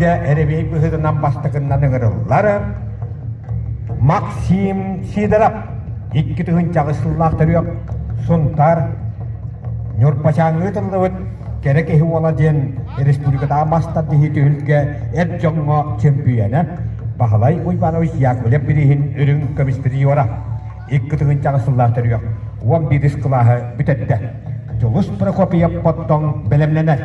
Эрэбиэй быһыытынан бастакыннан ыҥырыллар Максим Сидоров 2008 сыллаах төрүөх Сунтаар Ньурбачааҥҥа ыытыллыбыт Кэрэ киһи уола диэн республикатааҕы мас тардыһыы түһүлгэ эр дьоҥҥо чөмпүйүөнэ Баһылай Уйбанович Яковлев бирииһин үрүҥ көмүс призера 2008 сыллаах төрүөх 11 кылааһы бүтэрдэ. Дьулус Прокопьев Боттоҥ бэлэмнэнэр.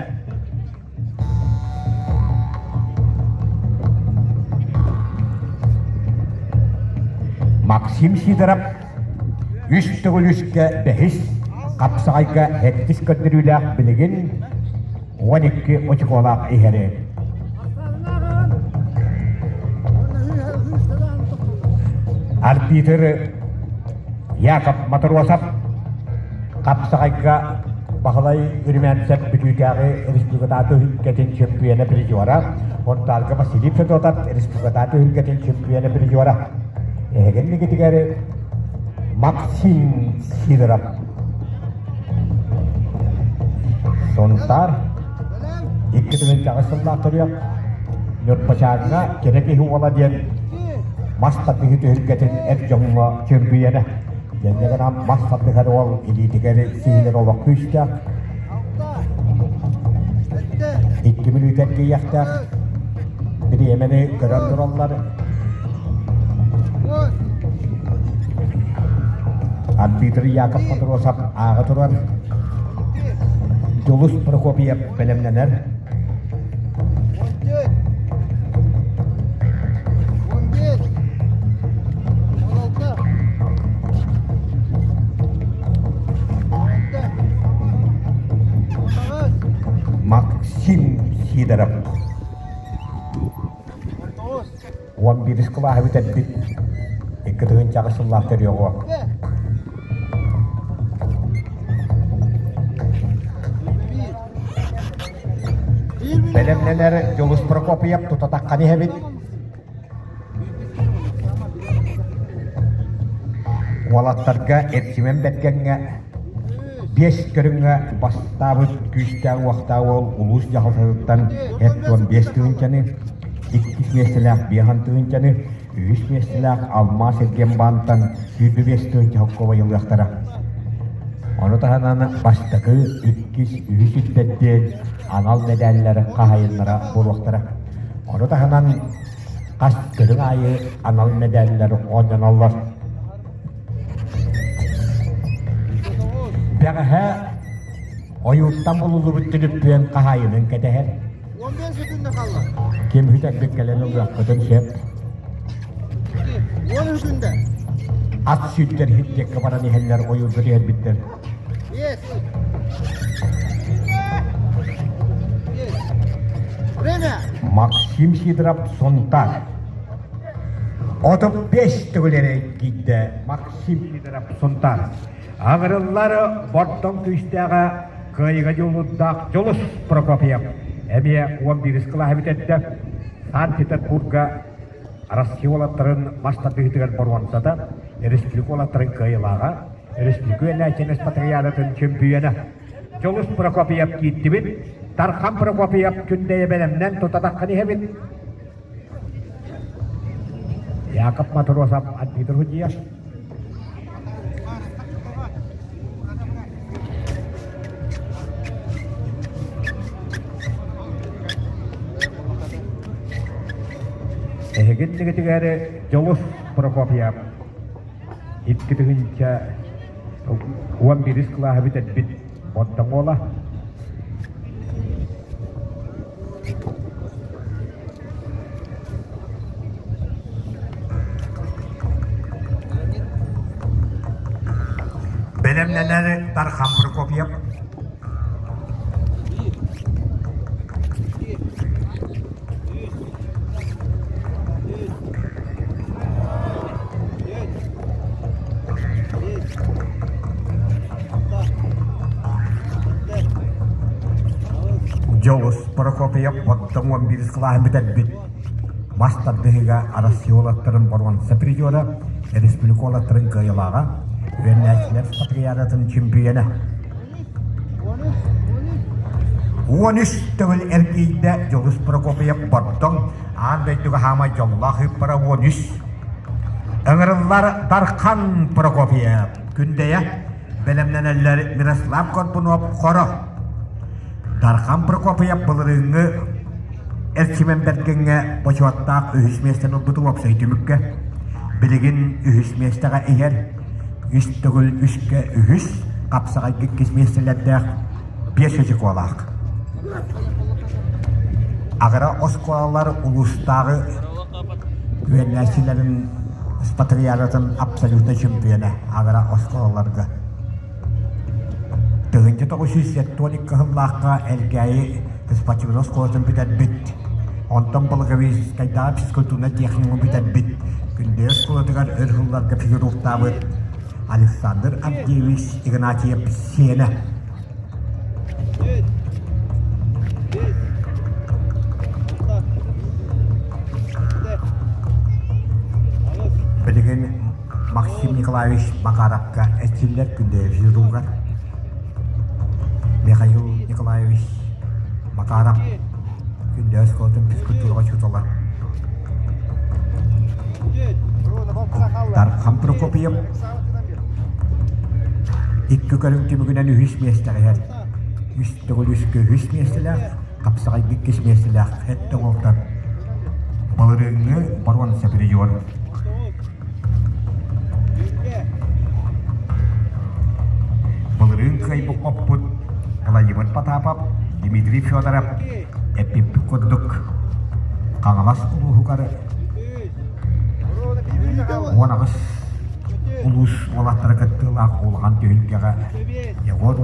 Максим Сидоров үс төгүл үскэ бэһис, хапсаҕайга сэттис көрдөрүүлээх билигин 12 очукуолаах иһэри. Арбитр Яков Матросов хапсаҕайга Баһылай Үрүмээнсэп Бүлүүтээҕи республикатааҕы түһүлгэтин чөмпүйүөнэ призера, Хонтаарга Василий Федотов республикатааҕы түһүлгэтин чөмпүйүөнэ призера. Эһигиннигитигэр Максим Сидоров. Сунтаар 2008 сыллаах төрүөх Ньурбачааҥҥа кэрэ киһи уола диэн мас тардыһыы түһүлгэтин эр дьоҥҥо чөмпүйүөнэ. Дьэннэ гынан мас тардыһар уол илиитигэр сиһилэр олох күүстээх. Икки мүнүүтэ эргийиэхтээх. Бириэмэни көрөн тураллар. Арбитр Яков Матросов ааҕа турар. Дьулус Прокопьев бэлэмнэнэр. Максим Сидоров 11 кылааһы бүтэрбит 2008 сыллаах төрүөҕү Бэлэмнэнэр Дьулус Прокопьев тута таххан иһэбит. Уолаттарга Эрчимэн Бэргэҥҥэ биэс көрүҥҥэ бастаабыт күүстээх-уохтаах уол улуус дьаһалтатыттан 75 тыһыынчаны, иккис миэстэлээх биэһэн тыһыынчаны, үһүс миэстэлээх Алмаас Эргиэнбаантан 25 тыһыынча холкуобай ылыахтара. Ону таһынан бастакы, иккис, үһүс үрдэтти анал мэдээллэр хаһайыннара буолуохтара. Ону таһынан хас көрүҥ аайы анал мэдээллэр оонньоноллор. Бэҕэһээ ойууттан булуллубут түлүппүөн хаһаайынын кэтэһэр. 15 үтүннэ хаалла. Ким бүтэрбит кэлэн ылыахпытын сөп. 10 үтүндэ. Ат сүүттэр хиттиэккэ баран иһэллэр ойуурга түһэрбиттэр. Есть. Есть. Время. Максим Сидоров Сунтар. 35 төгүл эрэ киирдэ Максим Сидоров Сунтар. Аҕырыллар Бордоҥ күүстээҕэ кыайыыга дьулуурдаах Дьулус Прокопьев эмиэ 11 кылааһы бүтэрдэ. Санкт-Петербурга Россия уолаттарын мас тардыһыытыгар боруонсата, республика уолаттарын кыайыылааҕа, республика үөрэнээччилэр патриаратын чөмпүйүөнэ. Дьулус Прокопьев киирдибит, Тархан Прокопьев күндэйэ бэлэмнэн тута таххан иһэбит. Яков Матросов арбитр судья. Эһигин дигитигэр Дьолус Прокопьев 2011 кылааһы бүтэрбит Бордоҥ уола. Бэлэмнэнэр Дархан Прокопьев. Дьолус Прокопьев оттон 11 кылааһын бүтэрбит мас тардыһыыга Россия уолаттарын боруонса призера, республика уолаттарын кыайыылааҕа, үөрэнээччилэр патриаратын чемпиона. 13 төгүл эргийдэ Дьулус Прокопьев Бордоҥ аан дойдуга хаамай дьоллоох ыыппара 13. Ыҥырыллар Дархан Прокопьев Күндэйэ бэлэмнэнэллэр Мирослав Горбунов Хоро. Дархан Прокопьев былырыыҥҥы Эрчимэн Бэргэҥҥэ бочуоттаах үһүс миэстэни ылбыт уопсай түмүккэ. Билигин үһүс миэстэҕэ иһэр. Үс төгүл үскэ үһүс, хапсаҕайга иккис миэстэлэрдээх биэс очукуолаах. Агара оскуолалар улуустааҕы үөрэнээччилэрин спартакиадатын абсолютнай чемпиона агара оскуолаларга. 1972 сыллаахха Элгээйи спортивнай оскуолатын бүтэрбит, онтон Благовещенскайдааҕы физкультурнай техникуму бүтэрбит, Күндэйэ оскуолатыгар өр сылларга физруктаабыт Александр Авдеевич Игнатьев сиэнэ. Билигин Максим Николаевич Макаровка эрчиллэр Күндэйэ физругар. Михаил Николаевич Макаров Күндэйэ оскуолатын физкультураҕа учуутала. Дархан Прокопьев икки көрүҥ түмүгүнэн үһүс миэстэҕэ иһэр. Үс төгүл үскэ үһүс миэстэлээх, хапсаҕайга иккис миэстэлээх сэттэ уолтан былырыыҥҥы боруонса призер. Былырыын кыайбыт хоппут Владимир Потапов, Дмитрий Федоров эппиппит курдук Хаҥалас улууһугар 18 улуус уолаттара кыттыылаах улахан түһүлгэҕэ Егор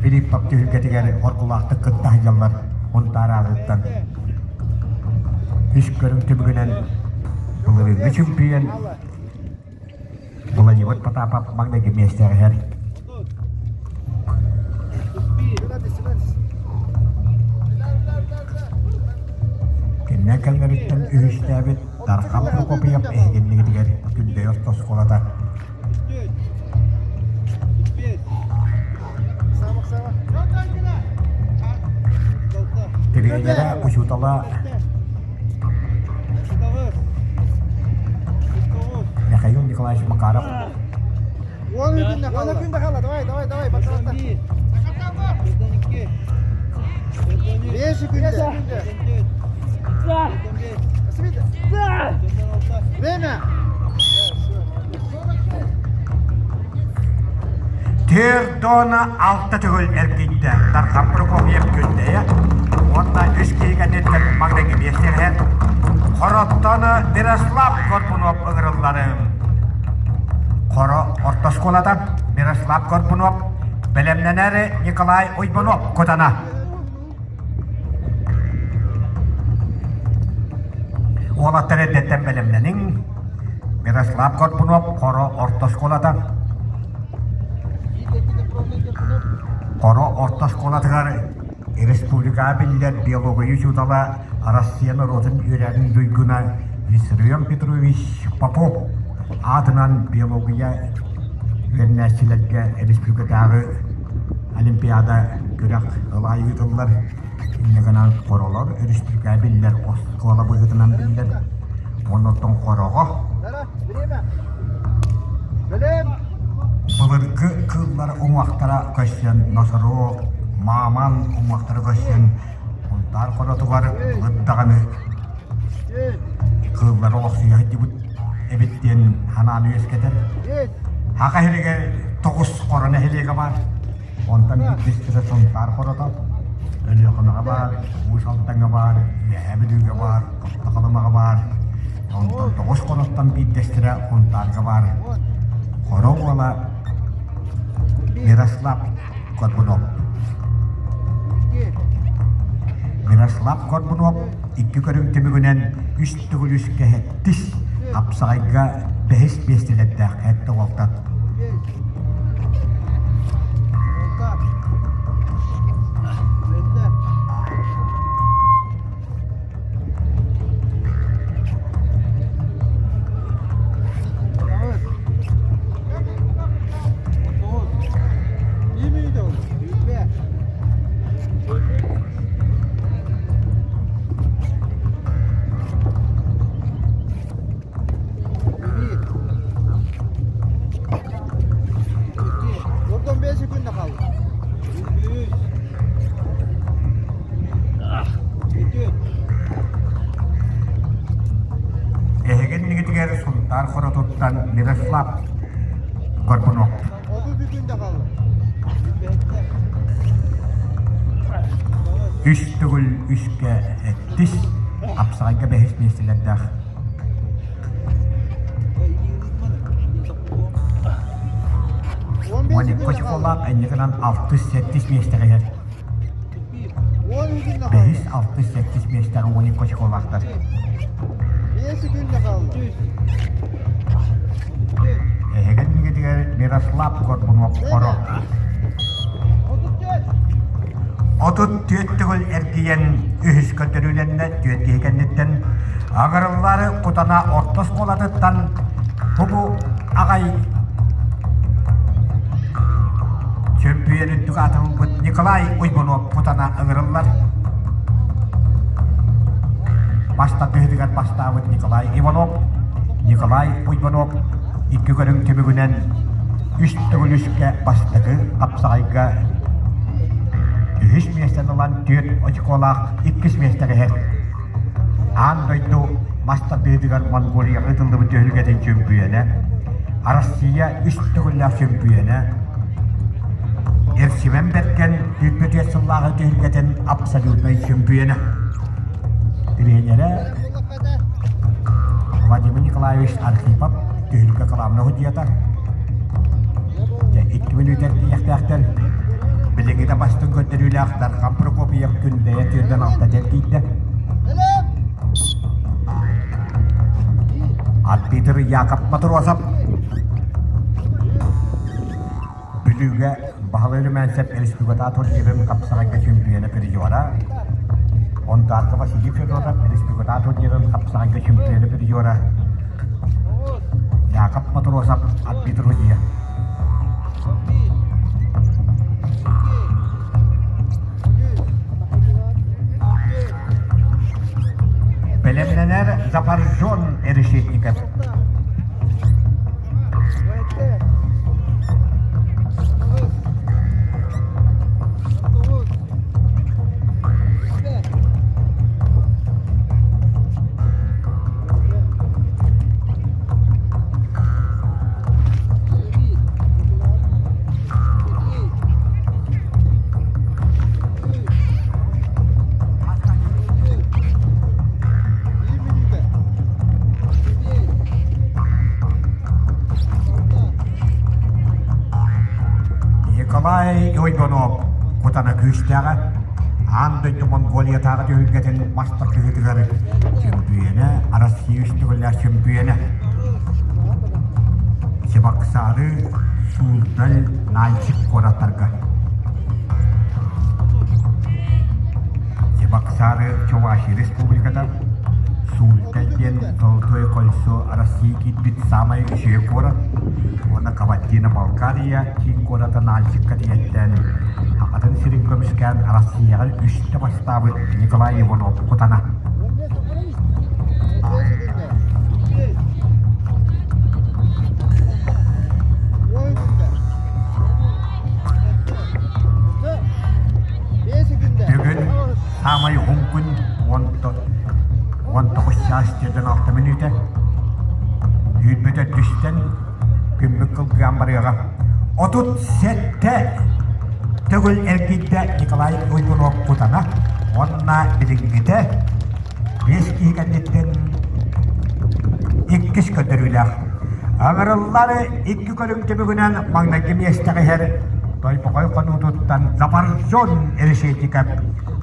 Филиппов түһүлгэтигэр оргулаахтык кытта сылдьаллар Сунтаар аатыттан үс көрүҥ түмүгүнэн былырыыҥҥы чөмпүйүөн Владимир Потапов маҥнайгы миэстэҕэ иһэр. Кэннэ кэллэриттэн үһүстээбит Дархан Прокопьев эһигиннигитигэр Күндэйэ орто оскуолата. Тренерэ, учуутала Михаил Николаевич Макаров. Давай, давай, давай, пожалуйста. Время! Төрдона алта төгүл эргийдэ. Дархан Прокопьев Күндэйэ уонна үс киһи кэнниттэн маҥнайгы миэстэлэһэн Хороттон Мирослав Горбунов ыҥырылларын. Хоро орто оскуолата Мирослав Горбунов бэлэмнэнэр Николай Уйбунов кутана. Уолаттар эрдэттэн бэлэмнэниҥ. Мирослав Горбунов Хоро орто оскуолата. Хоро орто оскуолатыгар республикаҕа биллэр биология учуутала Россия норуотун үөрэҕин туйгуна Виссарион Петрович Попов аатынан биология үөрэнээччилэргэ республикатааҕы Олимпиада күрэх ылаай ыытыллар. Инньэ гынан хоролор өрүстүүкэ биллэр, оскуола быһыытынан биллэр. Оннуттан хороҕо былыргы кыыллар уҥуохтара көстөн, носорог, мааман уҥуохтара көстөн, Сунтаар хоротугар былыр даҕаны кыыллар олохсуйа сылдьыбыт эбит диэн санааны үөскэтэр. Саха сиригэр тоҕус хоро нэһилиэгэ баар. Онтон биирдэстэрэ Сунтаар хорото, Өлүөхүмэҕэ баар, Уус Алдаҥҥа баар, Үөһээ Бүлүүгэ баар, Орто Халымаҕа баар. Онтон тоҕус хороттон биирдэстэрэ Сунтаарга баар. Хоро уола Мирослав Горбунов. Мирослав Горбунов икки көрүҥ түмүгүнэн үс төгүл үскэ сэттис, хапсаҕайга бэһис миэстэлэрдээх сэттэ уолтан. Сунтаар Хоротуттан Мирослав Горбунов. Үс төгүл үскэ эттис, хапсаҕайга бэһис миэстэлэрдээх. Уон Кочуколаах инникинэн алтыс-сэттис миэстэҕэ иһэр. Бэһис, алтыс, сэттис миэстэҕэ уон Кочуколаахтар. Эһэгэн мигэтигэр Мирослав Горбунов хоро. 34 төгүл эргийэн үһүс көрдөрүүлэннэ түөрт киһи кэнниттэн Аҕырыллары Кутана орто оскуолатыттан бу аҕай чөмпүйэн үрдүк аатырылбыт Николай Уйбунов Кутана ыҥырыллар. Бастатыһытыгар бастаабыт Николай Иванов, Николай Уйбунов икки көрүҥ түмүгүнэн үс төгүл үскэ бастакы хапсаҕайга үһүс миэстэни ылан түөрт очколаах иккис миэстэҕэ иһэр. Аан дойду мас тардыытыгар Монголияҕа ыытыллыбыт түһүлгэтин чөмпүйүөнэ, Россия үс төгүллээх чөмпүйүөнэ, Эрсимэн Бэргэн 24 сыллааҕы түһүлгэтин абсолютнай чөмпүйүөнэ. Тренерэ Владимир Николаевич Архипов түһүлгэ кылаабына судьуйата. Дьэ, икки мүнүүтэ тиийиэхтээхтэр. Билиҥҥитэ бастыҥ көрдөрүүлээх Дархан Прокопьев Күндэйэ түөрдэн алта тиийдэ. Арбитр Яков Матросов Бүлүүгэ Баһылай Румянцев республиката турнирын хапсаҕайга чемпиона призера, Онтаарка Василий Федотов республиката турнирын хапсаҕайга чемпиона призера, Яков Матросов арбитр судья. Бэлэмнэнэр Запоржон Решетников. Николай Ойгонов кутана күүстээҕэ аан дойду Монголиятааҕы түһүлгэтин мастаркыһытыгар чөмпүйэнэ Россия үс төгүллээх чөмпүйэнэ Чебоксары Суздаль Нальчик куораттарга Чебоксары Чувашия Республиката Суздаль диэн Золотое кольцо Россия киирбит саамай үчүгэй куорат уонна Кабардино-Балкария киин куората Нальчикка тиийэттээн Сахатын сирин көмүскээн Россияҕа үстэ бастаабыт Николай Иванов Кутана. Бүгүн саамай уһун күн 19 чаас 46 мүнүүтэ. Үүрбүтэ түстэн күммүт кылгыан барыаҕа. 37 төгүл эргийдэ Николай Уйгунов Кутана уонна билиҥҥитэ биэс киһи кэнниттэн иккис көрдөрүүлээх. Ыҥырыллары икки көрүҥ түмүгүнэн маҥнайгы миэстэҕэ иһэр Тойбохой хонуутуттан Запоржон Решетников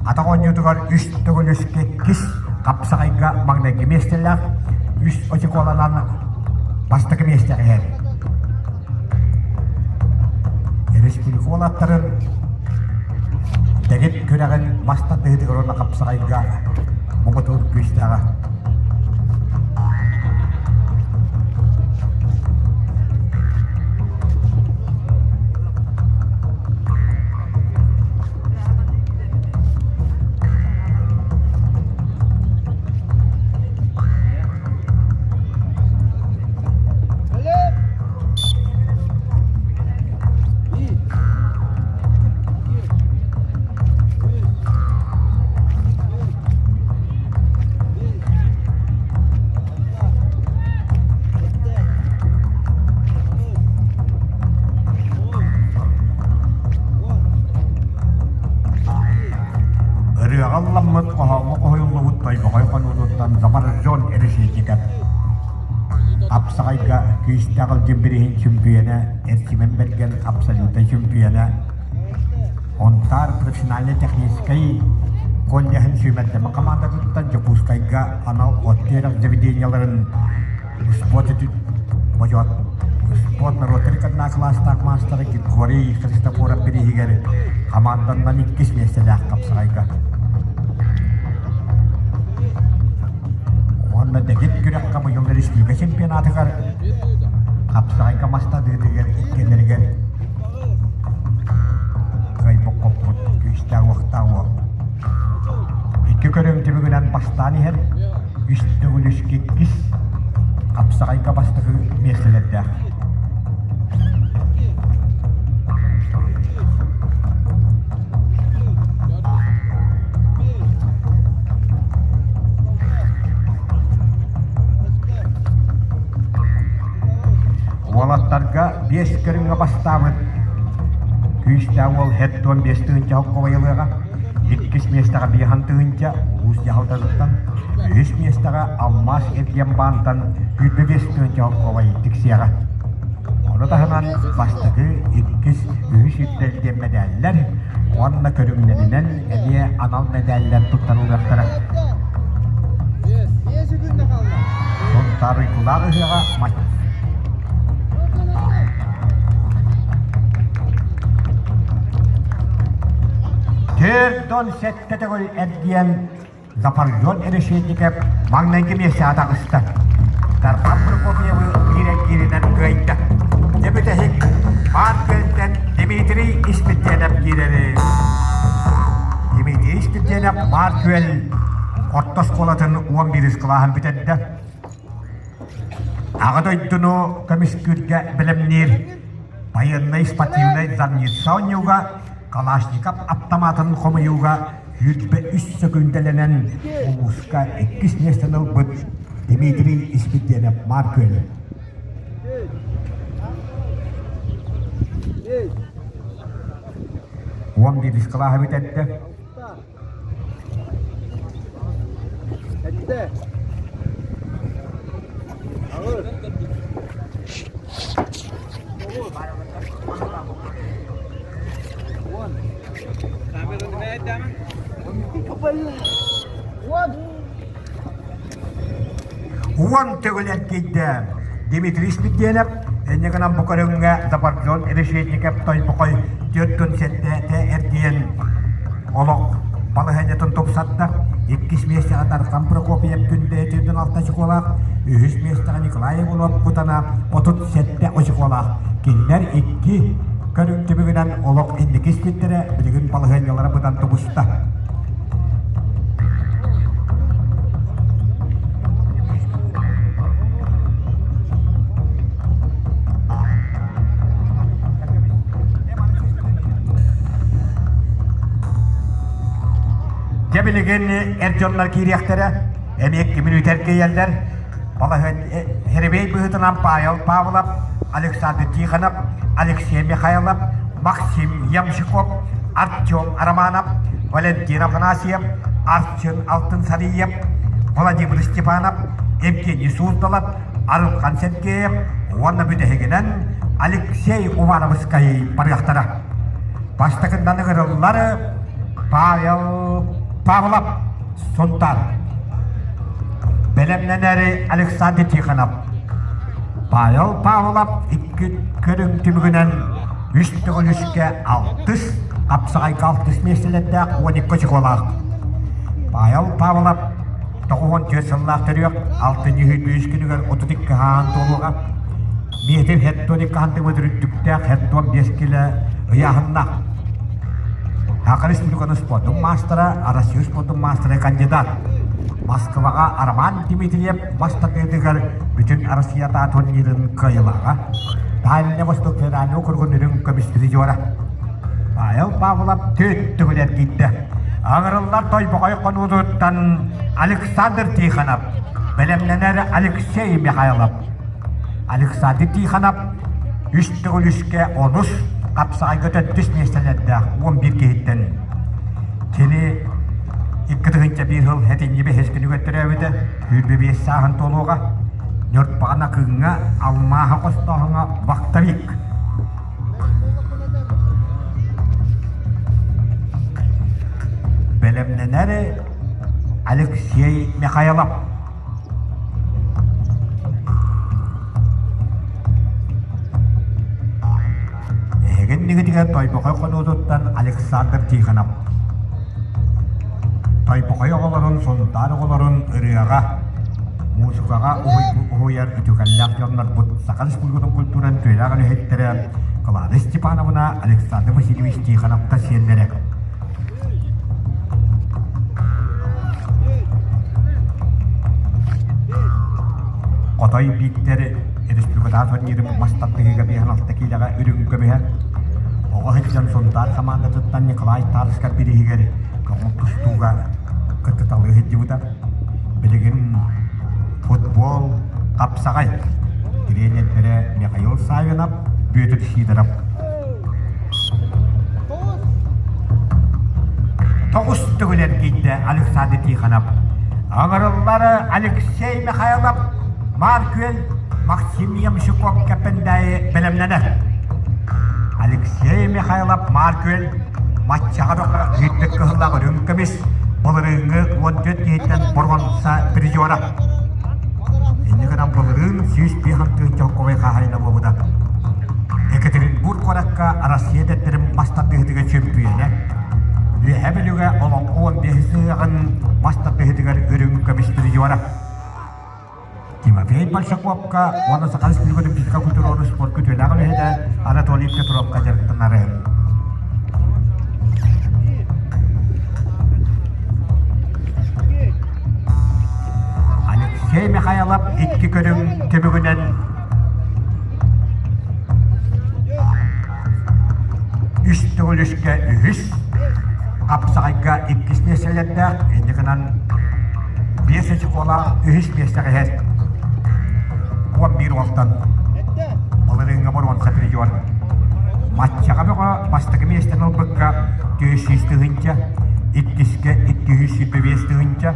атах оонньуутугар үс төгүл үскэ иккис хапсаҕайга маҥнайгы миэстэлээх үс очукуоланан бастакы миэстэҕэ иһэр. Республика уолаттарын дэгит күрэҕин мас тардыһыытыгар уонна хапсаҕайга муҥутуур күүстээҕэ. Хоһооҥҥо хоһуйуллубут Тойбохой хонуутуттан Замаржон Решетников Хапсаҕайга күүстээх Ылдьын бирииһин чөмпүйүөнэ Эрчимэн Бэргэн абсолютнай чөмпүйүөнэ Онтаар профессиональнай-техническэй коллеһын сүүмэрдэммит хамаандатыттан Дьокуускайга анал от үөрэх заведениеларын спорт бочуот спорт норуоттар иккардына кылаастаах маастара Григорий Христофоров бирииһигэр хамаанданнан иккис миэстэлээх хапсаҕайга. Уонна дэгит күрэххэ быйыл республика чемпионатыгар хапсаҕайга мас тардыытыгар иккиэннэригэр кыайбыт-хоппут күүстээх уохтаах уол. Икки көрүҥ түмүгүнэн бастаан иһэр үс төгүл үскэ иккис хапсаҕайга бастакы миэстэлэрдээх. Уолаттарга биэс көрүҥҥэ бастаабыт күүстээх уол 75 тыһыынча холкуобайылыаҕа, иккис миэстэҕэ биэһэн тыһыынча улуус дьаһалтатыттан, үһүс миэстэҕэ Алмаас эргиэн-баантан 25 тыһыынча холкуобай тиксиэҕэ. Ону таһынан бастакы, иккис, үһүс үрдэл диэн мэдээллэр уонна көрүҥнэринэн эмиэ анал мэдээллэр туттарыллыахтара. Сунтаар Уйгулаах ыһыаҕа 47 төгүл эргийэн Запоржон Решетников маҥнайгы миэстэҕэ таҕыста. Тархан Прокопьевы биир эргииринэн кыайда. Дьэ бүтэһик Баар күөлтэн Дмитрий Испирдиэнэп киирэри. Дмитрий Испирдиэнэп Баар күөл орто оскуолатын 11 кылааһын бүтэрдэ. Аҕа дойдуну көмүскүүргэ бэлэмниир байыаннай спортивнай зарница оонньууга Калашников аптамаатын хомуйууга 23 сөкүүндэлэнэн улууска иккис миэстэни ылбыт Дмитрий Испирдиэнэп Маар Күөлэ. Уон биирис кылааһы бүтэрдэ. Уон төгүл эргийдэ Дмитрий Спирдиэнэп инньэ гынан бу көрүҥҥэ Запоржон Решетников Тойбохой 47 эргийэн олох балаһыанньатын тупсарда. Иккис миэстэҕэ Дархан Прокопьев Күндэйэ 46 очукуолаах, үһүс миэстэҕэ Николай Иванов Кутана 37 очукуолаах. Кинилэр икки көрүҥ түмүгүнэн олох инники испиттэрэ, билигин балаһыанньалара быдан тубуста. Дьэ билигин эр дьоннор киириэхтэрэ, эмиэ икки мүнүүтэ эргийэллэр. Балаһыан Хэрибэй быһыытынан Павел Павлов, Александр Тихонов, Алексей Михайлов, Максим Ямщиков, Артем Романов, Валентин Афанасьев, Арчын Алтынсариев, Владимир Степанов, Евгений Суздалов, Арылхан Сергеев уонна бүтэһигинэн Алексей Уваровскай барыахтара. Бастакыннан ыҥырыллар Павел Павлов Сунтаар. Бэлэмнэнэри Александр Тихонов. Павел Павлов икки көрүҥ түмүгүнэн үс төгүл үскэ алтыс, хапсаҕайга алтыс миэстэлэрдээх 12 очукуолаах. Павел Павлов 94 сыллаах төрүөх, алтынньы үс күнүгэр 32 хаан туолуоҕа. Метр хеттоник сантиметр үрдүктээх хеттон 5 кило ыйааһыннаах. Саха Республикатын спордун маастара, Россия спордун маастара кандидат. Москваҕа Роман Дмитриев бастакытыгар бүтүн Россията турнирын кыайылааҕа. Дальний Восток федеральный округун үрүҥ көмүс призера. Павел Павлов төрт төгүл эргийдэ. Аҥырыллар Тойбохой хонуутуттан Александр Тихонов, бэлэмнэнэр Алексей Михайлов. Александр Тихонов үс төгүл үскэ онус, хапсаҕайга төрдүс миэстэлэрдээх 11 киһиттэн. Кини 2001 сыл сэтинньи бэһис күнүгэр төрөөбүтэ, 25 сааһын туолуоҕа. Ньурбаҕа Накыыҥҥа алмааһы хостооһуҥҥа вахтовик. Бэлэмнэнэр Алексей Михайлов. Эһигин нигитигэр Тойбохой хонуутуттан Александр Тихонов. Тойбохой оҕолорун, Сунтаар оҕолорун ырыаҕа, муусукаҕа уһуйар үтүкэллээх дьоннорбут Саха Республикатын культуратын үтүөлээх үлэһиттэрэ Клара Степановна, Александр Васильевич Тихоновтар сиэннэрэ. Хотой Бииктэр республикатааҕы турнирын мас тардыһыыга 56 киилэҕэ үрүҥ көмүһэ. Оҕо сылдьан Сунтаар хамаандатыттан Николай Тарскай бирииһигэр көҥүл тустууга кыттыталыы сылдьыбыта. Билигин футбол хапсаҕай тренердэрэ Михаил Савинов, Бүөтүр Сидоров. Тоҕус төгүл эргийдэ Александр Тихонов. Аҥарыллар Алексей Михайлов Маар Күөл Максим Ямщиков Кэппэндээйи бэлэмнэнэр. Алексей Михайлов Маар Күөл Маччаҕа ыытык кыһыллаах үрүҥ көмүс былырыыҥҥы 14 киһиттэн боруонса призера. Инньэ гынан былырыын 105 тыһыынча холкуобай хаһаайына буолбута. Екатеринбург куоракка Россия эдэрдэрин мас тардыһыытыгар чөмпүйүөнэ, Үөһээ Бүлүүгэ Олоҥхо 15 ыһыаҕын мас тардыһыытыгар үрүҥ көмүс призера. Тимофей Большаковка уонна Саха Республикатын физика-культураны спортка үтүөлээх үлэһитэ Анатолий Петровка дьарыктанары. Алексей Михайлов икки көрүҥ түмүгүнэн үс төгүл үскэ үһүс, хапсаҕайга иккис миэстэлэрдээх, инньэ гынан биэс очукуолаах үһүс миэстэҕэ иһэр. 11 уолтан былырыыҥҥы боруонса призер. Матчаҕа бөҕө бастакы миэстэни ылбыкка 400 тыһыынча, иккискэ 225 тыһыынча,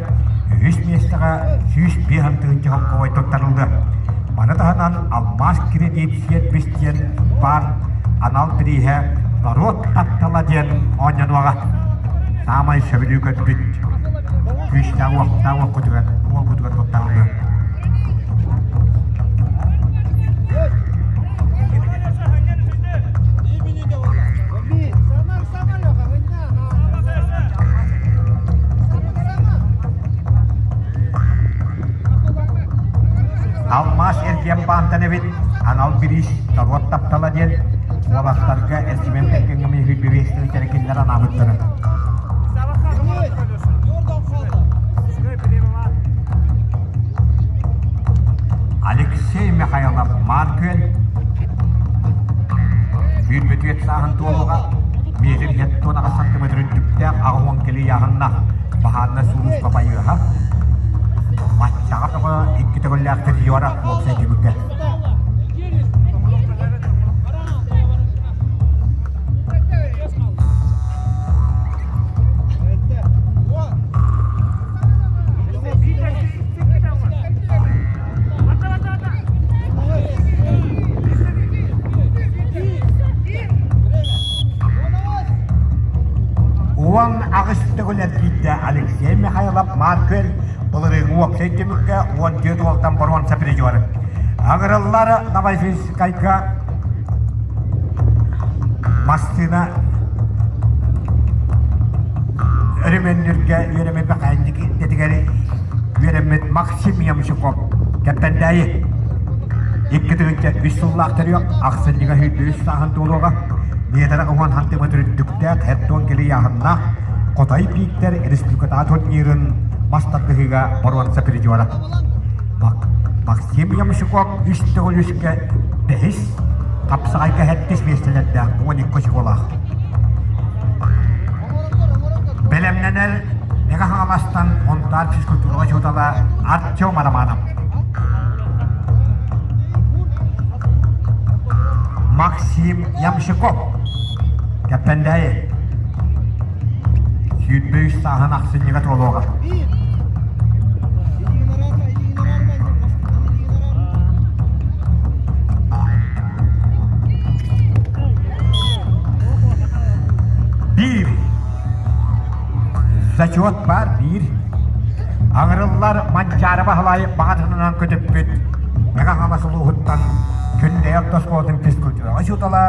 үһүс миэстэҕэ 105 тыһыынча холкуобай туттарыллыа. Маны таһынан алмаас кредит сервис диэн баар анал бирииһэ норуот таптала диэн оонньонуоҕа. Саамай сөбүлүү көрбүт күүстээх уохтаах уоккутугар уолгутугар туттарыллыа. Алмаас эргиэн баантан эбит анал бириис норуот таптала диэн уолаттарга эрчимэн кэргэҥҥэ бириэстэрин кэлэр анаабыттара. Алексей Михайлов Маар Күөл Сүүрбүтүөт сааһын туолуга метр 78 сантиметр үрдүктээх 80 килийааһыннаах баһаарынай сулууспа байыаһа Маччаҕа тоҕо икки төгүллээх тренера уопсай түмүккэ. 18 төгүл эргийдэ Алексей Михайлов Маркель былырыыҥҥы уопсай түмүккэ 14 уолтан боруонса призеры. Аҥырыллар Новороссийскайга массыына өрөмүөннүүргэ үөрэммит мэхээнньик идэтигэр үөрэммит Максим Ямщиков Кэппэндээйи 2003 сыллаах төрүөх ахсынньыга 103 сааһын туолуоҕа миэтэрэ уһун сантиметр үрдүктээх хертон килийааһыннаах Хотой Бииктэр республикатааҕы турнирын мас тардыһыыга боруонса призера Максим Ямщиков үс төгүл үскэ бэһис, хапсаҕайга сэттис миэстэлэрдээх 12 очколаах. Бэлэмнэнэр Мэҥэ Хаҥаластан Монтаар физкультураҕа учуутала Артем Романов. Максим Ямщиков. Кэппэндээйи. 23 сааһын ахсынньыга туолуоҕа. Биир. Зачет баар биир. Аҥырыллар Манчаары Баһылай баҕатынан көтүппүт Мэҥэ Хаҥалас улууһуттан Күндэйэ орто оскуолатын физкультураҕа учуутала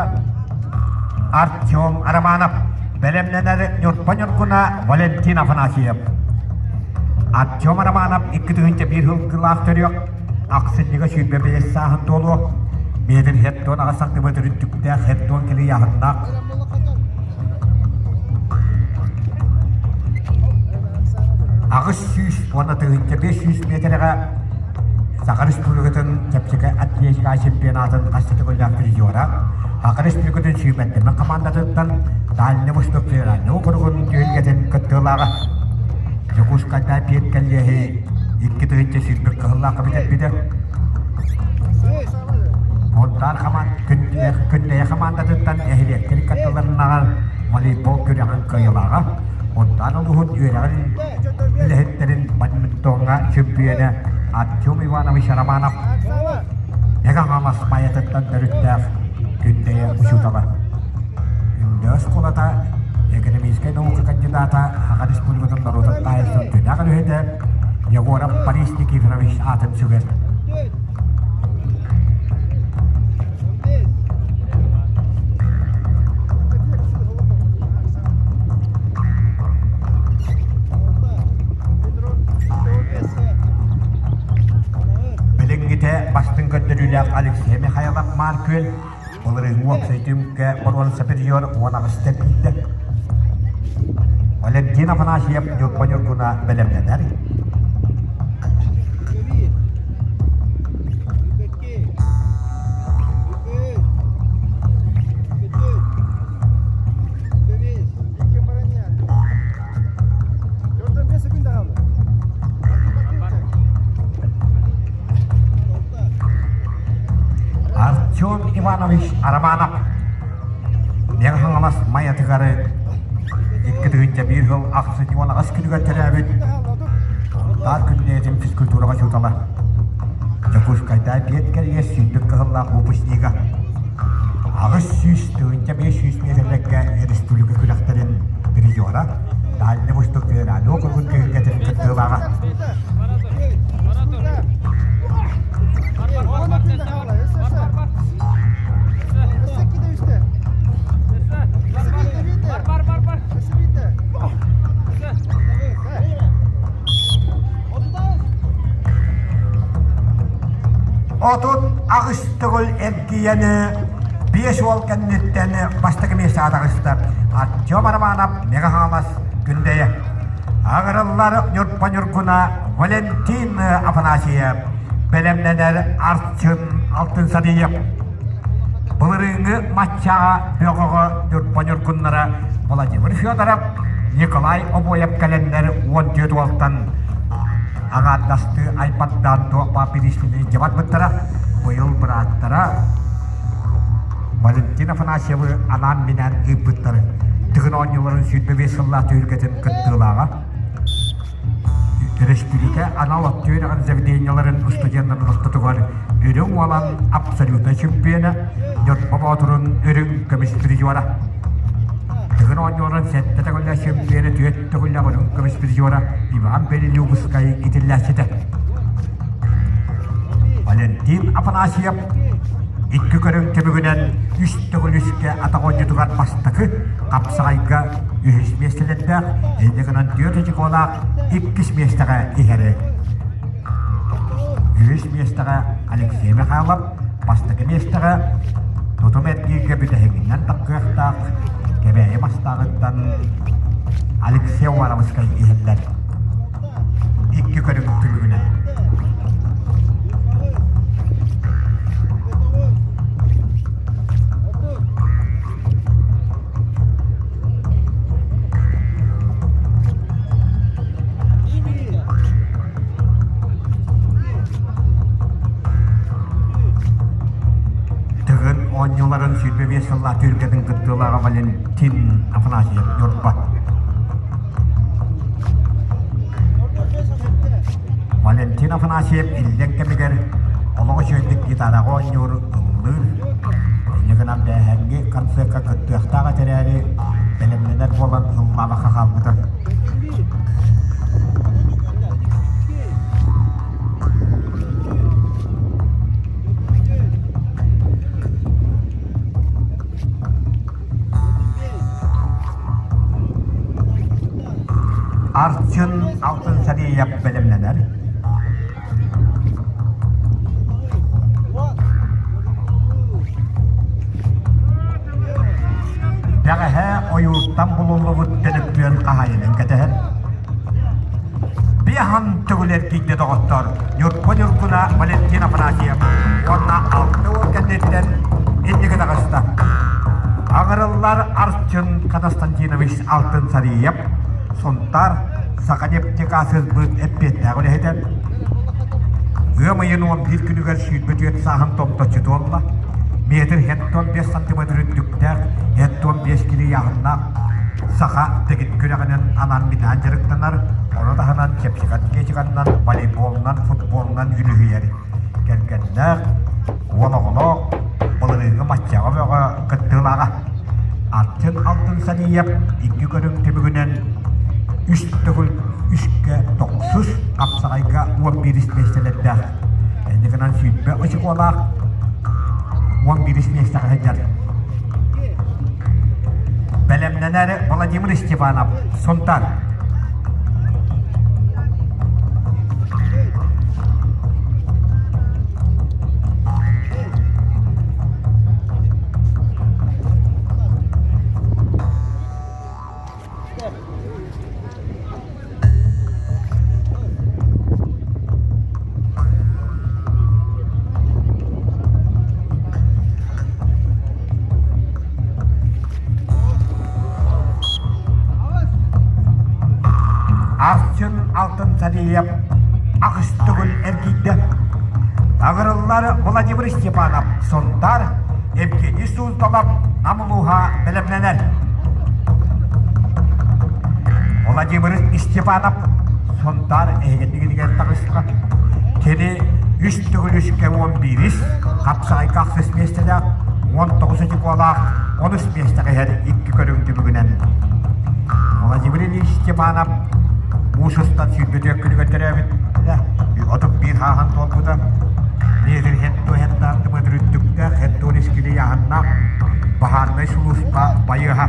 Артем Романов бэлэмнэнэр Ньурба Ньургуна Валентин Афанасьев. Артем Романов 2001 сылгылаах төрүөх ахсынньыга 25 сааһын туолуо метр хеттон аҕа сантиметр үрдүктээх хеттон килийааһыннаах 800 уонна 1500 миэтэрэҕэ Саха Республикатын чэпчэки атлетика чемпионатын хас да төгүллээх призера, Саха Республикатын сүүмэрдэммит хамаандатыттан Дальний Восток федеральнай округун түһүлгэтин кыттыылааҕа. Дьокуускайда Пет кэллиэһи 2021 кыһыллаахха бүтэрбитэ. Мунтаар Күндэйэ хамаандатыттан нэһилиэктэр кытталарынааҕар волейбол күрэҕин кыайыылааҕа, Мунтаар улууһун үөрэҕин үлэһиттэрин бадминтоҥҥа чөмпүйүөнэ Артем Иванович Романов Мэҥэ Хаҥалас Майатыттан төрүттээх Күндэйэ учуутала. Күндэ оскуолата экономическай наука кандидата, Саха Республикатын норуотун таайыытын түнэх үлэһитэ Егоров Борис Никифорович аатын сүгэр. Билиҥҥитэ бастыҥ көрдөрүүлээх Алексей Михайлов Маар Күөл былырыыҥҥы уопсай түмүккэ боруонса призер 18 биирдэ. Валентин Афанасьев Ньурба Ньургуна бэлэмнэнэр. Артем Иванович Романов Мэҥэ Хаҥалас Майатыгары 2001 сыл ахсынньы 18 күнүгэр төрөөбүт Сунтаар күннээтин физкультураҕа учуутала Дьокуускайдаа биэт кэлиэ сүүрдүк кыһыллаах выпускнига 800 500 миэтэрэлэргэ республика күрэхтэрин призера Дальний Восток федеральный округун түһүлгэтин кыттыылааҕа. 38 төгүл эргийэни биэс уол кэнниттэн бастакы миэстэҕэ таҕыста Артем Романов Мэҥэ Хаҥалас Күндэйэ. Аҕырыллар Ньурба Ньургуна Валентин Афанасьев бэлэмнэнэр Арчын Алтын Садиев. Былырыыҥҥы матчаҕа бөҕөҕө Ньурба Ньургуннара Владимир Федоров, Николай Обоев кэлэннэр 14 уолтан аҥаардастыы айбардаан туох баар бириистини дьабарбыттара. Быйыл бырааттара Валентин Афанасьевы анаан-минээн ыыппыттары. Тыгын оонньууларын 25 сыллаах түһүлгэтин кыттыылааҕа. Өрөспүүбүлүкэ анал от үөрэҕин заведениеларын устудьуоннарын ортотугар Үрүҥ Уолан абсолютнай чемпиона, Ньурба Боотурун үрүҥ көмүс призера. Тыгын оонньууларын сэттэ төгүллээх чемпиона, түөрт төгүллээх үрүҥ көмүс призера Иван Белилюбскай итиллээччитэ. Валентин Афанасьев икки көрүҥ түмүгүнэн үс төгүл үскэ атах оонньуутугар бастакы хапсаҕайга үһүс миэстэлэрдээх, инньэ гынан түөрт очукуолаах иккис миэстэҕэ иһэри. Үһүс миэстэҕэ Алексей Михайлов, бастакы миэстэҕэ тутум эргииргэ бүтэһигинэн тахсыахтаах Кэбээйи Мастааҕыттан Алексей Уваровскай иһэллэр. Икки көрүҥ түмүгүнэн. Тыгын оонньууларын 25 сыллаах түһүлгэтин кыттыылааҕа Валентин Афанасьев Ньурба. Афанасьев иллэҥ кэмигэр олоҕу үчүгэйдик гитараҕа оонньуур, ыллыыр. Инньэ гынан бээһээҥҥи концерка кыттыахтаах этэ эрээри, бэлэмнэнэр буолан ыллаабакка хаалбыта. Арчын Алтын Сариев бэлэмнэнэр. Бэҕэһээ ойууттан булуллубут төлөпүөн хаһаайынын кэтэһэр. Биахан төгүл эргийдэ доҕоттор Ньурба Ньургуна Валентин Афанасьев уонна 60 кэнниттэн инники таҕыста. Аҕырыллар Арчын Константинович Алтын Сариев Сунтаар Саханефтегазсбыт эппиэттээх үлэһитэ. Ыам ыйын 11 күнүгэр 24 сааһын томточчу туолла. Метр 75 сантиметр үрдүктээх, 75 кило ыйааһыннаах саха дэгит күрэҕинэн анаан-минээн дьарыктанар, ону таһынан чэпчэки атлетиканнан, волейболунан, футболунан үлүһүйэр. Кэргэннээх, уол оҕолоох, былырыыҥҥы маччаҕа бөҕө кыттыылааҕа. Артын Алтын Саниев икки көрүҥ түмүгүнэн үс төгүл үскэ тохсус, хапсаҕайга 11 миэстэлэрдээх. Инньэ гынан 20 очукуолаах 11 миэстэҕэ сылдьар. Бэлэмнэнэр Владимир Степанов, Сунтаар. Арчын Алтын Садиев аҕыс төгүл эргийдэ. Аҕырыллар Владимир Степанов Сунтаар, Евгений Суздалов Нам улууһа бэлэмнэнэр. Владимир Степанов Сунтаар эһигиннигинигэр таҕыста. Кини үс төгүл үскэ 11-ис, хапсаҕайга ахсыс миэстэлээх, 19 очукуолаах, онус миэстэҕэ иһэр икки көрүҥ түмүгүнэн. Владимир Ильич Степанов муус устан 24 күнүгэр төрөөбүт 31 хааһын туолбута. Метр хетто хеттаартымыт үрдүктээх хеттон искили яһаннаах баһаарынай сулууспа байыаһа.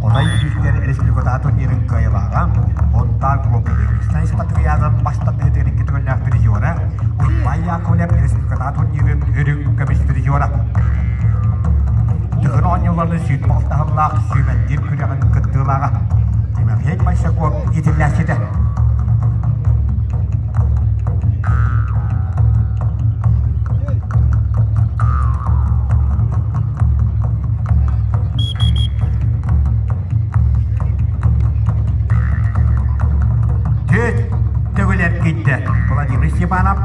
Хотой Бииктэр республикатааҕы турнирын кыайылааҕа, Онтаар Глобализация Патриазан бастакы икки төгүллээх призера, Уйбаан Яковлев республикатааҕы турнирын үрүҥ көмүс призера. Тыгын оонньууларын сүүрбэ алтаһыллаах сүүмэрдиир күрэҕин кыттыылааҕа Тимофей Большаков иитиллээччитэ. Түөт төгүл эргийдэ Владимир Степанов.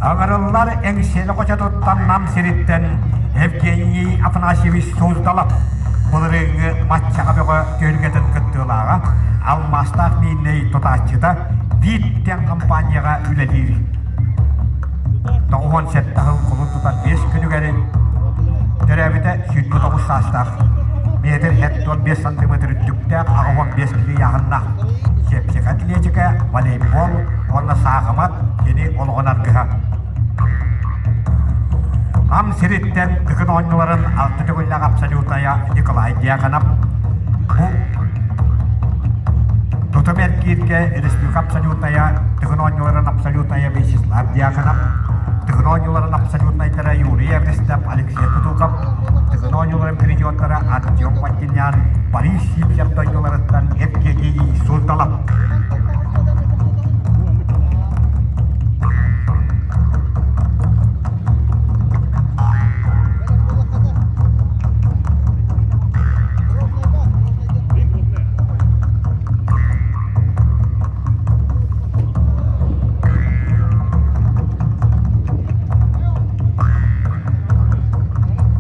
Аҥарыллар Эҥсиэли хочотуттан Нам сириттэн Евгений Афанасьевич Суздалов былырыыҥҥы матчаҕа бөҕө түһүлгэтин кыттыылааҕа, алмаастаах мииннэй тутааччыта Виттен компанияҕа үлэлиир. 97 сыл кулун тутар биэс күнүгэр төрөөбүтэ 29 саастаах, метр 75 сантиметр үрдүктээх, 85 кило ыйааһыннаах. Чэпчэки атлетика, волейбол уонна саахымат кини олоҕун аргыһа. Нам сириттэн Тыгын оонньууларын алта төгүллээх абсолютная Николай Дьяконов бу Тутум эргииргэ республика абсолютная Тыгын оонньууларын абсолютная Вячеслав Дьяконов, Тыгын оонньууларын абсолютнайдара Юрий Эверстов, Алексей Кутуков, Тыгын оонньууларын призердара Артем Мартинян, Борис Сивцев дойдуларыттан Евгений Суздалов.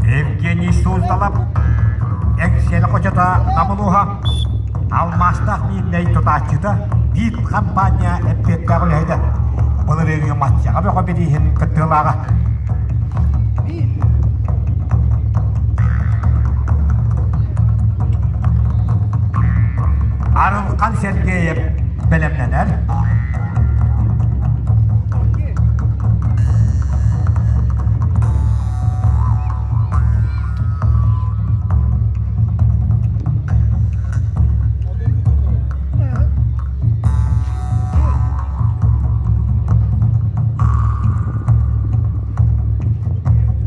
Евгений Суздалов, Эҥсиэли хочото Намылуһа, алмаастаах мииннэй тутааччыта, биир хампаанньа эппиэттээх үлэһитэ. Былырыыҥҥы Маттяҕа бөҕө бирииһин кыттыылааҕа. Арылхан Сергеев бэлэмнэнэр.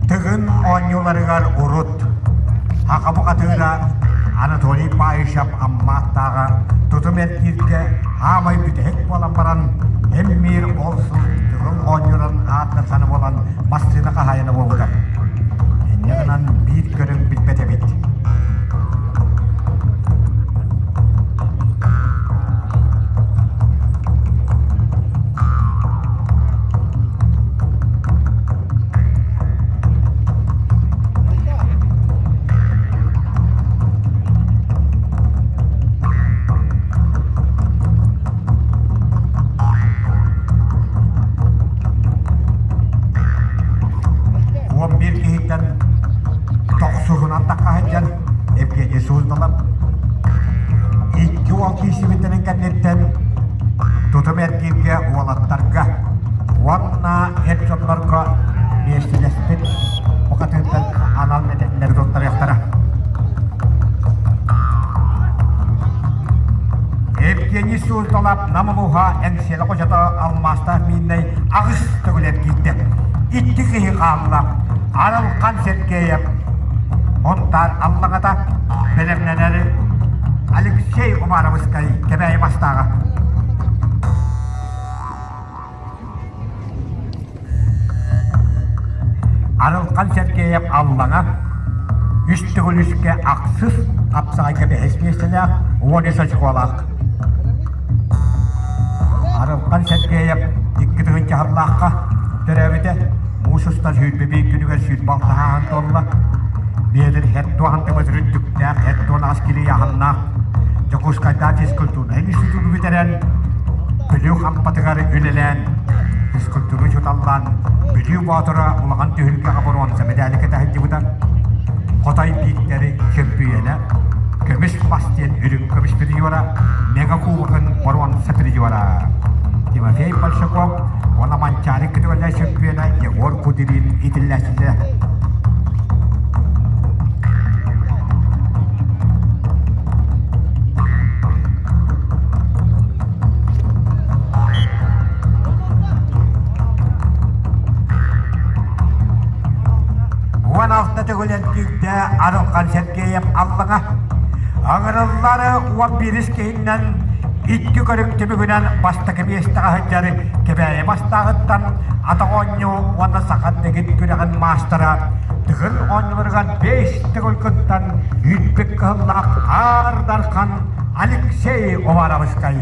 Тыгын оонньууларыгар урут Хахабы хатыыра Анатолий Паишев Аммааттааҕа тутум эргииргэ хаамай бүтэһик буолан баран эммиир ол сыл Тыгын оонньуурун ааттарсаны буолан массыына хаһаайына буолбута. Инньэ гынан биир көрүҥ билбэт эбит. 11 киһиттэн тохсуһунан тахха сылдьан Евгений Суздалов икки уол киирсибиттэрин кэнниттэн тутум эргииргэ уолаттарга уонна эр дьоннорго миэстэлэспит бухатыырдар анал мэтээллэри туттарыахтара. Евгений Суздалов Нам улууһа Эҥсиэлэ хочото алмаастаах мииннэй аҕыс төгүл эргийдэ. Икки киһи хаалла. Арылхан Сергеев Онтаар Аллаҥата бэлэмнэнэр Алексей Уваровскай Кэбээйи бастааҕа. Арылхан Сергеев Аллаҥа үс төгүл үскэ ахсыс хапсаҕайга бэһис миэстэлээх 13 очколаах. Арылхан Сергеев 2 сыллаахха төрөөбүтэ. Муус устар 21 күнүгэр 26 туолла. Биэдэр һэт туохан үрдүктээх, һэт туон ас кири аһаннаах Дьокуускайдаах физкультурнай институту бүтэрэн, Бүлүү Хампатыгар үлэлээн, физкультура учууталлаан, Бүлүү Боотура улахан түһүлгэҕэ боруонса мэдээли кэтэһилдьибитэ. Хотой бииктэри чөмпүйүөнэ, көмүс мас диэн үрүҥ көмүс призера, мега кубогын боруонса призера. Тимофей Большаков уонна Манчаары күтүгэллэр чөмпүйүөнэ Егор Кудерин итиллээччилэрэ. 16 төгүл эргийдэ Арылхан Сергеев Аллаҥа. Аҥырыллары 11 киһиннэн икки көрүҥ түмүгүнэн бастакы миэстэҕэ сылдьар Кэбээйи бастааҕыттан атах оонньуу уонна саха дэгит күрэҕин маастара Тыгын оонньууларыгар бэс төгүл кыттан үүппүт кыһыллаах Аар Дархан Алексей Уваровскай.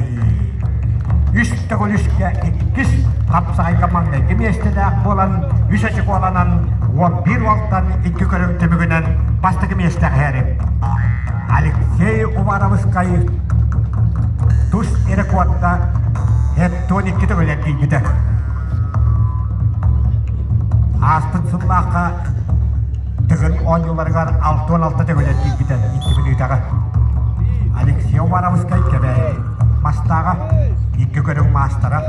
Үс төгүл үскэ иккис хапсаҕайга маҥнайгы миэстэлээх буолан үс очукуоланан 11 уолтан икки көрүҥ түмүгүнэн бастакы миэстэҕэ иһэрим. Алексей Уваровскай тус рекорда 72 төгүл эргийбитэ. Ааспыт сыллаахха Тыгын оонньууларыгар 66 төгүл эргийбитэ икки мүнүүтэҕэ. Алексей Уваровскай Кэбээйи мастааҕа, икки көрүҥ маастара.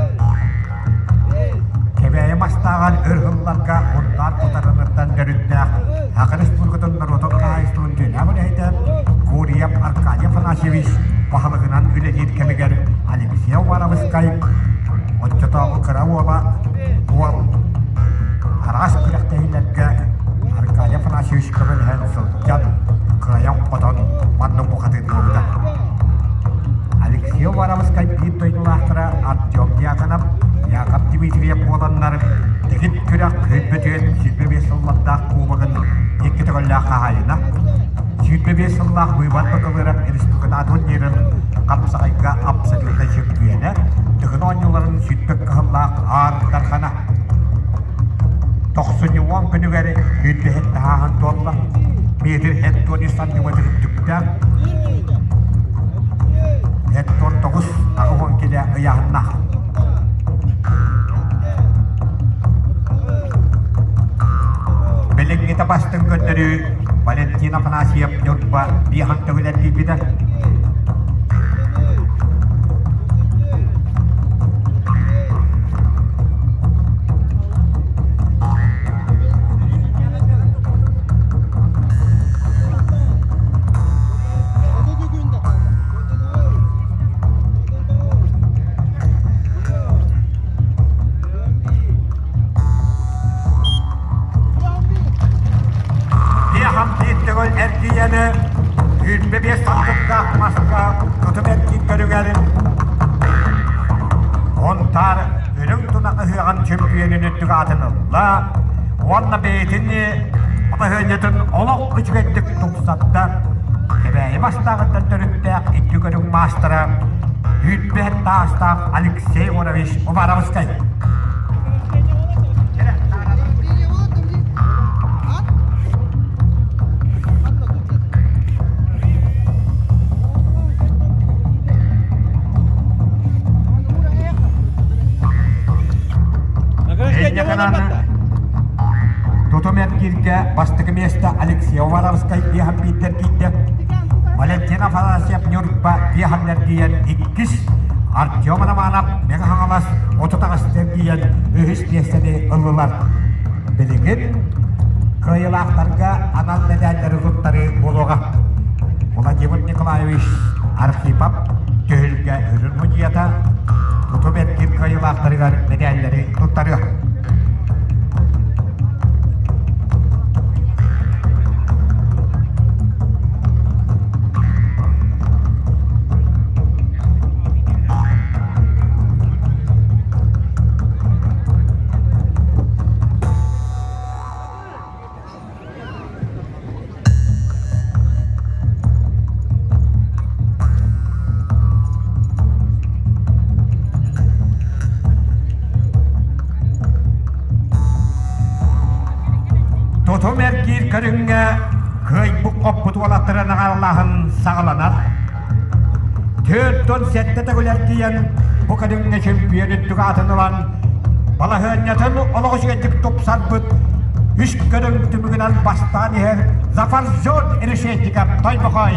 Кэбээйи мастааҕар өр сылларга Мунтаар Кутарыныттан төрүттээх Саха Республикатын норуотун хаһаайыстыбатын дьиэлээх үлэһитэ Гурьев Аркадий Афанасьевич баһылыгынан үлэлиир кэмигэр Алексей Уваровскай оччотооҕу кыра уола уол араас күрэхтэһиилэргэ Аркадий Афанасьевич көмөлөһөн сылдьан кыайан-хотон маннык бухатыыр буолбута. Алексей Уваровскай биир дойдулаахтара Артем Дьяконов, Яков Дмитриев буоланнар Дэгит күрэх күһүйбүтүн 25 сыллардаах кубогын икки төгүллээх хаһаайына, 25 сыллаах быыбар бакалыырап республикатааҕы турнирын хапсаҕайга абсолютнай чөмпүйүөнэ, Тыгын оонньууларын сүүрбэт кыһыллаах Аар Дархана. Тохсунньу уон күнүгэр сүүрбэһит таһааһын туолла. Метр 73 сантиметр үрдүктээх, 79 80 килэ ыйааһыннаах. Иккитэ бастыҥ көрдөрүү Валентин Афанасьев Ньурба биэһэн төгүл эргийбитэ. Биэһэн биир төгүл эргийэни 25 сантыктаах маска тутум эргин көрүгэрин Онтаар үрүҥ тунах ыһыаҕын чөмпүйүөнүн үрдүк аатын ылла уонна бэйэтин балаһыанньатын олох үчүгэйдик тупсарда. Кэбээйи бастааҕыттан төрүттээх икки көрүҥ маастара Үүтбэт таастаах Алексей Иванович Уваровскай. Тутум эргииргэ бастакы миэстэ Алексей Уваровскай биэһэн биирдэр киирдэ. Валентин Афанасьев Ньурба биэһэн эргийэн иккис, Артем Романов Мэҥэ Хаҥалас 38 эргийэн үһүс миэстэни ыллылар. Билигин кыайыылаахтарга анал мэдээллэри туттарыы буолуоҕа. Владимир Николаевич Архипов түһүлгэ үрүн мудьуйата тутум эргин кыайыылаахтарыгар мэдээллэри туттарыа. Тутум эргиир көрүҥҥэ кыайбыт-хоппут уолаттары наҕаралааһын саҕаланар. 47 төгүл эргийэн бу көрүҥҥэ чөмпүйүөн үрдүк аатын ылан балаһыанньатын олох үчүгэйдик тупсарбыт үс көрүҥ түмүгүнэн бастаан иһэр Зафарзон Решетников Тойбохой.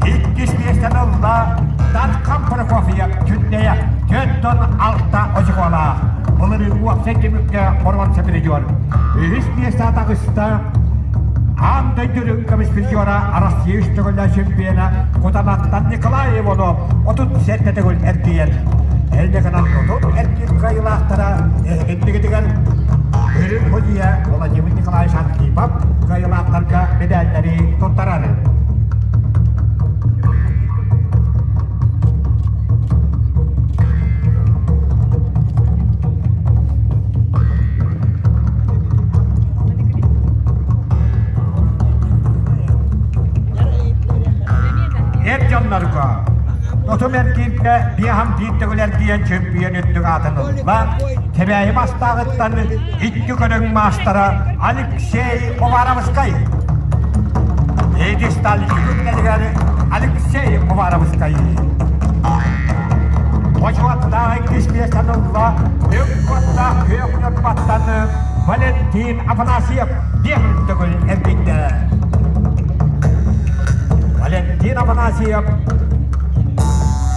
Иккис миэстэни ылла Дархан Прокофьев Күндэйэ 46 очукуолаах. Былырыын уопсай түмүккэ боруонса призер. Үһүс миэстэ таҕыста Аан дойду үрүҥ көмүс призера Россия үс төгүллээх чемпиона Кутанаттан Николай Иванов 37 төгүл эргийэн Эллэ гынан тутун эргиир кыайыылаахтара эһигиннигитигэр Үрүҥ Худья Владимир Николаевич Архипов кыайыылаахтарга медаллэри туттарар. Эр дьоннорго Отум эргииргэ биэһам биир төгүл эргийэн чөмпүйүөн үрдүк аатын ылла. Кэбээйи бастааҕыттан икки көрүҥ маастара Алексей Уваровскай. Пьедестал күннэригэр Алексей Уваровскай. Бочуоттаах иккис миэстэни ылла Үк-куоттаах күөх Ньурбаттан Валентин Афанасьев биэс төгүл эргийдэ. Валентин Афанасьев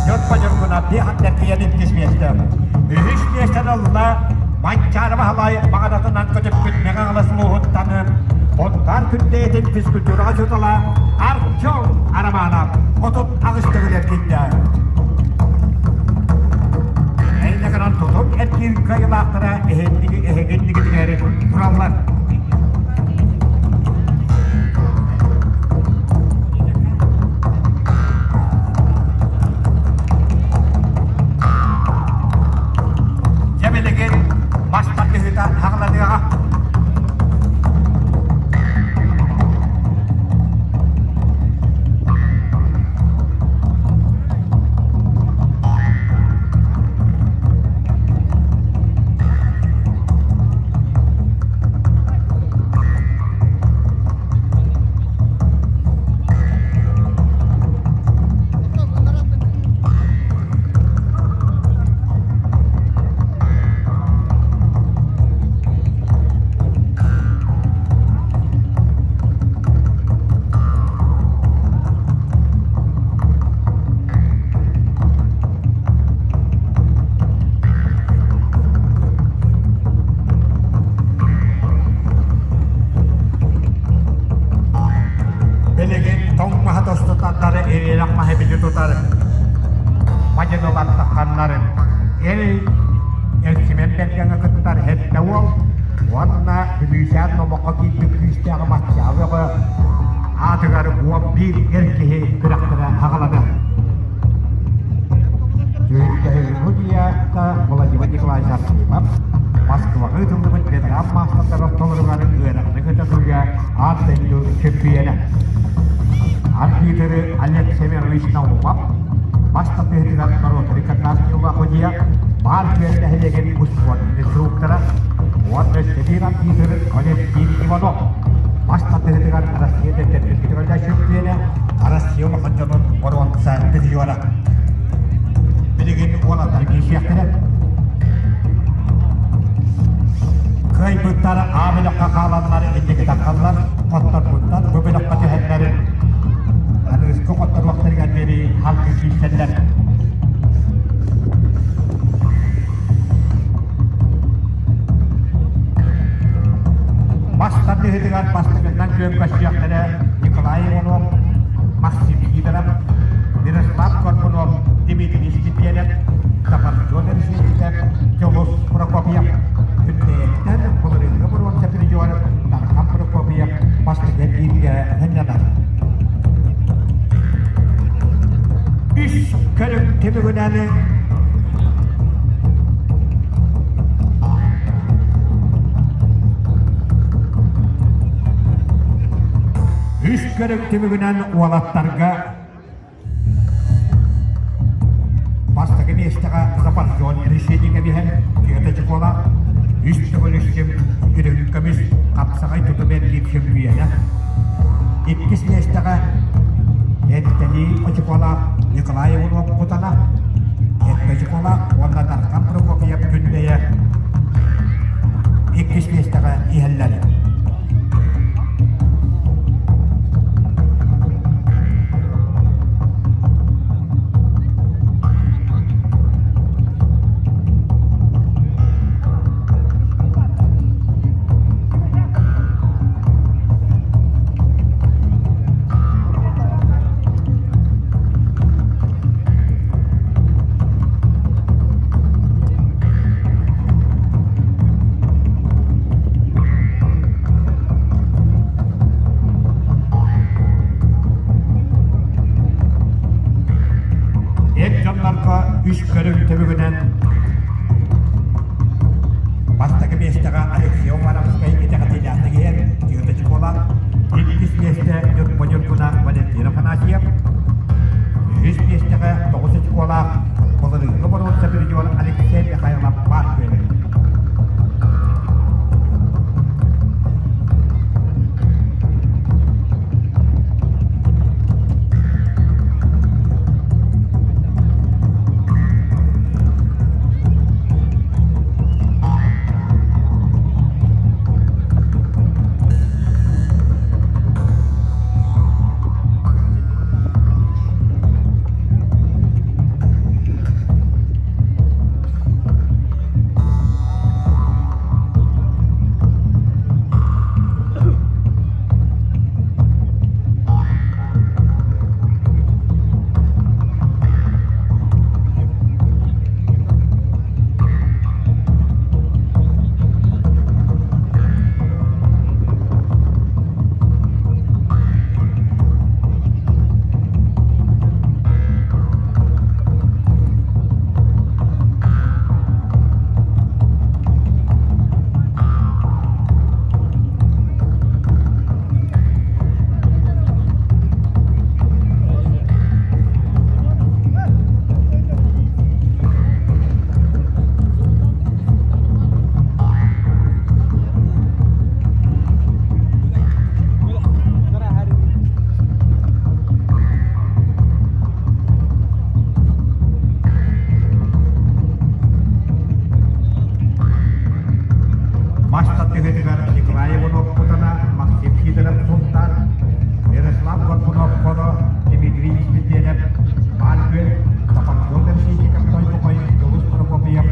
Ньурба Ньургуна биэс эргийэн иккис миэстэ. Үһүс миэстэни ылла Манчаары Баһылай баҕанатынан көтүппүт Мэҥэ Хаҥалас улууһуттан Онтаар күндэйэтин физкультураҕа учуутала Артем Романов 38 төгүл эргийдэ. Эйнэгынан тутум эргиир кыайыылаахтара эһигиннигитигэр тураллар. Дьэ билигин мас тардыһыыта хаҕыланыаҕа. маһы били тутар мадьынылар тахханнар эл Эрчимэн Бэргэҥэ кыттар сэттэ уол уонна Бүлүүчээн номоххо киирбит күүстээх Маччаа Бөҕө аатыгар 11 эр киһи күрэхтэрэ аҕалана. Түһүлгэһи Владимир Николаевич Артемов Москваҕа ыытыллыбыт ветеран маастардар ортолоругар ыараханы көтөҕүүгэ аан дойду чөмпүйүөнэ. Арбитры Олег Семенович Наумов бас тардыһыытыгар норуотары Катастиула Ходия баар күөл нэһилиэгин успуорт инструктора уонна Сибиир арбитр Валентин Иванов бас тардыһыытыгар Россия дэттэрбит чөмпүйүөнэ Россия улахан дьонун боруонса призера. Билигин уолаттар киирсиэхтэрэ. Кыайбыттар А бөлөххө хааланнар инники таххаллар, хотторбуттар бу бөлөххө түһэллэр. Аныгыскы хотторуохтарыгар диэри халгы киирсэллэр. Бас тардыһыытыгар бастакынан күөн көрсүөхтэрэ Николай Иванов, Максим Сидоров, Мирослав Горбунов, Дмитрий Степенов, Сафарджон Решетников, Дьулус Прокопьев, Күндэйэттэн былырыыҥҥы боруонса призер Дархан Прокопьев бастакы бииргэ сынньанар. Үс көрүҥ түмүгүнэн Үс көрүҥ түмүгүнэн уолаттарга бастакы миэстэҕэ Запасжон решение биһэн Киэта Чукола, үс төгүл үстүм үрүҥ көмүс хапсаҕай тутум эргиир чөмпүйүөнэ. Иккис миэстэҕэ Эртэлии Очукола Николай Иванов Кутана, Эртэ Чукола уонна Дархан Прокопьев Күндэйэ иккис миэстэҕэ иһэллэр. Эр дьоннорго үс көрүҥ түмүгүнэн бастакы миэстэҕэ Алексей Уваровскай итэҕэтиилээхтик иһэр Тиота Чукола, иккис миэстэ Ньурба Ньургуна Валентин Афанасьев, үһүс миэстэҕэ тоҕус очколаах былырыыҥҥы боруонса призер Алексей Михайлов баар күөлэ. Мас тардыһыытыгар Николай Иванов Кутана, Максим Сидоров Сунтаар, Ярослав Горбунов Хоро, Дмитрий Испирдиэнэп Баал Күөл, Сапаржон Решетников Тойбохой, Дьулус Прокопьев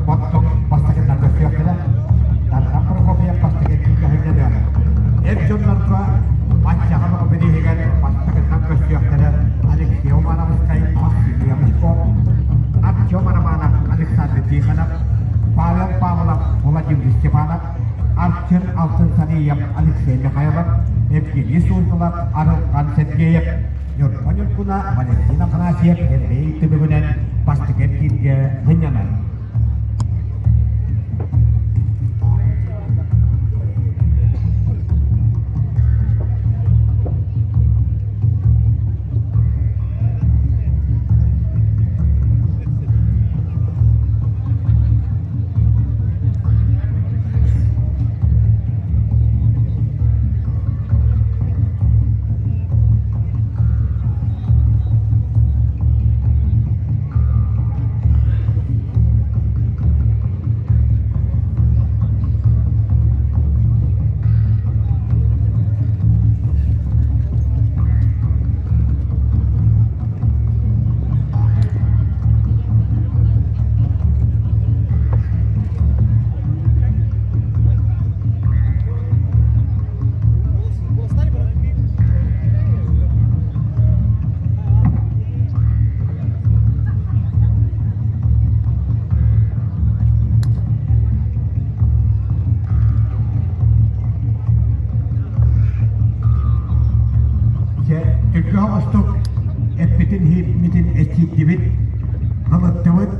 Боттук бастакыннар көрсүөхтэрэ. Дархан Прокопьев бастакы күүкэһиннэнэ. Эр дьоннорго Маччаҕа бирииһигэр бастакыннан көрсүөхтэрэ Алексей Омаров. Павел Павлов, Владимир Степанов, Арчын Алтын Саниев, Алексей Михайлов, Евгений Суздалов, Арылхан Сергеев, Ньурба Ньургуна, Валентин Афанасьев Эрбей түбүгүнэн бастакы эргииргэ сынньанар. Дьэ, түргэн оҕустук эппитин иһиппитин эчийдибит, ылыттыбыт.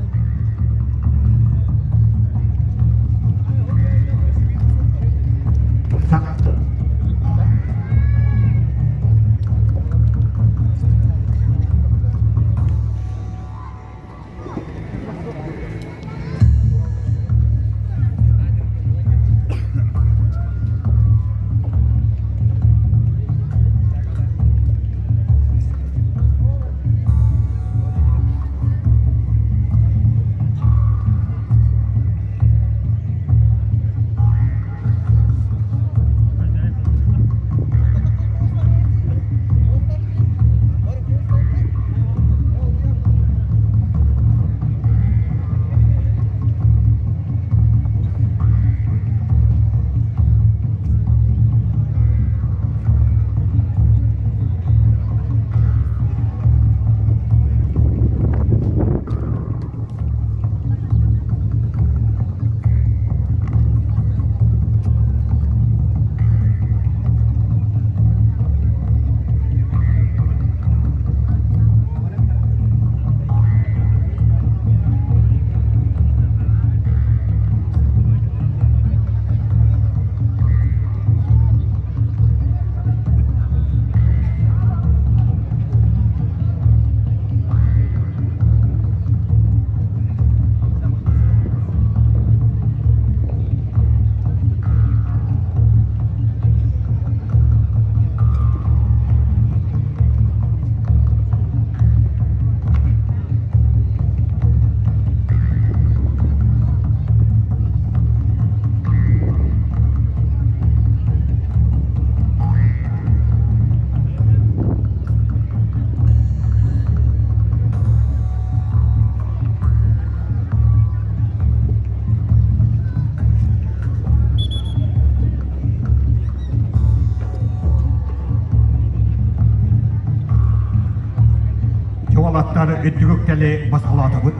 Уолаттар үрдүк басқалатыбыт.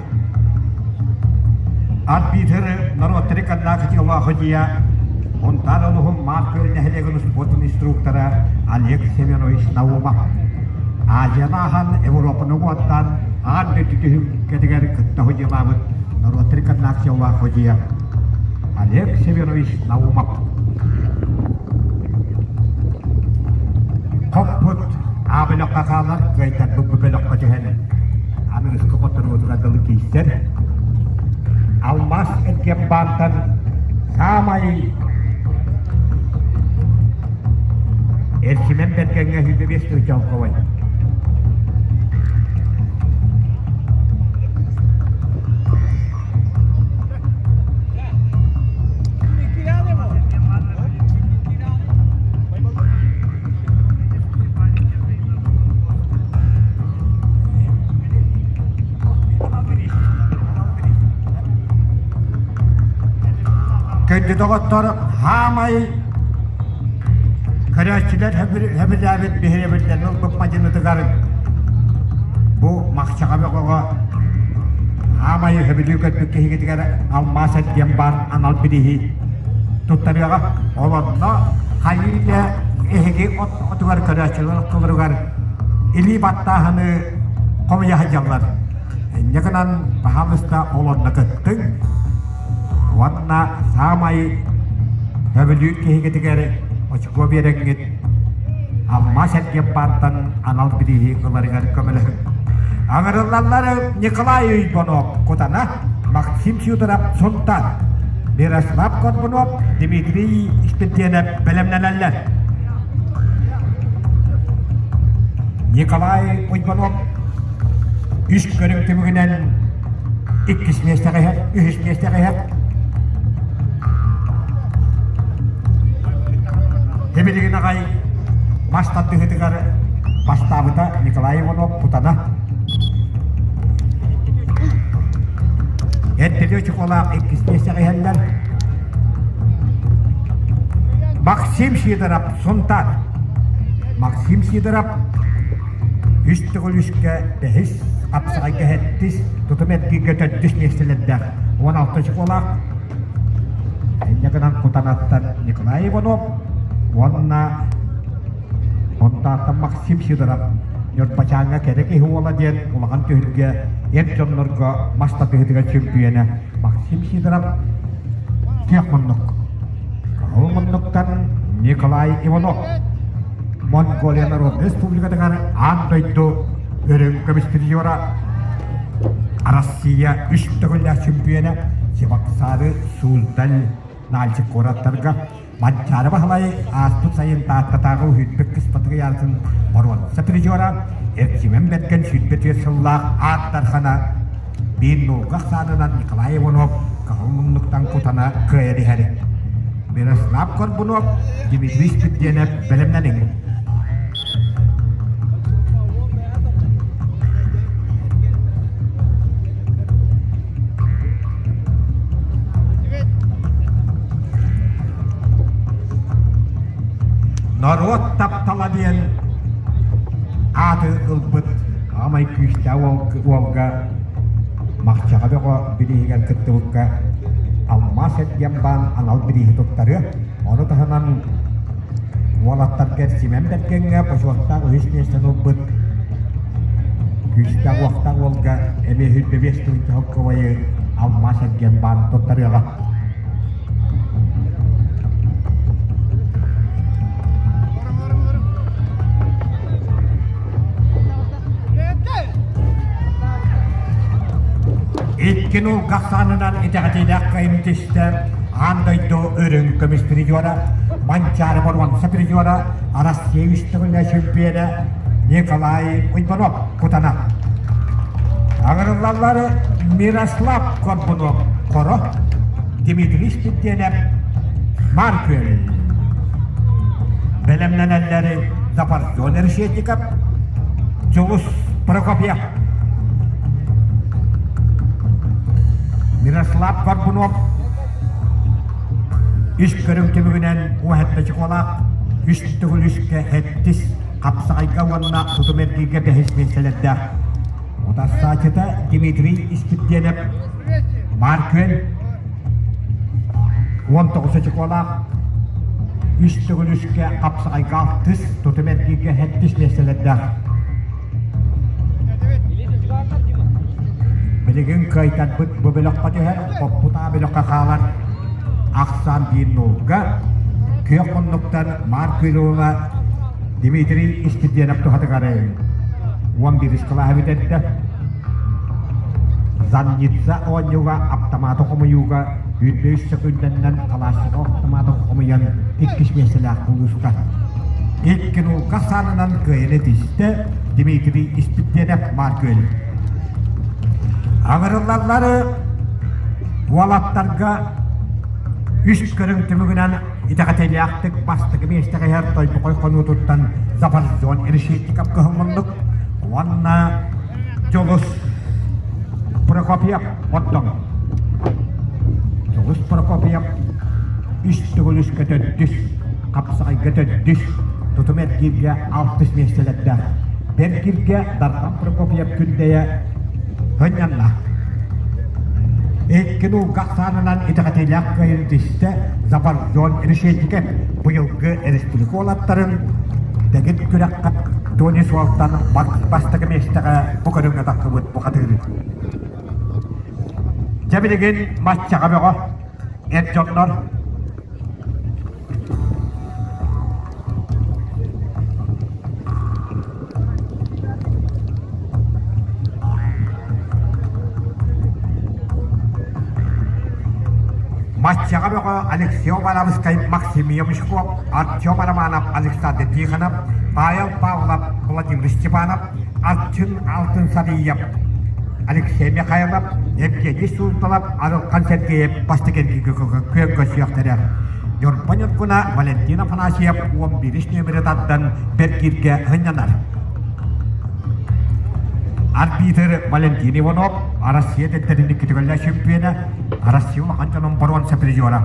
Арбитр норуоттары каннаахытыалаах дия Онтан олуһун Марк нэһилиэгин спортун инструктора Олег Семенович Наумов. Азияны ахан Европаны уоттан аан дойду кэтигэр кытта худьялаабыт норуоттары каннаахытыалаах дия Олег Семенович Наумов. Хоппут А бөлөххө хаалар, кыайтарбыт бу бөлөххө түһэн аныгыскы хотторуутугар дылы киирсэр. Алмаас эргиэн саамай Эрчимэн Бэргэҥҥэ 25 тыһыынча Күндү доҕоттор, хаамай көрөөччүлэр сөбүлээбит биһирэбиллэрин ылбыт мадьынытыгар бу Махчаҕа бөҕөҕө Аамайы сөбүлүү көрбүт киһигитигэр алмаас эргиэн баар анал бирииһи туттарыаҕа. Ол онно хайыы эһиги отугар көрөөччүлэр ортолоругар илии баттааһыны хомуйа сылдьаллар. Инньэ гынан, баһаалыста ол онно кыттыҥ. Уонна саамай сөбүлүүр киһигитигэр очко биэрэҥҥит Алмаас эргиэн баантан анал бирииһи ыларыгар көмөлөһүҥ. Аҥырыллаллар Николай Уйбонов Кутана, Максим Сидоров Сунтаар, Мирослав Горбунов, Дмитрий Испирдиэнэп бэлэмнэнэллэр. Николай Уйбонов үс көрүҥ түмүгүнэн иккис миэстэҕэ иһэр, үһүс миэстэҕэ иһэр. Тибилигин аҕай мас тардыһыытыгар бастаабыта Николай Иванов Путана. Эрдэлиэ чохолаах иккис миэстэҕэ иһэллэр. Максим Сидоров Сунтаар. Максим Сидоров үс төгүл үскэ бэһис, хапсаҕайга сэттис, тутум эргииргэ төрдүс миэстэлэрдээх 16 чохолаах. Инньэ гынан Кутанаттан Николай Иванов уонна Онтааттан Максим Сидоров Ньурбачааҥҥа кэрэ киһи уола диэн улахан түһүлгэ эр дьоннорго мас тардыһыытыгар чөмпүйүөнэ Максим Сидоров күөх муннук. Кыһыл муннуктан Николай Иванов Монголия Народнай Республикатыгар аан дойду үрүҥ көмүс призера Россия үс төгүллээх чөмпүйүөнэ Чебоксары Суздаль Нальчик куораттарга Манчаары Баһылай ааспыт сайын Тааттатааҕы үһүрбүт кыспатыгы яатын боруонса призера Эрчимэн Бэргэн 24 сыллаах аат дархана биир нуулга ахсаанынан Николай Иванов кыһыл муннуктан кутана кыайан иһэр. Мирослав Горбунов, Дмитрий Спирдиэнэп бэлэмнэниҥ. Норуот таптала диэн ааты ылбыт аамай күүстээх уолга Махчаҕа бөҕө бирииһигэр кыттыбыкка алмаас эргиэн баан анал бирииһи туттарыа. Ону таһынан уолаттарга Симэн Бэргэҥҥэ бочуоттаах үһүс миэстэни ылбыт күүстээх-уохтаах уолга эмиэ 25 тыһыынча солкуобайы алмаас эргиэн баан туттарыаҕа. Икки нуулгах саанынан итэҕэтиилээх кыайын түстэ аан дойду үрүҥ көмүс призера, Манчаары боруонса призера, Россия үс төгүллээх чөмпүйүөнэ Николай Уйбанов Кутана. Аҥырыллаллар Мирослав Горбунов Хоро, Дмитрий Спирдиэнэп Маркүөл. Бэлэмнэнэллэри Запоржон Решетников, Дьулус Прокопьев. Мирослав Горбунов үс көрүҥ түмүгүнэн уоһэтте чоколаах, үс төгүл үскэ сэттис, хапсаҕайга уонна тутум эргииргэ бэһис миэстэлэрдээх. Утарсааччыта Дмитрий Испирдиэнэп Маркүөл 19 очукуолаах, үс төгүл үскэ хапсаҕайга алтыс, тутум эргииргэ сэттис миэстэлэрдээх. Билигин кыайтарбыт бу бөлөххө түһэр, хоппут А бөлөххө хаалар. Ахсаан биир нуулга күөх муннуктан Марк Кириллова Дмитрий Испирдиэнэп туһатыгар 11 кылааһы бүтэрдэ. Занница оонньууга аптамааты хомуйууга 103 сөкүүндэннэн Калашников автоматын хомуйан иккис миэстэлээх улууска. Икки нуулга саанынан кыайан этистэ Дмитрий Испирдиэнэп Маркүөл. Аҥырыллаллары уолаттарга үс көрүҥ түмүгүнэн итэҕэтиилээхтик бастакы миэстэҕэ иһэр Тойбохой хонуутуттан Запоржон Решетников кыһыл уонна Дьулус Прокопьев Оттон Дьулус Прокопьев үс төгүл үскэ төрдүс, хапсаҕайга төрдүс, тутум эргииргэ алтыс миэстэлэрдээх. Бэргиргэ Дархан Прокопьев Күндэйэ Хынньанна. Икки нуулгах саанынан итэҕэтиилээх кыайын түстэ Забарзон Решетников быйылгы республика уолаттарын дэгит күрэххэ Тони Суолтан бастакы миэстэҕэ бу көрүҥҥэ тахсыбыт бухатыыр. Дьэ билигин маччаҕа бөҕө эр дьоннор Маччаҕа бөҕө Алексей Омаровскай, Максим Ямышков, Артем Романов, Александр Тихонов, Павел Павлов, Владимир Степанов, Арчын Алтын Сарыев, Алексей Михайлов, Евгений Султалов, Арылхан Сергеев бастакы эргииргэ күөн көрсүөхтэрэ. Ньурба Ньургуна Валентин Афанасьев 11 нүөмэри тардан бэргииргэ сынньанар. Арбитр Валентин Иванов, Россия дэттэрин иккитигэллэ чемпиона, Россия улахан дьонун боруонса призера.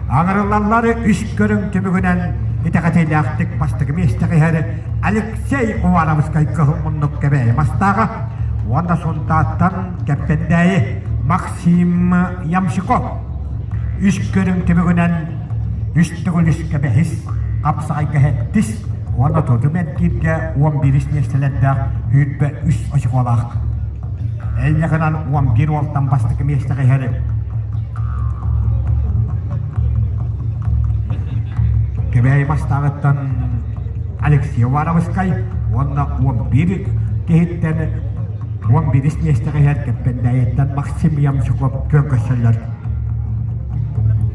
Аҥарыллаллар үс көрүҥ түмүгүнэн итэҕэтиилээхтик бастакы миэстэҕэ иһэр Алексей Уваровскай кыһыл муннук кэбээйи мастааҕа уонна Сунтааттан Кэппэндээйи Максим Ямщиков үс көрүҥ түмүгүнэн үс төгүл үскэ бэһис, хапсаҕайга сэттис уонна тутум эргииргэ 11 миэстэлэрдээх 23 очукуолаах. Эйиэхинэн 11 уолтан бастакы миэстэҕэ иһэр Кэбээйи бастааҕыттан Алексей Уваровскай уонна 11 киһиттэн 11 миэстэҕэ иһэр Кэппэндээйиттэн Максим Ямщиков күөн көрсөллөр.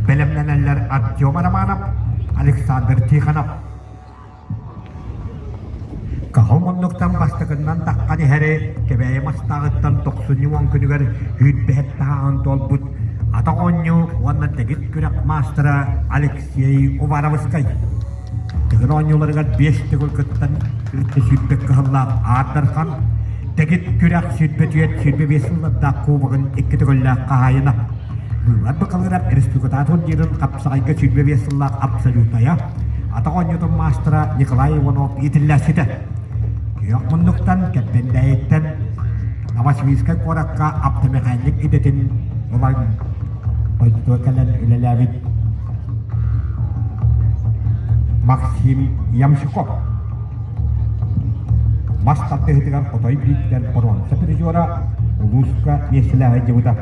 Бэлэмнэнэллэр Артем Романов, Александр Тихонов. Каһыл муннуктан бастакыннан таххан иһэри Кэбээйи мастааҕыттан тохсунньу уон күнүгэр сүүрбэһэт таһаҕын туолбут атах оонньуу уонна дэгит күрэх маастара Алексей Уваровскай. Тыгын оонньууларыгар биэс төгүл кыттан үтэ сүүрбэт кыһыллаах Аардархан, дэгит күрэх 24 25 сыллардаах кубогын икки төгүллээх хаһаайына. Быыбар бакалыырап республикатаат турнирын хапсаҕайга 25 сыллаах абсолютная, атах оонньуутун маастара Николай Иванов иитиллээччитэ. Күөх муннуктан, Кэппэндээйиттэн Новосибирскай куоракка автомеханик идэтин ылан дойдутугар кэлэн үлэлээбит Максим Ямщиков. Мас тардыһыытыгар хотой бииттэн боруонса призера улууска миэстэлээх сылдьыбыта.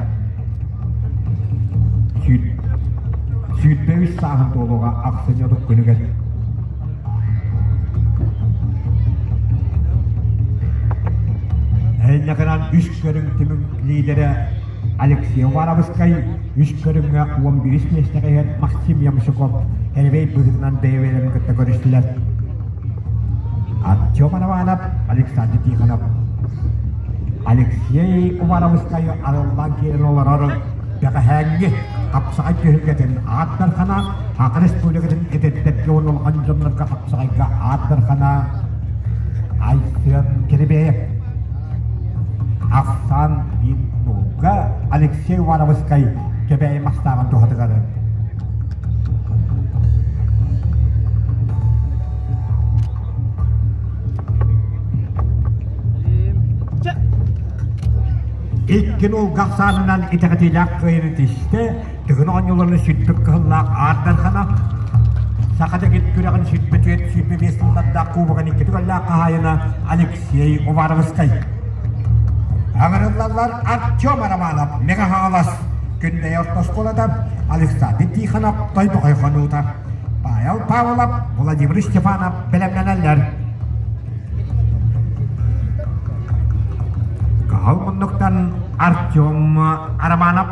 23 сааһын туолуоҕа ахсынньы отут күнүгэр. Эһиннэхинэн үс көрүҥ түмүк лидерэ Алексей Уваровскай үс көрүҥҥэ 11 миэстэҕэ иһэр Максим Ямщиков эревей быһыытынан бэйэ-бэйэлэрин кытта көрүстүлэр. Артем Романов, Александр Тихонов. Алексей Уваровскай арыллан киирэн олорор бэҕэһээҥҥи хапсаҕай түһүлгэтин аат дархана, Саха Республикатын эдэрдэргэ уонна улахан дьоннорго хапсаҕайга аат дархана Айсен Кирибеев. Ахсаан биир нолга Алексей Уваровскай Кэбээйи мастааҕын туһатыгар Икки нолга ахсаанынан итэҕэтиилээх кыайыыны тистэ, Тыгын оонньууларын сүрбүт кыһыллаах Аардархана, Саха дэгит күрэҕин 24 25 сыллардаах кубогын икки төгүллээх хаһаайына Алексей Уваровскай. Аҥарыллаллар Артем Романов, Мэҥэ Хаҥалас, Күндэйэ орто оскуолата, Александр Тихонов, Тойбохой хонуута, Павел Павлов, Владимир Степанов бэлэмнэнэллэр. Кыһыл муннуктан Артем Романов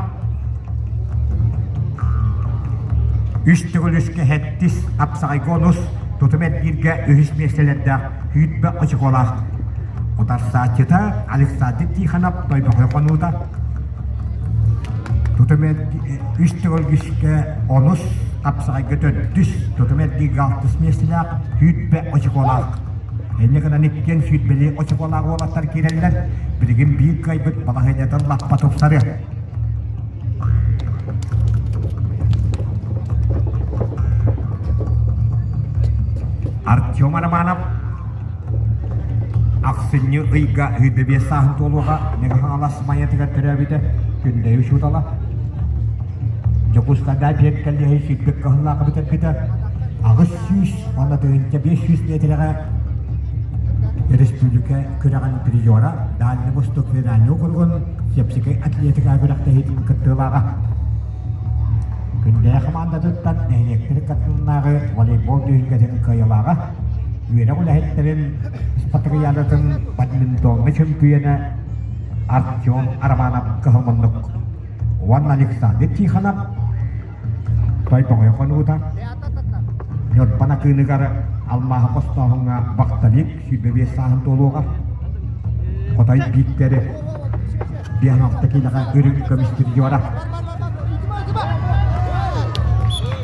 үс төгүл үскэ сэттис, хапсаҕайга онус, тутум эргииргэ үһүс миэстэлэрдээх сүүрбэ очукуолаах. Утарсааччыта Александр Тихонов Тойбохой хонуута. Тутум үс төгүл үскэ онус, хапсаҕайга төрдүс, тутум эргииргэ алтыс миэстэлээх сүүрбэ очукуолаах. Инньэ гынан иккиэн сүүрбэлии очукуолаах уолаттар киирэллэр. Билигин биир кыайбыт балаһыанньатын лаппа тупсарыа. Артем Романов ахсынньы ыйга 25 сааһын туолуоҕа Мэҥэ Хаҥалас Майатыгар төрөөбүтэ, Күндэйи учуутала. Дьокуускайга биэр кэллиэһи сүүрбүт кыһыллаах бүтэрбитэ. 800 уонна 1500 миэтэрэҕэ республика күрэҕин призера, Дальний Восток федеральный округун Сепсикэй атлетика күрэхтэһиитин кыттыылааҕа. Күндэйэ хамаандатыттан нэһилиэктэр катыннааҕы волейбол түһүлгэтин кыайыылааҕа, үөрэх үлэһиттэрин спартакиадатын бадминтоҥҥа чөмпүйүөнэ Артем Романов кыһыл муннук уонна Александр Тихонов Тойбоҥой хонуута Ньурба Накыыныгар алмааһы хостооһуҥҥа вахтовик 25 сааһын туолуоҕа. Хотой бииктэри 56 киилэҕэ үрүҥ көмүс призера.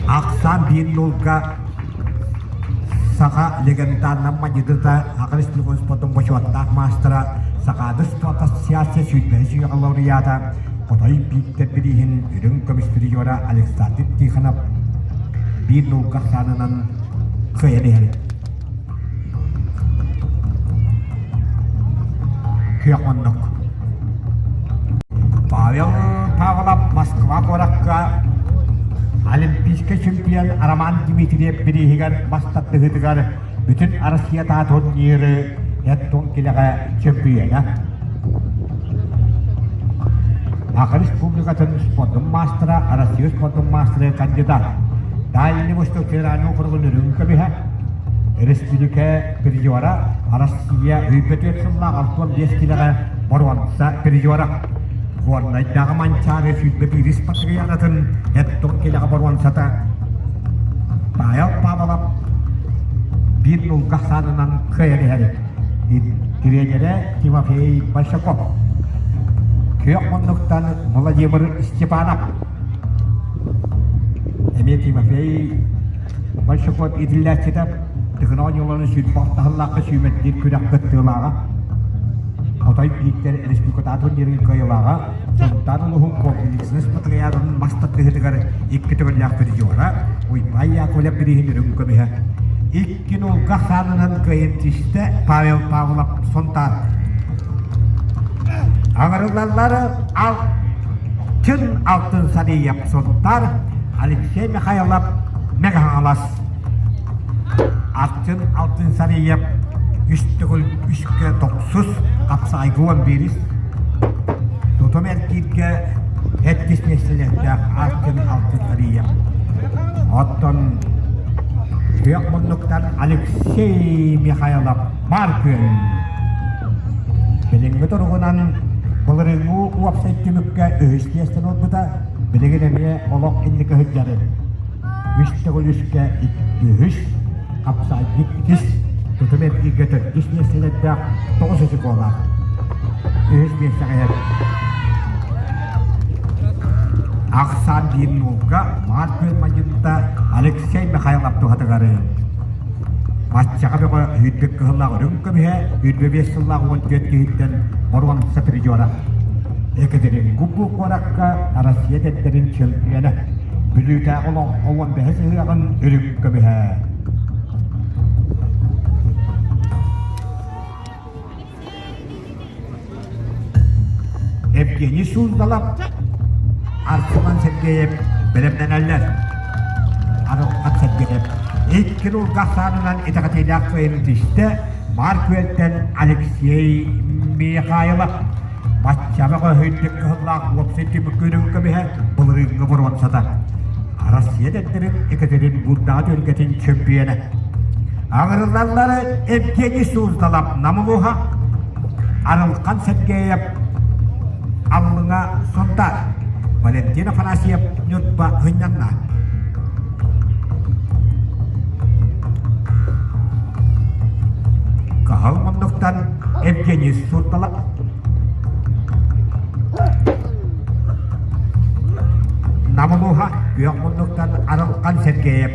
Ахсаан биир нулга Саха легендарнай мадьыдыта Саха Республикатын спордун бочуоттаах маастара Сахаада спорт ассоциация сүүрбэһис үйэҕэ лауреата Хотой Бииктэр бирииһин үрүҥ көмүс призера Александр Тихонов биир нулга ахсаанынан кыайан иһэр. Күөх муннук. Павел Павлов Москва куоракка Олимпийскай чемпион Роман Дмитриев бирииһигэр бас тардыһыытыгар бүтүн Россия турниры эт килэҕэ чөмпүйүөнэ. Саха Республикатын спордун маастара, Россия спордун маастара кандидат. Дальний Восток федеральный округун үрүҥ көмүһэ, республика призера, Россия үппөтүөт сыллаах 65 килэҕэ боруонса призера. Горнайдааҕы Манчаары 21 спартакиадатын эт килэҕэ боруонсата Павел Павлов биир нулга саанынан кыайан иһэр. Тренерэ Тимофей Большаков. Күөх муннуктан Владимир Степанов. Эмиэ Тимофей Большаков иитиллээччитэ Тыгын оонньууларын сүүрбэх таһыллаахха сүүмэрдиир күрэх кыттыылааҕа. Хотой Бииктэр республикатааҕы турнирын кыайыылааҕа Сунтаар улууһун комплекснай спартакиадатын мас тардыһыытыгар икки төгүллээх призера Уйбаан Яковлев бирииһин үрүҥ көмүһэ. Икки нулга хаанынан кыайан тистэ Павел Павлов Сунтаар. Аҥарыллаллар Алтын Алтын Сариев Сунтаар, Алексей Михайлов Мэҥэ Хаҥалас. Алтын Алтын Сариев үс төгүл үскэ тохсус, хапсаҕайга уон биирис. Тутум эргииргэ эргис миэстэлэрдээх Алтын Алтын Сариев. Оттон күөх муннуктан Алексей Михайлов Маркүн. Билиҥҥи туругунан былырыыҥҥы уопсай түмүккэ үһүс миэстэни ылбыта, билигин эмиэ олох инники сылдьарын. Үс төгүл үскэ икки үс, хапсаайдык иккис, тутум эргииргэ төрдүс миэстэлэрдээх тоҕус очукуолаах. Үһүс миэстэҕэ иһэр. Ахсаан биир нуулга Маар Күөл мадьынта Алексей Михайлов туһатыгар Баччаҕа бөҕө үүрбүт кыһыллаах үрүҥ көмүһэ, 25 сыллаах 14 киһиттэн боруонса призера. Екатеринбург куоракка Россия дэттэрин чемпиона. Бүлүүтээҕи олоҥхо уон бэһис ыһыаҕын үрүҥ көмүһэ. Евгений Суздалов, Арсылан Сергеев бэлэмнэнэллэр. Арылхан Сергеев икки рулга ахсаанынан итэҕэтиилээх кыайыыны түстэ Маар Күөлтэн Алексей Михайлов. Баччаҕа өһүйдүк кыһыллаах уопсай түмүк көмүһэ былырыыҥҥы боруонсата. Россия дэттэрин Екатеринбургдааҕы түһүлгэтин чөмпүйүөнэ. Аҥырыллаллары Евгений Суздалов Намылуха, Арылхан Сергеев Аллыҥа Сунтаар, Валентин Афанасьев Ньурба Һынньанна. Кыһыл муннуктан Евгений Суздалов Намылуха күөх муннуктан Арылхан Сергеев.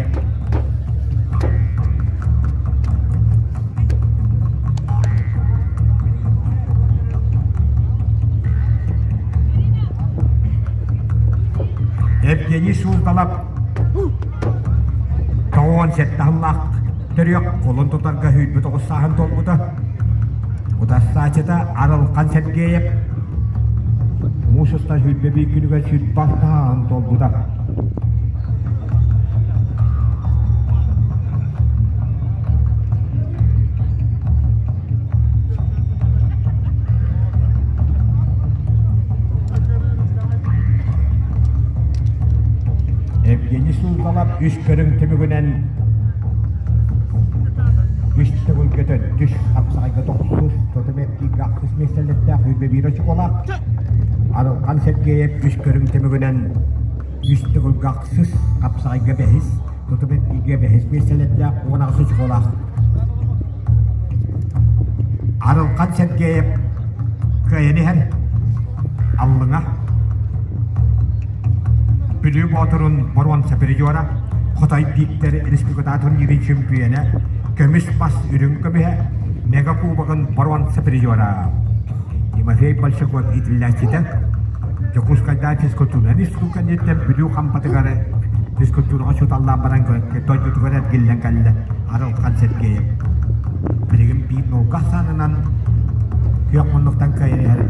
Евгений Суздалов тоҕуон сэттэ сыллаах төрүөх кулун тутарга сүүрбүт оҕус сааһын туолбута. Утарсааччыта Арылхан Сергеев муус устар 21 күнүгэр сүүрбэ сааһын туолбута. Евгений Суздалов үс көрүҥ түмүгүнэн үс төгүлгэ төрдүс, хапсаҕайга тохсус, тотум эргииргэ ахсыс миэстэлэрдээх 21 очуколаах. Арылхан Сергеев үс көрүҥ түмүгүнэн үс төгүлгэ ахсыс, хапсаҕайга бэһис, тотум эргииргэ бэһис миэстэлэрдээх 18 очуколаах. Арылхан Сергеев кыайан иһэр Аллыҥа Бүлүү Боотурун боруонса призера, Хотой Бииктэр республикатааҕы турнирын чөмпүйүөнэ, көмүс мас үрүҥ көмүһэ, Мега Кубогын боруонса призера Тимофей Большаков иитиллээччитэ, Дьокуускайдааҕы физкультурнай институт кэнниттэн Бүлүү Хампатыгар физкультураҕа учууталлаан баран дойдутугар эргиллэн кэллэ Арылхан Сергеев. Билигин биир нолга ахсаанынан күөх муннуктан кыайан иһэр.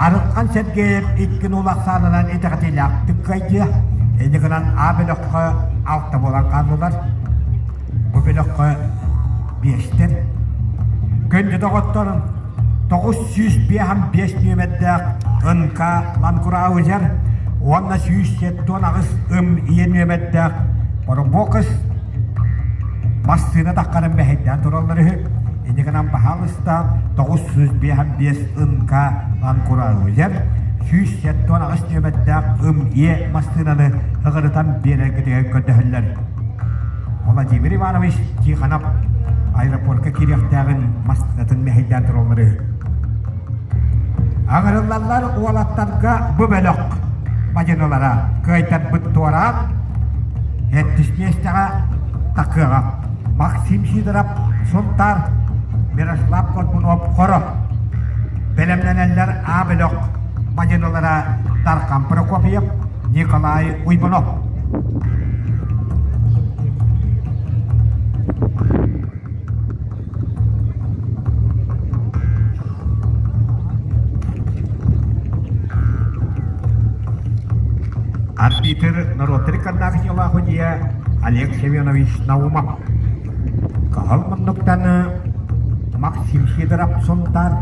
Арылхан Сергеев икки нуул ахсаанынан итэҕэтиилээхтик кыайдыа. Инньэ гынан А бөлөххө алта буолан хааллылар. Бу бөлөххө биэстэр. Күндү доҕоттор, 905 нүөмэрдээх НК Ланкураузер уонна 178 ым ийэ нүөмэрдээх Поробокс массыына таххарын мэһэйдээн тураллар үһү. Инньэ гынан баһаалыста 955 НК Ланкураузер 178 нүөмэрдээх ым ийэ массыынаны ыҕырытан биэрэргитигэр көрдөһөллөр. Владимир Иванович Тихонов аэропорка киириэхтээҕин массыынатын мэһэйдээн тураллар үһү. Аҥырыллаллар уолаттарга бу бөлөх мадьынылара кыайтарбыт туораан сэттис миэстэҕэ такыаҕа Максим Сидоров Сунтаар Мирослав Горбунов Хоро бэлэмнэнэллэр А бөлөх мадьынылара Дархан Прокопьев Николай Уйбунов. Арбитр норуоттары кардаах дьиэ Олег Семенович Наумов. Кыһыл муннуктан Максим Сидоров Сунтаар,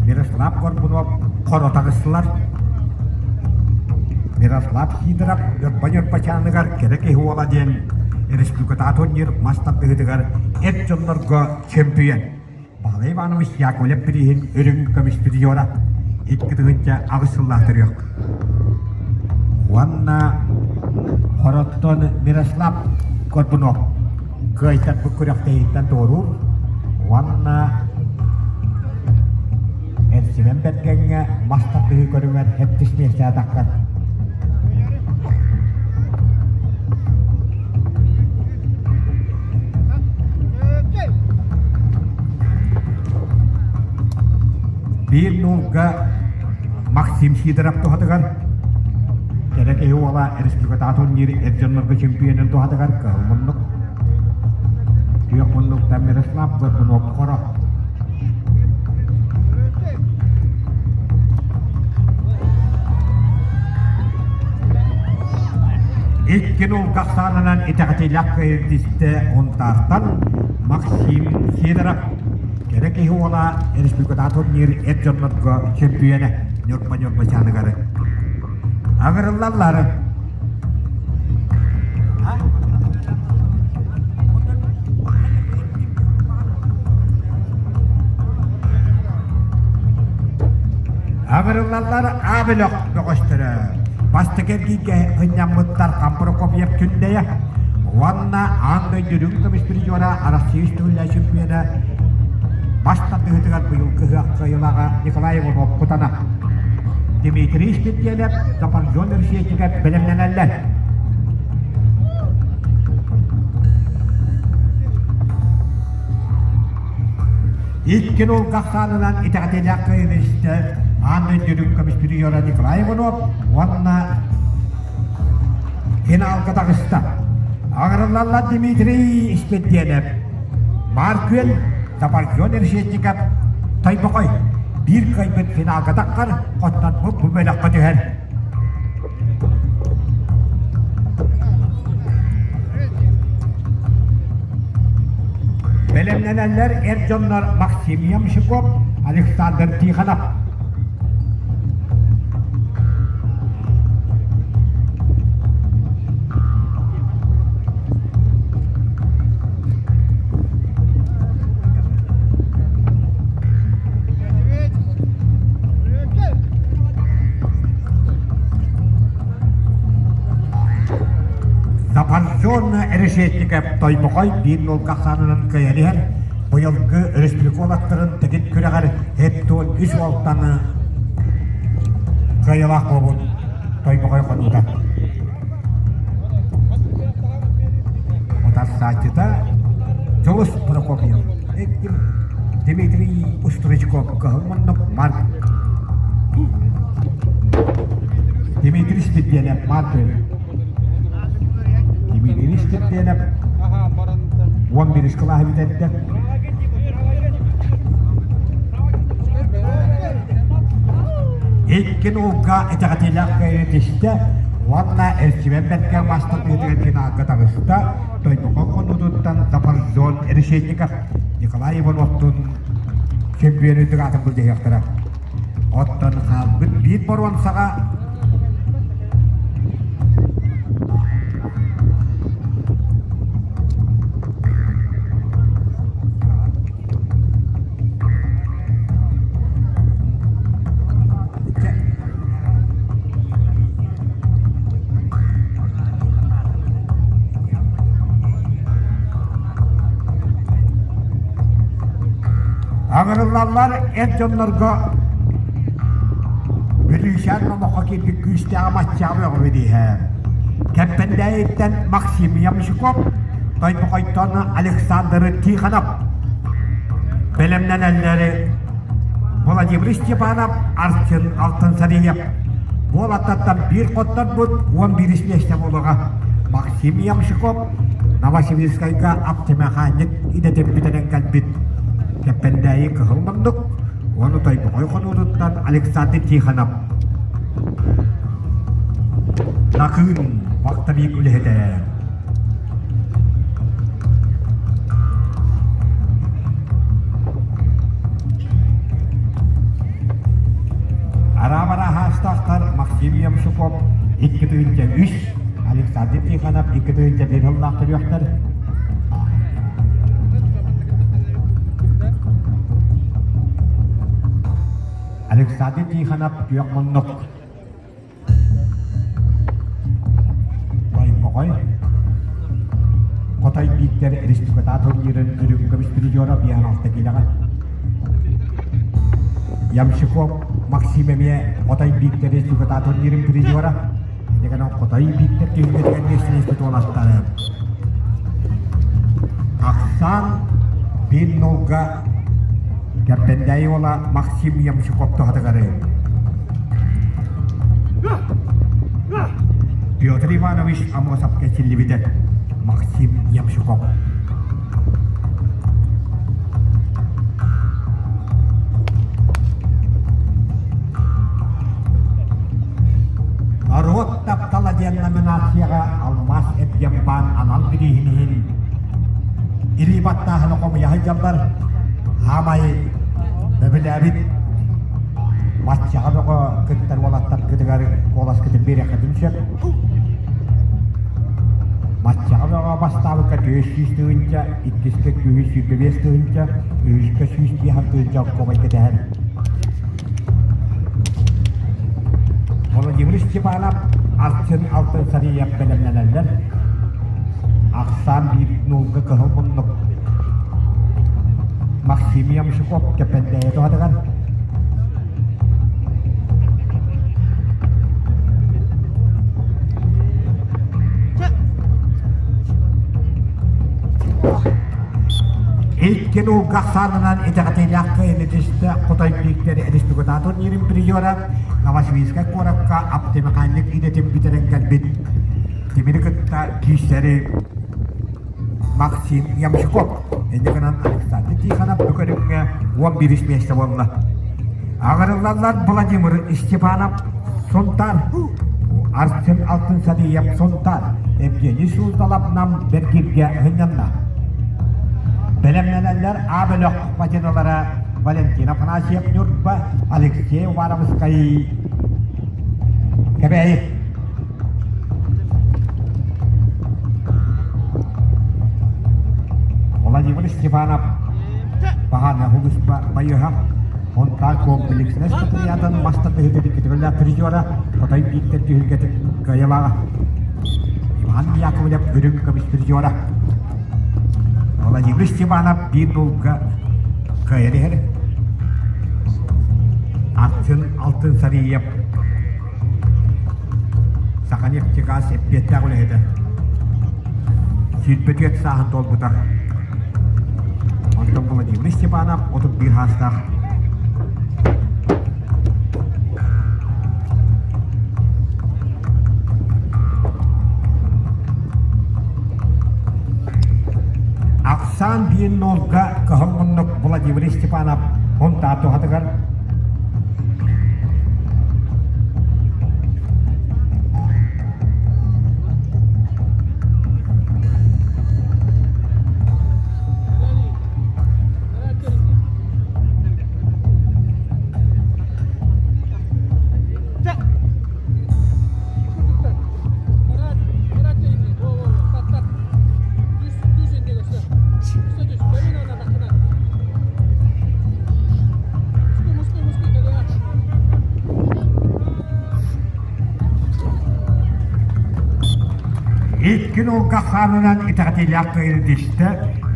Мирослав Горбунов хоро таҕыстылар. Мирослав Сидоров Ньурба Ньурбачааныгар кэрэ киһи уола диэн республикатааҕы турнир мас тардыһыытыгар эр дьоннорго чөмпүйүөн. Баһылай Иванович Яковлев бирииһин үрүҥ көмүс призера 2008 сыллаах төрүөх. Уонна Хороттон Мирослав Горбунов кыайтарбыт күрэхтэһииттэн туоруур уонна Эрчимэн Бэргэҥҥэ мас тардыһыы көрүҥэр сэттис миэстэҕэ тахсар. Биир нуулга Максим Сидоров туһатыгар кэрэ киһи уола республикатааҕы турнир эр дьоннорго чемпионун туһатыгар кыһыл муннук күөх муннуктан Мирослав Горбунов хоро Икки нуулга ахсаанынан итэҕэтиилээх кыайыытистэ Унтаартан Максим Сидоров кэрэ киһи уола республикатааҕы турнир эр дьоннорго чөмпүйүөнэ Ньурба Ньурбачааныгар Аҥырыллаллар. Аҥырыллаллар А бөлөх бөҕөстөрө. Бастакы эргииргэ ынньаммыттар Прокопьев Күндэйэ уонна аан дойду үрүҥ көмүс призера Арассыыйа үстүгүллээх чемпиона. Бас тардыһыытыгар быйылгы ыһыах кыайыылааҕа Николай Иванов Кутана. Дмитрий Спирдиэлэп Запоржон Решетников бэлэмнэнэллэр. Икки нолга ахсаанынан итэҕэтиилээх кыайыыны истэ аан дойду көмүс призера Николай Иванов уонна финалга таҕыста. Аҕырыллаллар Дмитрий Испирдиэнэп, Маркүөл, Запоржон Решетников, Тойбохой биир кыайбыт финалга таххар, хотторбут бу бөлөххө түһэр. Бэлэмнэнэллэр эр дьоннор Максим Ямщиков, Александр Тихонов. Запорожье Решетников Тойбохой биир нолга ахсаанынан кыайан иһэр. Быйылгы республика уолаттарын тегит күрэҕэр хеттуон үс уолтаны кыайылаах буолбут Тойбохой хонуута. Утарсааччыта Дьулус Прокопьев, Дмитрий Устричков кыһыл муннук Марк Дмитрий Степенов Марк Дмитрий Степенов 11 кылааһы бүтэрдэ. Икки нуулга итэҕэтиилээх кыайыы түстэ уонна Эрчимэн бэркэ мастарбыытыгар финалга таҕыста. Тойбохой хонуутуттан Запоржон Решетников Николай Ивановтуун чемпионы атын былдьаһыахтара. Оттон хаалбыт биир боруонсаҕа Аҥырыллаллар эр дьоннорго Бүлүүчээн номоххо киирбит күүстээх матчаабы өҕүбүдиһэ. Кэппэндээйиттэн Максим Ямщиков, Тойбохойтон Александр Тихонов бэлэмнэнэллэри Владимир Степанов, Арсен Алтансариев. Буолаттаттан биир хотторбут 11 миэстэ буолуоҕа. Максим Ямщиков Новосибирскайга автомеханик идэтин бүтэрэн кэлбит. Кэппэндээйи кыһыл муннук, уону Тойбохой хонуутуттан Александр Тихонов. Накыын вахтовик үлэһитэ. Араабара хаастаахтар Максим Ямщиков 2 3, Александр Тихонов 2 1 сыллаах төрүөхтэр. Александр Тихонов күөх муннук Тойбоҕой Хотой Бииктэр республикатаа турнирын үрүҥ көмүс призера 56 киилэҕэ. Ямщиков Максим эмиэ Хотой Бииктэр республикатаа турнирын призера. Иннигэнэн Хотой Бииктэр түһүлгэтигэр миэстэлэспит уолаттары. Ахсаан биир нолга Кэппэндээйи уола Максим Ямщиков туһатыгары Петр Иванович Амосов кэчиллибитэ Максим Ямщиков. Норуот таптала диэн номинацияҕа Алмаас Эбьембаан анал бирииһин иһин илии баттааһыны хомуйа сылдьаллар. Хаамай бөбүлээбит матчаҕа бөҕө кыттар уолаттаргытыгар куоласкытын биэриэххитин сөп. Матчаҕа бөҕө бастаабыкка 400 тыһыынча, иккискэ 225 тыһыынча, үһүскэ 105 тыһыынча оккуобай кэтэһэр. Владимир Степанов Арчын Алтын Сариев бэлэмнэнэллэр. Ахсаан биир нуулга кыһыл муннук. Максим Ямщиков Кэппэндэйэ туһатыгар. Иккин уулга ахсаанынан итэҕэтиилээх кыайыыны түстэ Хотой Бииктэр республикатааҕы турнирын призера Новосибирскай куоракка автомеханик идэтин бүтэрэн кэлбит Тимири кытта киирсэри Максим Ямщиков инньэ гынан Александр Тихонов бу көрүҥҥэ 11 миэстэ буолла. Аҕырыллаллар Владимир Степанов Сунтаар, Арсен Алтын-Садыев Сунтаар, Евгений Суздалов Нам Бэргиргэ сынньанна. Бэлэмнэнэллэр А бөлөх мадьыналара Валентин Афанасьев Ньурба, Алексей Уваровскай Кэбээйи. Владимир Степанов Баһаана Хулуспа Байыһа Онтаар комплекснай спартакиаданы мас тардыһыытын иккитигэллээх призера Хотой Бииктэр түһүлгэтин кыайылааҕа Иван Яковлев үрүҥ көмүс призера Владимир Степанов биир нулга кыайан иһэр Артын Алтын Сариев Саханефтегаз эппиэттээх үлэһитэ. Сүүрбэ сааһын туолбута. Онтон Владимир Степанов 31 саастаах. Ахсаан биир нолга кыһыл муннук Владимир Степанов Хунтаа туһатыгар Икки нолга хаанынан итэҕэтиилээх кыайыы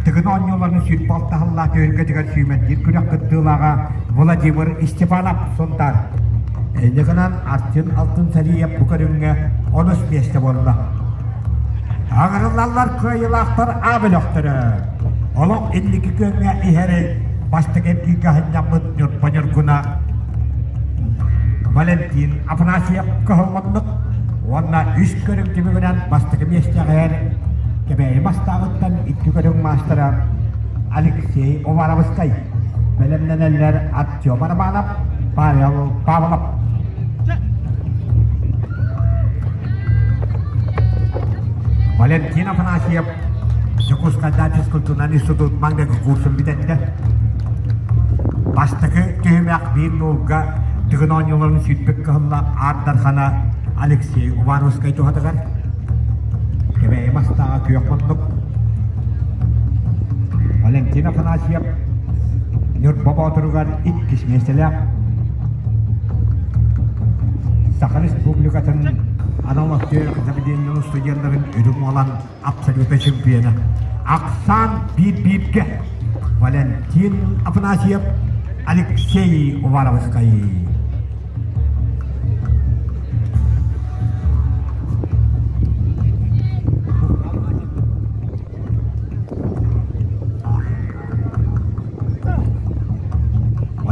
Тыгын оонньууларын сүүрбэ алтаһыллаах түһүлгэтигэр сүүмэрдиир күрэх кыттыылааҕа Владимир Степанов Сунтаар. Инньэ гынан Артын Алтын Сариев бу көрүҥҥэ онус миэстэ буолла. Аҕырыллаллар кыайыылаахтар А бөлөхтөрө. Олох инники күөҥҥэ иһэри бастакы эргииргэ сынньаммыт Ньурба Ньургуна Валентин Афанасьев кыһылланнык уонна үс көрүҥ түмүгүнэн бастакы миэстэҕэ иһэр Кэбээйи бастааҕыттан икки көрүҥ маастара Алексей Уваровскай бэлэмнэнэллэр Артем Романов, Павел Павлов. Валентин Афанасьев Дьокуускайдааҕы физкультурнай институт маҥнайгы курсун бүтэрдэ. Бастакы түһүмэх биир нуулга Тыгын оонньууларын сүүрбүт кыһыллаах Аар Дархана Алексей Уваровскай туһатыгар Кэбээйи мастааҕа күөх муннук Валентин Афанасьев Ньурба Боотуругар иккис миэстэлээх Саха Республикатын анал актер заведениеларын студеннарын үрүҥ уолан абсолютно чемпиона Оксан биир-бииргэ Валентин Афанасьев Алексей Уваровскай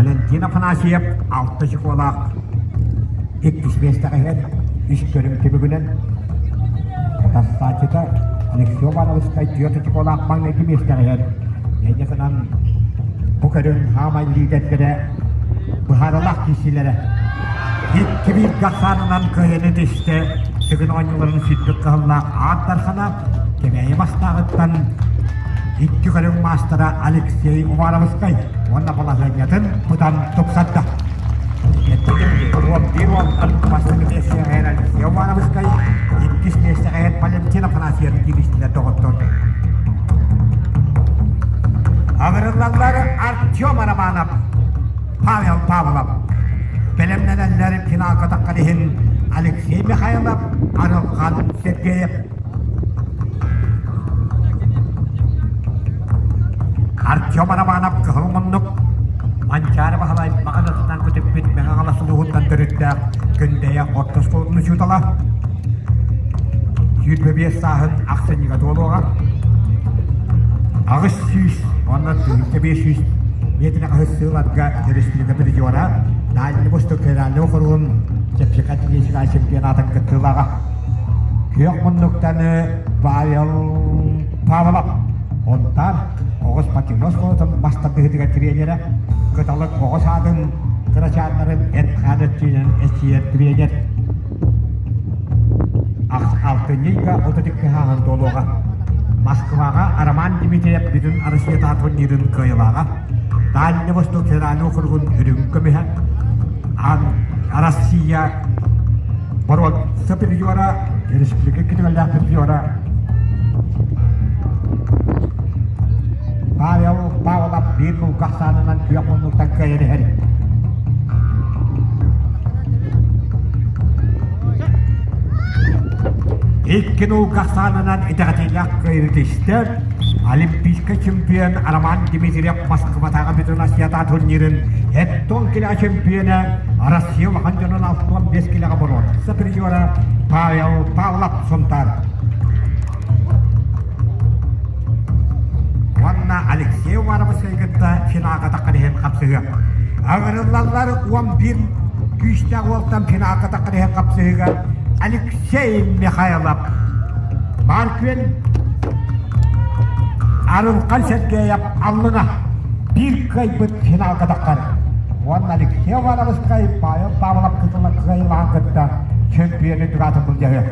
Валентин Афанасьев алта чехолаах иккис миэстэҕэ иһэр үс көрүҥ түмүгүнэн Тастааччыта Алексей Ивановичка түөрт очукуолаах маҥнайгы миэстэҕэ иһэр. Инньэ гынан бу көрүҥ хаамай лиидэрдэрэ быһаарылаах киирсиилэрэ. Икки бииргэ ахсаанынан кыайыыны түстэ Тыгын оонньууларын сүрдүк кыһаллаах Аат Дархана Кэбээйи бастааҕыттан икки көрүҥ маастара Алексей Уваровскай уонна балаһыанньатын тутан тупсарда. 11 уонтан бастакы миэстэҕэ Алексей Уваровскай, иккис миэстэҕэ Валентин Афанасьев кииристилэр доҕоттор. Аҕырыллаллар Артем Романов, Павел Павлов. Бэлэмнэнэллэр финалга таххар иһин Алексей Михайлов, Арылхан Сергеев. Артем Романов кыһыл муннук Манчаары Баһылай маҕанатынан көтүппүт Мэҥэ Хаҥалас улууһуттан төрүттээх Күндэйэ орто оскуолатын учуутала 25 сааһын ахсынньыга туолуоҕа. 800 уонна 1500 миэтэрэ хаһыс сыыларга республика призера Дальний Восток федеральный округун чэпчэки атлетика чемпионатын кыттыылааҕа. Күөх муннуктан Павел Павлов Онтон оҕус спортивнай оскуолатын мас тардыһыытыгар тренерэ, Кыталык оҕо саадын кырачааннарын эт-хаан өттүнэн эчийэр тренер. Алтынньы ыйга 32 ааһан туолуоҕа. Москваҕа Роман Дмитриев бүтүн Россиятааҕы турнирын кыайыылааҕа, Дальний Восток федеральный округун үрүҥ көмүһэ, Россия боруонса призера, республика күтүгэллээх призера Павел Павлов биир булгах саанынан күөх муннуктан кыайан иһэр. Икки нулгах саанынан итэҕэтиилээх кыайыытистэр Олимпийскай чемпион Роман Дмитриев Москватааҕы Бүтүн Россиятааҕы турнирын эттон килэҕэ чемпиона Россия улахан дьонун 65 килэҕэ боруонса призера Павел Павлов Сунтаар Уонна Алексей Уваровскай кытта финалга таххан иһэн хапсыһыа. Аҕырыллаллар 11 күүстээх уолтан финалга таххан иһэн хапсыһыыга Алексей Михайлов, Марквин Арылхан Сергеев аллына биир кыайбыт финалга таххар. Уонна Алексей Уваровскай Павел Павлов кытыла кыайылаан кытта чөмпүйөнү тураатын былдьаһыа.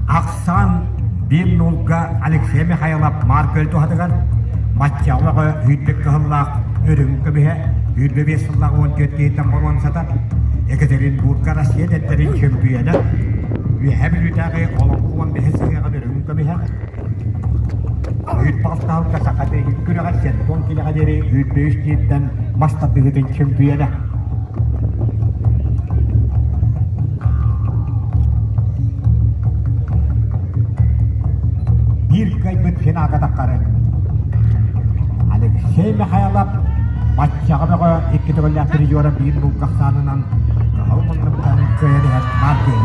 Ахсаан биир нуулга Алексей Михайлов Маркөл туһатыгар Маччаҕа үүрбүт кыһыллаах үрүҥ көмүһэ 25 сыллаах 14 киһиттэн боруонсата Екатеринбурга Россия дэттэрин чөмпүйэнэ Үөһээ Бүлүүтээҕи Олоҥхо 15 сыһыаҕын үрүҥ көмүһэ Үүт баҕастаалга саха бэйгит күрэҕэр сентон килэҕэ диэри үүрбэ үс киһиттэн мас тардыһыытын чөмпүйэнэ. Биир кыайбыт финалга таххары Алексей Михайлов баччаҕа бөҕө икки төгүллээх призера биир булгах саанынан кыһыл муннуктан кыайан иһэр Маргин.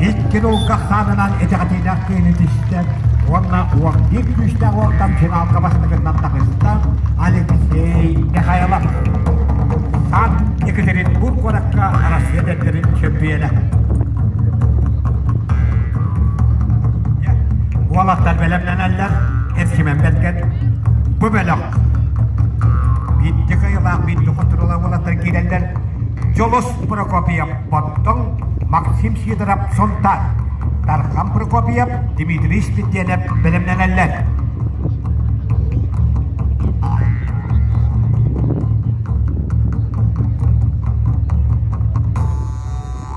Икки булгах саанынан итэҕэтиилээх кыайыыны түстэ уонна 11 күүстээх уолтан финалга бастакыннан таҕыста Алексей Михайлов. Санкт-Екатеринбург куоракка Россия дэттэрин чөмпүйэнэ. Уолаттар бэлэмнэнэллэр, Эрчимэн Бэргэн. Бу бөлөх биирдэ кыайыылаах, биирдэ хотуруулаах уолаттар киирэллэр. Дьолус Прокопьев Боттоҥ, Максим Сидоров Сунтаар, Дархан Прокопьев, Дмитрий Спирдиэнэп бэлэмнэнэллэр.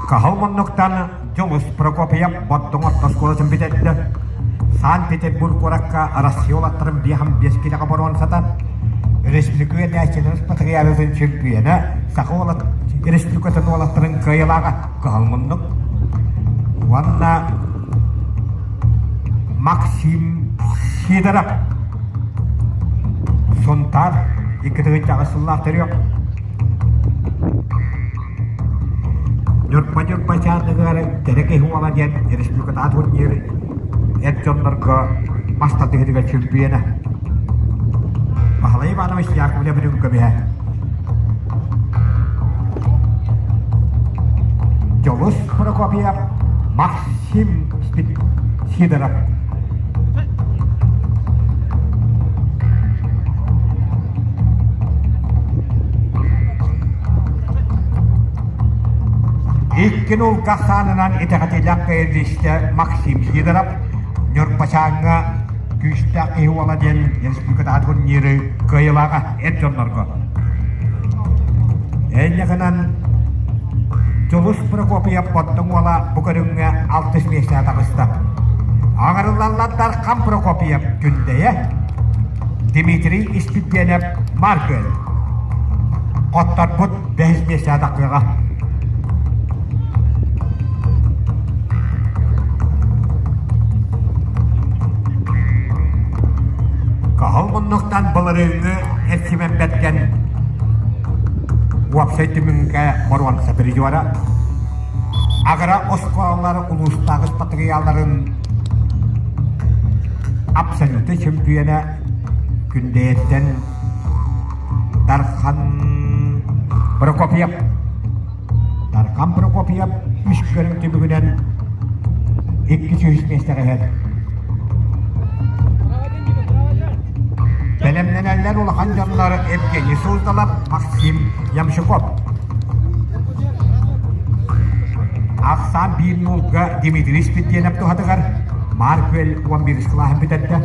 Каһыл муннуктан Дьулус Прокопьев Боттоҥ орто оскуолатын бүтэрдэ. Санкт-Петербург куоракка Россия уолаттарын биэһэн биэс килэҕэ боруонсата. Республика үөрэнээччилэрин спартакиадатын чемпиона, саха уолат республикатын уолаттарын кыайыылааҕа Кыһыл муннук уонна Максим Сидоров Сунтаар 2008 сыллаах төрүөх Ньурба Ньурбачааныгар кэрэ киһи уола диэн республикатааҕы турнир эр дьоннорго мас тардыһыытыгар чөмпүйүөнэ Баһылай Иванович Яковлев үрүҥ көмүһэ Дьолус Прокопьев Максим Сидоров Икки нулга хаанынан итэҕэтиилээх кыайыылиистэ Максим Сидоров Ньурбачааҥҥа күүстээх киһи уола диэн республикатааҕы турниры кыайыылааҕа эр дьоннорго. Эйнэхинэн Дьулус Прокопьев Боттоҥ уола бу көрүҥҥэ алтыс миэстэҕэ таҕыста. Аҥарыллаллар Дархан Прокопьев Күндэйэ, Дмитрий Испирдиэнэп Маркел. Хотторбут бэһис миэстэҕэ тахсыаҕа. Каһыл муннуктан былырыыҥҥы эрчимэн бэргэн уопсай түмүккэ боруонса призера Агара оскуолалар улуустааҕы матырыйаалларын абсолютнай чөмпүйүөнэ Күндэйэттэн Дархан Прокопьев Дархан Прокопьев үс көрүҥ түмүгүнэн 200 миэстэҕэ иһэр. Бэлэмнэнэллэр улахан дьоннор Евгений Суздалов, Максим Ямщиков. Ахсаан биир нуулга Дмитрий Спирдиэнэп туһатыгар Марквель 11 кылааһын бүтэрдэ.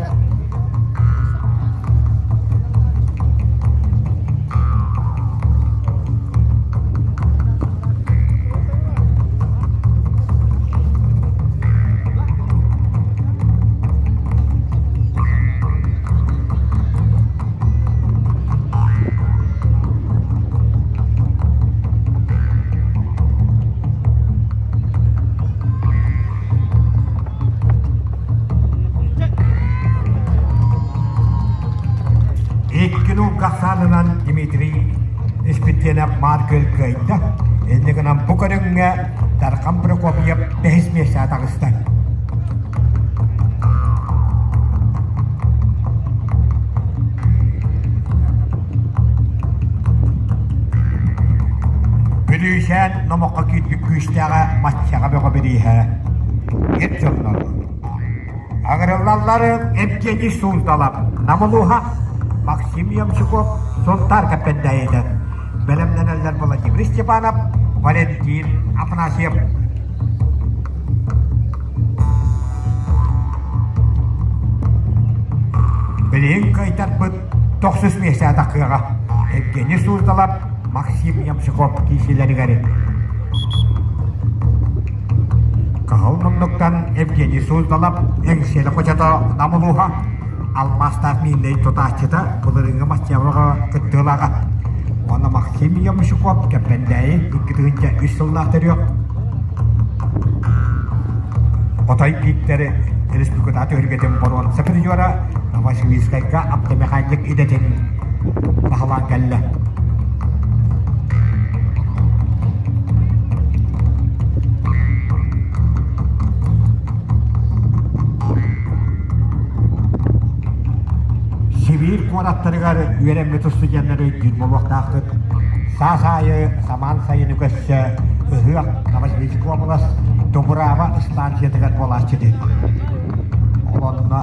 Икки нуукка ахсаанынан Дмитрий Испирдиэнэп Маркөл кыайда. Инньэ гынан бу көрүҥҥэ Дархан Прокопьев бэһис миэстэҕэ таҕыста. Бүлүүсээн номоххо киирбит күүстээҕэ маччаҕа бөҕө бирииһэ эр дьоннор Аҥырыллаллары Евгений Суздалов, Намылуха, Максим Ямщиков, Сунтаар Кэппэндээйитэ. Бэлэмнэнэллэр Владимир Степанов, Валентин Афанасьев. Билигин кыайтарбыт тохсус миэстэ тахыаҕа. Евгений Суздалов, Максим Ямщиков киисилэригэр. Кыһыл муннуктан Евгений Суздалов Эҥсиэли хочото Нам улууһа алмаастаах мииннэй тутааччыта былырыыҥҥы Мастьябаҕа кыттыылааҕа. Уонна Максим Ямщиков Кэппэндээйи 2003 сыллаах төрүөх Хотой Бииктэри республикатааҕы түһүлгэтин боруонса призера Новосибирскайга автомеханик идэтин баһылаан кэллэ. Сибиир куораттарыгар үөрэммит устудьуоннар өйдүүр буолуохтааххыт. Саас аайы самаан сайыны көрсө ыһыах Новосибирскай уобалас Дубрава станциятыгар буолааччы дии. Ол онно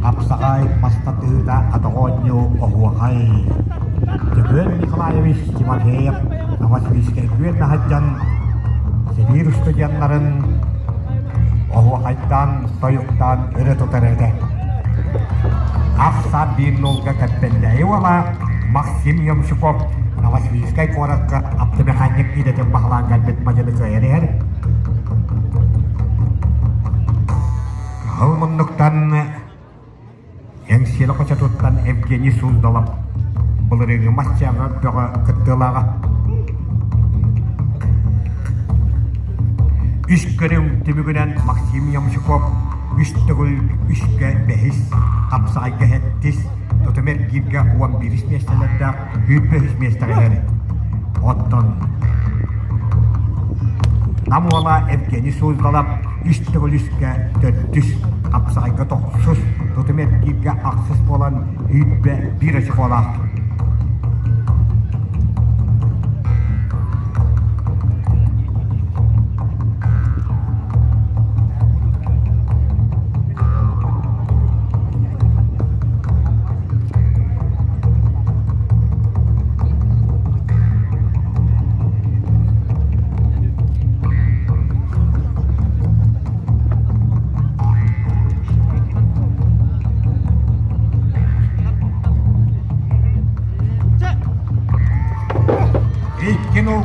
хапсаҕай мастатыыта атах оонньуу оһуохай. Дьөгүөр Николаевич Тимофеев Новосибирскай күөл наһадьан Сибиир устудьуоннарын оһуохайдаан, тойуктаан өрө тутар этэ. Ахсаан биир нуулга Кэппэллээйи уола Максим Ямщиков Новосибирскай куоракка автомеханик идэтин баһылаан кэлбит мадьыны кыайан иһэр. Кыһыл муннуктан Эҥсиэли хочотуттан Евгений Суздалов былырыыҥҥы мас дьаҥа бөҕө кыттыылааҕа. Үс көрүҥ түмүгүнэн Максим Ямщиков үс төгүл үскэ бэһис, хапсаҕайга сэттис, тутум эргииргэ 11 миэстэлэрдээх 25 миэстэҕэ иһэр. Оттон Нам уола Евгений Суздалов үс төгүл үскэ төрдүс, хапсаҕайга тохсус, тутум эргииргэ ахсыс буолан үүрбэ биир очукуолаах.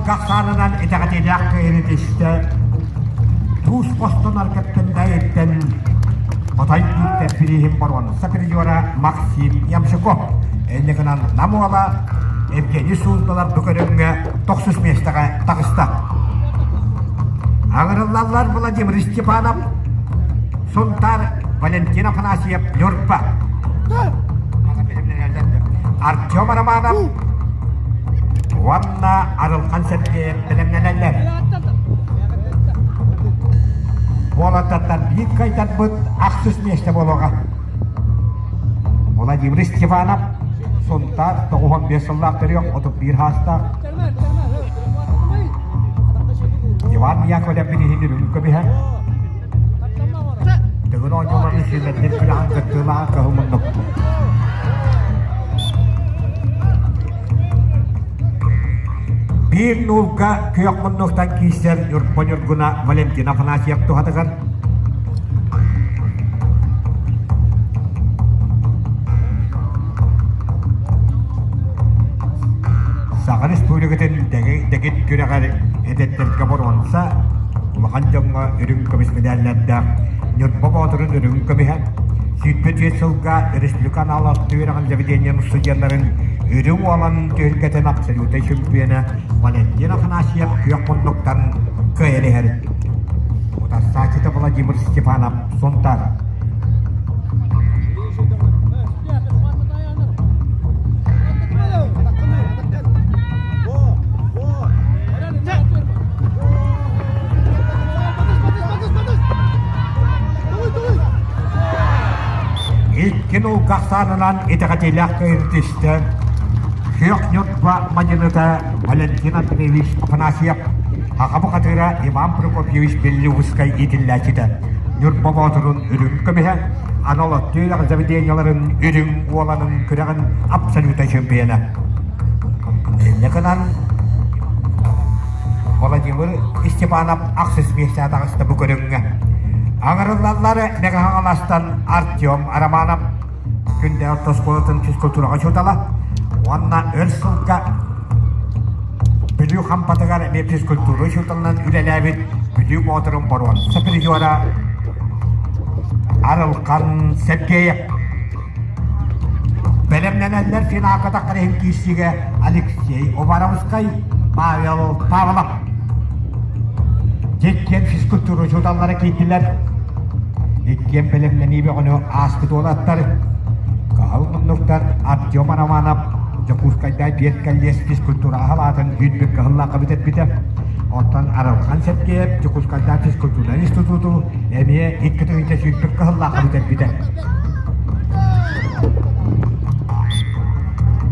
нулга ахсаанынан итэҕэтиилээх кыайыыны тистэ. Туус хостонор кэптэндэйиттэн Хотой Бииктэр бирииһин боруонса призера Максим Ямщиков. Инньэ гынан Нам уола Евгений Суздалар бу көрүҥҥэ тохсус миэстэҕэ таҕыста. Аҥырыллаллар Владимир Степанов, Сунтаар Валентин Афанасьев, Ньурба. Артем Романов уонна Арылхан Сергеев бэлэмнэнэллэр. Уолаттартан биир кайтарбыт ахсыс миэстэ буолуоҕа. Владимир Степанов Сунтаар 95 сыллаах төрүөх 31 хаастаах Иван Яковлев билиһин үрүҥ көмүһэ Тыгын оонньууларын сүүмэрдир күрэҕин кыттыылааҕа кыһыл муннук. Биир нуулга күөх муннуктан киирсэр Ньурба Ньургуна Валентина Афанасьев туһатыгар Саха Республикатын дэгит күрэҕэр эдэрдэргэ боруонса улахан дьоҥҥо үрүҥ көмүс мэдээллэрдээх Ньурба Боотурун үрүҥ көмүһэ, 25 сылга республика анал үөрэҕин заведениен студеннарын үрүҥ уолан түһүлгэтин абсолютнай чемпиона Валентин Афанасьев күөх муннуктан кыайан иһэр. Утарсааччыта Владимир Степанов Сунтар. Икки нуулга ахсаанынан итэҕэтиилээх кыайын түстэ. Күөх Ньурба мадьыныта Валентин Андреевич Афанасьев, Аҕа бухатыыра Иван Прокопьевич Беллиускай иитиллээччитэ, Ньурба Боотурун үрүҥ көмүһэ, анал өттүлэх заведениеларын үрүҥ уоланын күрэҕин абсолютнай чемпиона. Инньэ гынан Владимир Степанов ахсыс миэстэ таҕыста бу көрүҥҥэ. Аҥарыллаллар Мэҥэ Хаҥаластан Артем Романов Күндэ орто оскуолатын физкультураҕа учуутала уонна өр сылга Бүлүү Хампатыгар эмиэ физкультура учууталынан үлэлээбит Бүлүү Боотурун боруонса призера Арылхан Сергеев. Бэлэмнэнэллэр финалга таххар иһин киирсиигэ Алексей Уваровскай, Павел Павлов. Иккиэн физкультура учууталлара киирдилэр. Иккиэн бэлэмнэнии бөҕөнү ааспыт уолаттар Кыһыл муннуктар Артем Романов Дьокуускайдаах биэс кэллиэс физкультура аһалаатын үүнмүт кыһыллаахха бүтэрбитэ. Оттон Арылхан Сергеев Дьокуускайдаах физкультура институту эмиэ 2001 кыһыллаахха бүтэрбитэ.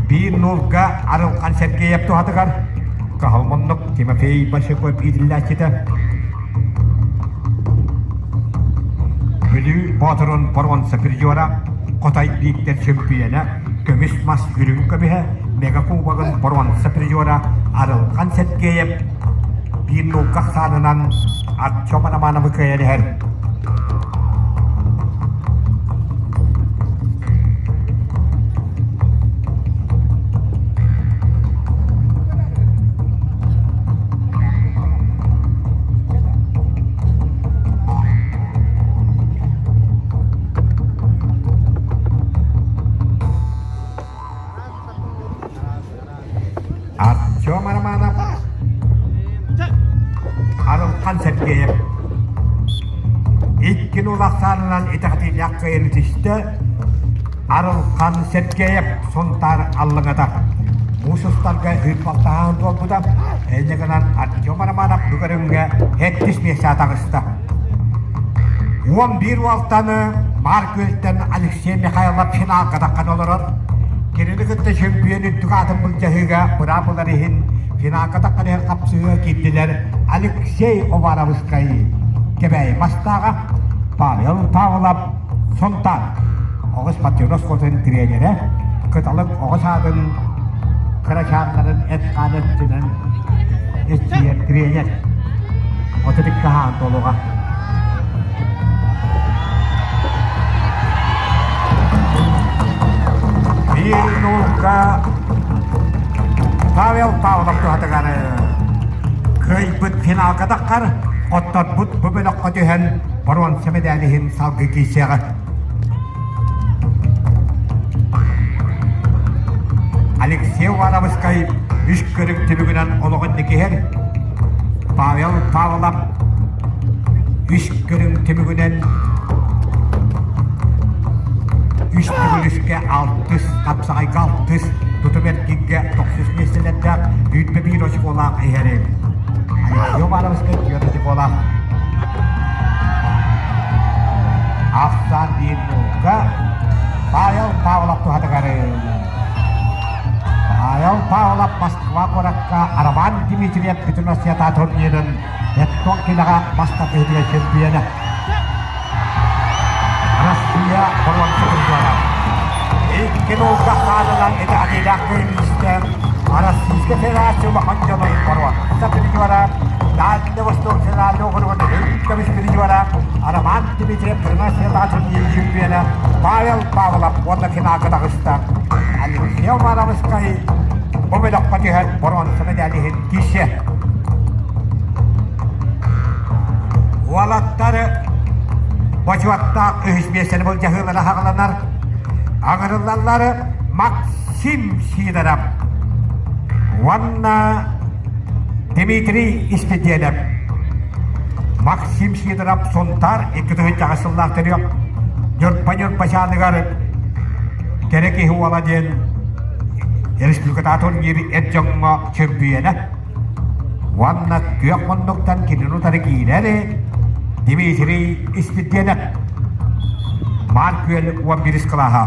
Биир нуулга Арылхан Сергеев туһатыгар Кыһыл муннук Тимофей Большаков иитиллээччитэ. Бүлүү Боотурун боруонса призера, Хотой Бииктэр чөмпүйэнэ, көмүс мас үрүҥ көмүһэ, Мега Кубогын боруонса призера Арылхан Сергеев биир нуулга ахсаанынан Артем Романовы кыайан иһэр. Артем Романов, Арылхан Сергеев икки улахсаанынан итэҕэтиилээх кыайан түстэ. Арылхан Сергеев Сунтаар Аллыҥата муус устарга ыыппалтаһаан туолбута. Инньэ гынан Артем Романов бу көрүҥҥэ сэттис миэстэ таҕыста. 11 уолтаны Маар Күөлтэн Алексей Михайлов финалга таххан олорор. Кинини кытта чөмпүйүөн үрдүк аатын былдьаһыыга быраабылар иһин финалга таххан иһэр хапсыһыыга киирдилэр Алексей Уваровскай, Кэбээйи Мастааҕа, Павел Павлов, Сунтаар оҕус патриот оскуолатын тренерэ, Кыталык оҕо саадын кырачааннарын эт-хаан өттүнэн эччийэр тренер. 32 хаан толуга. Биир нуулка Павел Павлов туһатыгар. Кыайбыт финалга таххар, хотторбут бу бөлөххө түһэн боруонса мэдээлиһин салгыы киирсиэҕэ. Алексей Уваровскай үс көрүҥ түмүгүнэн олоҕун никиһэр, Павел Павлов үс көрүҥ түмүгүнэн үс төгүлүскэ алтыс, хапсаҕайга алтыс, тутум эркиҥҥэ тохсус миэстэлэрдээх үүтбэ биир очукуолаах иһэри. Алексей Уваровскай түөрт очукуолаах. Ахсаан биир нуулга Павел Павлов туһатыгар Павел Павлов Москва куоракка Роман Дмитриев Бүтүн Россията турнирын Эттон килэҕэ бастакы чемпиона. Россия боруонса призера. Икки нуулга хаанынан итэҕэтиилээх кыайыылаах Российскай Федерация улахан дьонун боруонса призера Дальний Восток федеральный округун үрүҥ көмүс призера Роман Дмитриев Россияҕа турнир чемпиона Павел Павлов уонна финалга таҕыста. Алексей Уваровскай бу бөлөххө түһэн боруонса мэдээлиһин киирсиэ. Уолаттар бочуоттаах үһүс миэстэни былдьаһыылара хаҕаланар. Аҥырыллаллар Максим Сидоров уонна Дмитрий Испидиэнэп. Максим Сидоров Сунтаар 2000 сыллаах төрүөх Ньурба Ньурбачааныгар кэрэ киһи уола диэн республикатааҕы турнир эр дьоҥҥо чөмпүйүөнэ уонна күөх муннуктан кинини утары киирэр Дмитрий Испирдиэнэп Маар Күөл 11 кылааһа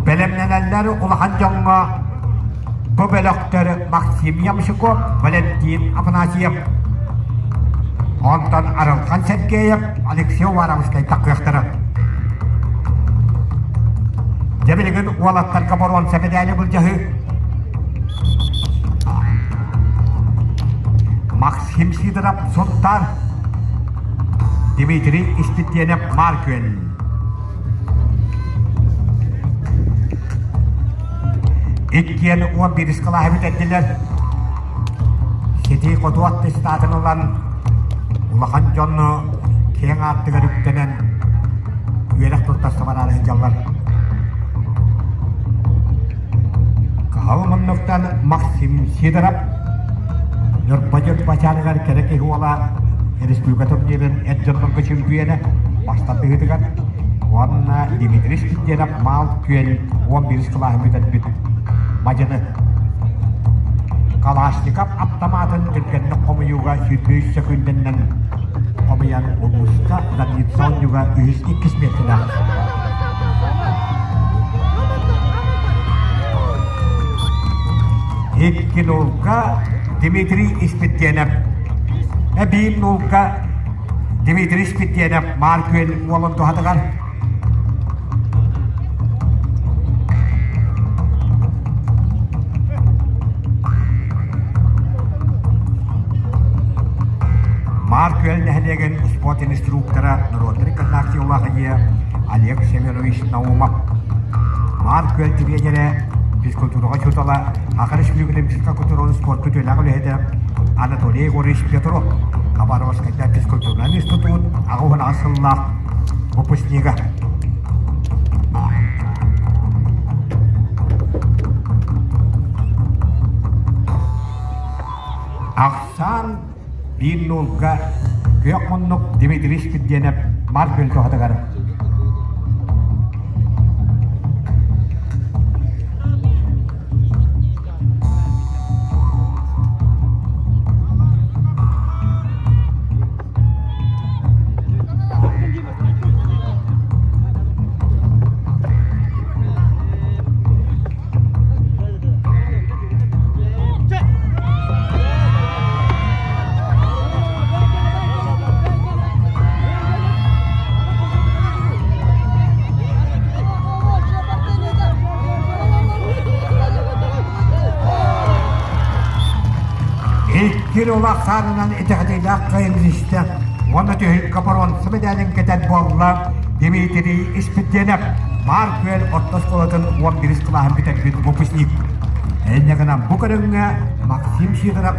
бэлэмнэнэллэр улахан дьоҥҥо бу бөлөхтөр Максим Ямщиков, Валентин Афанасьев онтон Арылхан Сергеев, Алексей Уваровскай таххыахтара. Дьэ билигин уолаттарга боруонса мэдээли былдьаһыы. Максим Сидоров Сунтаар, Дмитрий Испирдиэнэп Маар Күөл. Иккиэн 11 кылааһы бүтэрдилэр. Ситии хоту аттестатын ылан, улахан дьон киэҥ ааттыгар үктэнэн, үөрэх туттарса бараары сылдьаллар. Кыһыл муннуктан Максим Сидоров Ньурба Дьурбачааныгар кэрэ киһи уола республика турнирын эр дьоннорго чөмпүйүөнэ бастатыытыгар уонна Дмитрий Спирденов Маал Күөл 11 кылааһын бүтэрбит мадьыны Калашников аптамаатын түргэнник хомуйууга 103 сөкүүндэннэн хомуйан улууска Зарница оонньууга үһүс иккис миэстэлээх. Икки нуулка Дмитрий Испирдиэнэп, эбии нуулка Дмитрий Испирдиэнэп Маар Күөл уолун туһатыгар Маар Күөл нэһилиэгин спорт инструктора, норуоттарын кытта ийэ Олег Семенович Наумов. Маар Күөл тириэньэрэ, физкультураҕа учуутала, Саха Республикатын физкультураны спортка үтүөлээх үлэһитэ Анатолий Егорович Петров, Хабаровскайда физкультурнай институт 88 сыллаах выпускнига. Ахсаан биир нуулга күөх муннук Дмитрий Спирдиэнэп Марк туһатыгар. Икки улаханынан итэҕэтиилээх кыайыылаах уонна түһүлгэ боруонса мэдээлин кэтэр буолла Дмитрий Испирдиэнэп Маар Күөл орто оскуолатын 11 кылааһын бүтэрбит выпускник. Инньэ гынан бу көрүҥҥэ Максим Сидоров.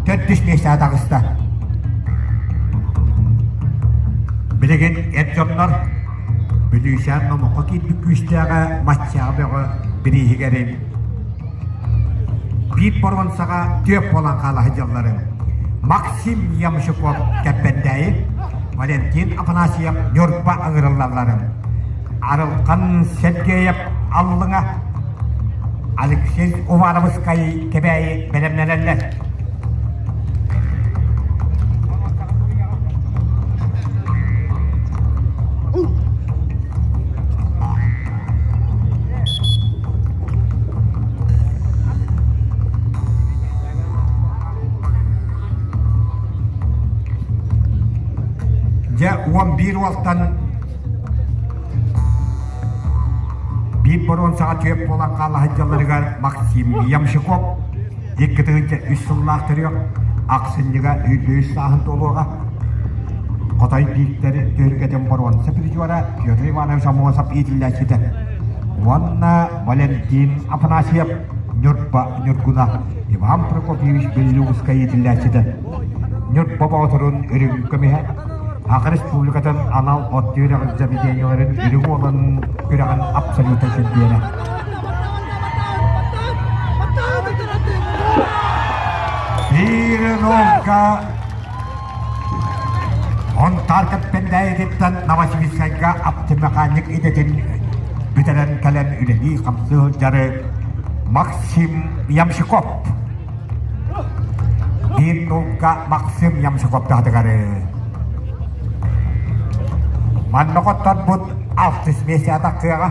Төрдүс миэстэҕэ таҕыста. Билигин эр дьоннор Бүлүүсээн номоххо киирбит күүстээҕэ Маччаҕа бөҕө бирииһигэрин биир боруонсаҕа түөрт буолан хаала сылдьалларын Максим Ямщиков Кэппэндээйи, Валентин Афанасьев Ньурба ыҥырыллалларын Арылхан Сергеев Аллыҥа, Алексей Уваровскай Кэбээйи бэлэмнэнэллэр. Дьэ, 11 уолтан биир боруонсаҕа түөрт буолан хаала сылдьалларыгар Максим Ямщиков 2 3 сыллаах төрүөх, ахсынньыга 103 сааһын туолуоҕа. Хотой Бииктэр түһүлгэтин боруонса призера Петр Иванович Аммосов иитиллээччитэ уонна Валентин Афанасьев Ньурба Ньургуна Иван Прокопьевич Беллюбскай иитиллээччитэ. Ньурба Боотурун үрүҥ көмүһэ Саха Республикатын анал от үөрэҕин заведениеларын үрүҥ уолан күрэҕин абсолютнай чемпиона. Биир Онтаар Кэппэндээйититтэн Новосибирскайга автомеханик идэтин бүтэрэн кэлэн үлэлии-хамсыы сылдьары Максим Ямщиков. Биир нуукка Максим Ямщиков таһытыгары. Манна хотторбут алтыс миэстэ атахтыаҕа.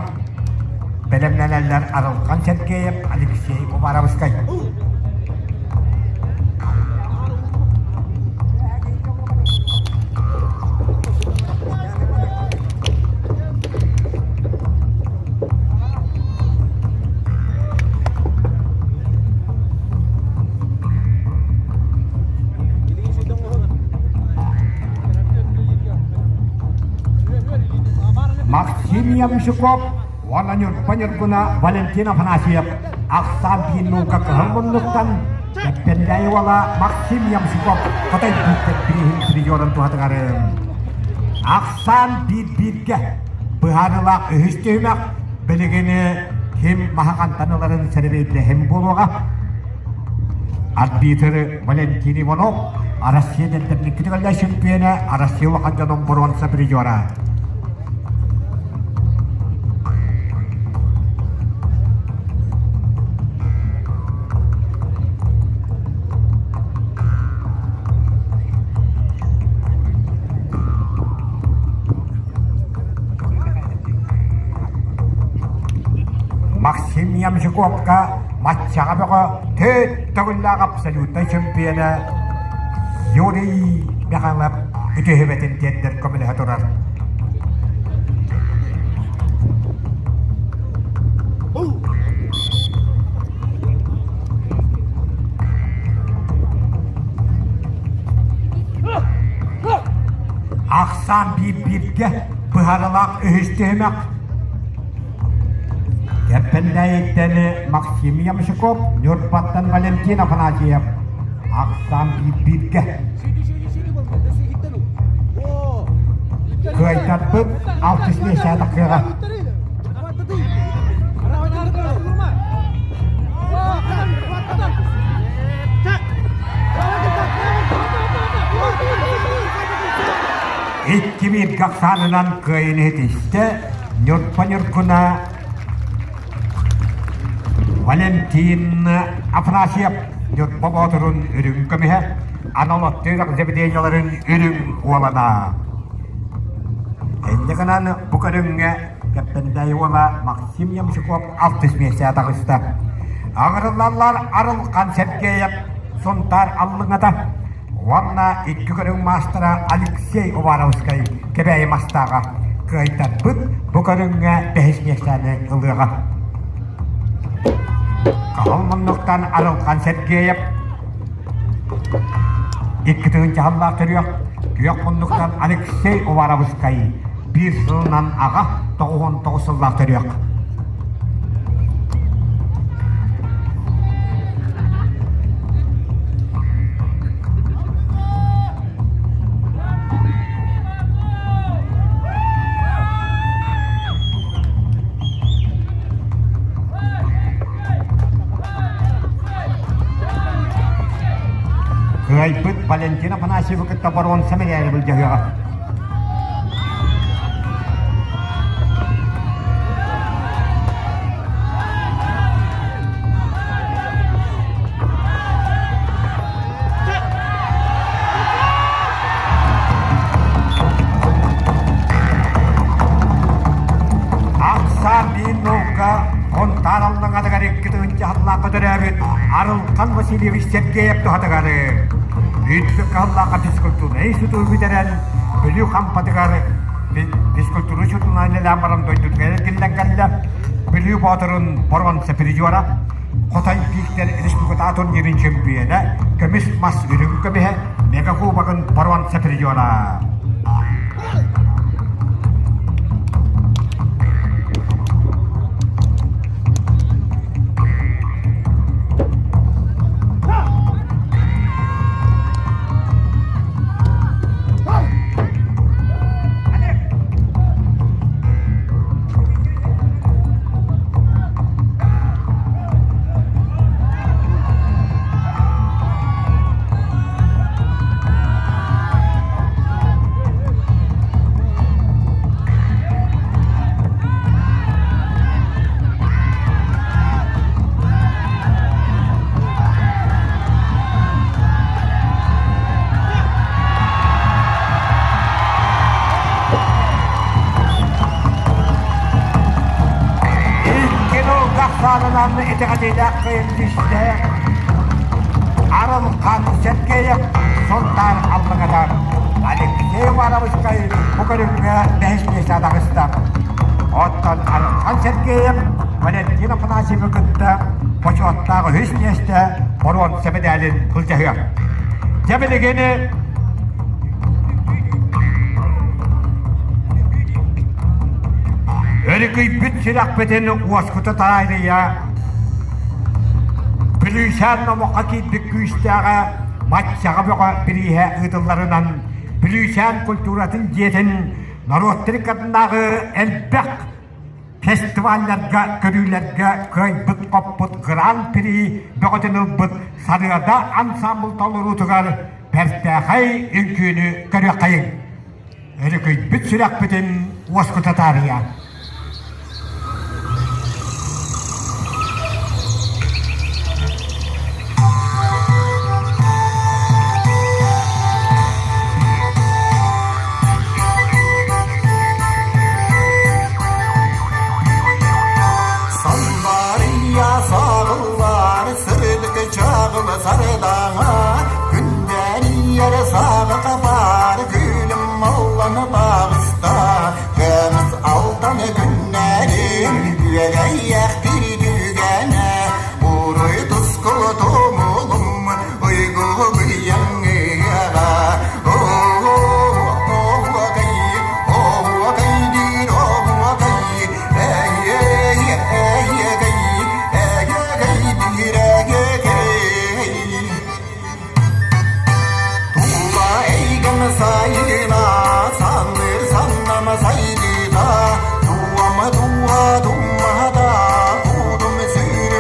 Бэлэмнэнэллэр Арылхан Сергеев, Алексей Уваровскай. Максим Ямщиков уонна Ньурба Ньургуна Валентин Афанасьев ахсаан биир нуука кыһыл муннуктан Кэппэндээйи уола Максим Ямщиков Хотой Бииктэр бирииһин призерын туһатыгар ахсаан биир бииргэ быһаарыылаах үһүс түһүмэх билигини ким маһа хантан ыларын сэрэбиэйдэһин буолуоҕа. Арбитр Валентин Иванов Россия дэнтэрниккитигэр чемпиона Россия улахан дьонун боруонса призера. Максим Ямщиковка матчаҕа бөҕө төрт төгүллээх абсолютнай чемпиона Юрий Михайлов үтүөһүбэтин тиэрдэр көмөлөһө турар. Ахсаан биир-бииргэ быһаарылаах үһүс түһүмэх Кэппэндээйиттэн Максим Ямщиков, Ньурбаттан Валентин Афанасьев. Ахсаан биир-бииргэ. Кыайтарбыт алтыс миэстэҕэ тахсыаҕа. Икки бииргэ ахсаанынан кыайыыны ситистэ Ньурба Ньургуна Валентин Афанасьев Ньурба Боотурун үрүҥ көмүһэ анал оттуурах заведениеларын үрүҥ уолана. Инньэ гынан бу көрүҥҥэ Кэппэндээйи уола Максим Ямщиков алтыс миэстэҕэ таҕыста. Аҕырыллаллар Арылхан Сергеев Сунтаар Аллыҥата уонна икки көрүҥ маастара Алексей Уваровскай Кэбээйи Мастааҕа кыайтарбыт бу көрүҥҥэ бэһис миэстэни ылыаҕа. Хаһыл муннуктан Арылхан Сергеев икки тыһыынча сыллаах төрүөх күөх муннуктан Алексей Уваровскай биир сылынан аҕа 99 сыллаах төрүөх. Кыайбыт Валентин Афанасьевы кытта боруонса мэтээли былдьаһыаҕа. Ахсаан биир наука Хонтаар аллаҥатыгар 2 тыһыынча сыллаахха төрөөбүт Арылхан Васильевич Сергеев туһатыгар үрдүк кыһаллаахха физкультурнай институту бүтэрэн Бүлүү Хампатыгар физкультура учууталынан үлэлээн баран дойдутугар эргиллэн кэллэ. Бүлүү Боотурун боруонса призера, Хотой Бииктэр республикатааҕы турнирын чөмпүйүөнэ, көмүс мас үрүҥ көмүһэ, мегакубогын боруонса призера. Икки саалынан итэҕэтиилээх кыайын түстэ. Арылхан Сергеев Сунтаар Аллыҥатар Алексей Ивановичкай бу көрүҥҥэ бэһис миэстэ таҕыста. Оттон Арылхан Сергеев Валентин Афанасьевы кытта бочуоттаах үһүс миэстэ боруонса мэдээлин былдьаһыа. Дьэ билигин Өрүкүйбүт сүрэхпитин уоскута таайыйа, Бүлүүсээн номоххо киирбит күүстээҕэ Маччаҕа бөҕө бирииһэ ыытылларынан Бүлүүсээн культуратын дьиэтин норуоттар ыккардынааҕы элбэх фестивалларга, көрүүлэргэ кыайбыт-хоппут гран-при бөҕөтүн ылбыт Сарыада ансаамбыл толоруутугар бэртээхэй үҥкүүнү көрүөххэйиҥ. Өрүкүйбүт сүрэхпитин уоскута таарыйа. Сандарыйа сағыллар, сырдык чағылы сардаҥа, күндэрийэр саҕа хабар, күлүм алланы таҕыста, көмүс алтан күннэрим, үөгэйэх тирдүгэнэ, уруй тускул тумулум, уйгу быйаҥыаҕа, Тула эйгэн сайына, санныр саннама сайдыта, туама туа туммата, кудум сүрүм.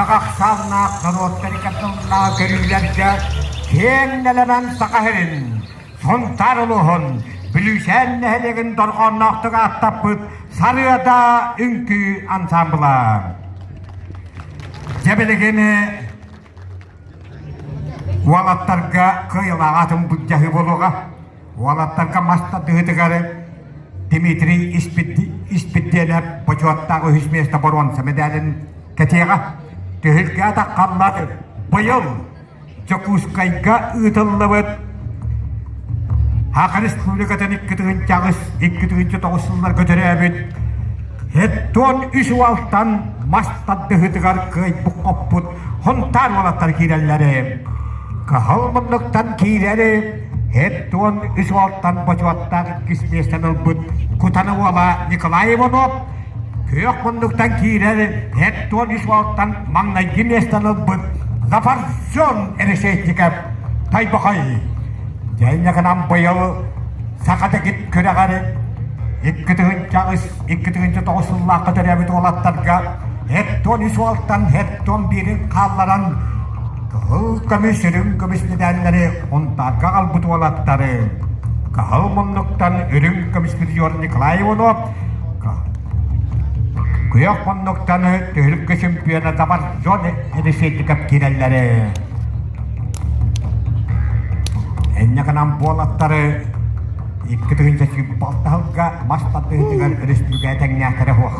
Элбэх ахсааннаах норуоттар икки көрүүлэргэ киэҥ нэлэмэн Саха сирин, Сунтаар улууһун, Бүлүүчээн нэһилиэгин дорҕоонноохтук ааттаппыт Сарыада үҥкүү ансаамбыла. Дьэ билигин уолаттарга кыайыылаах атын былдьаһыы буолуоҕа. Уолаттарга мас тардыһыытыгар Дмитрий Испирдиэнэп бочуоттаах үһүс миэстэ боруонса мэдээлин кэтиэҕэ. Түһүлгэ атаххаллар быйыл Дьокуускайга ыытыллыбыт Саха Республикатын 2008 2009 сылларга төрөөбүт Хеттон үс уолтан мас тардыһыытыгар кыайбыт-хоппут Хонтаар уолаттар киирэллэри. Кыһыл муннуктан киирэри Хеттон үс уолтан бочуоттаах иккис миэстэни ылбыт Кутана уола Николай Иванов, күөх муннуктан киирэр Хеттон үс уолтан маҥнайгы миэстэни ылбыт Зафаржон Решетников Тайбахай. Дьэ, быйыл Саха дэгит күрэҕэр 2008-2009 сыллаахха төрөөбүт уолаттарга Хеттон үс уолтан Хеттон биирин хаалларан кыһыл көмүс, үрүҥ көмүс медаллары Унтаарга аҕалбыт уолаттары Кыһыл муннуктан үрүҥ көмүс призер Николай Иванов, Күөх муннуктан түһүлгэ чемпиона Забаржон Елисейтиков киирэллэри. Инньэ гынан буолаттары 2006 сылга мас тардыһыытыгар өрөспүүбүлүкэ тэҥнээхтэрэ суох.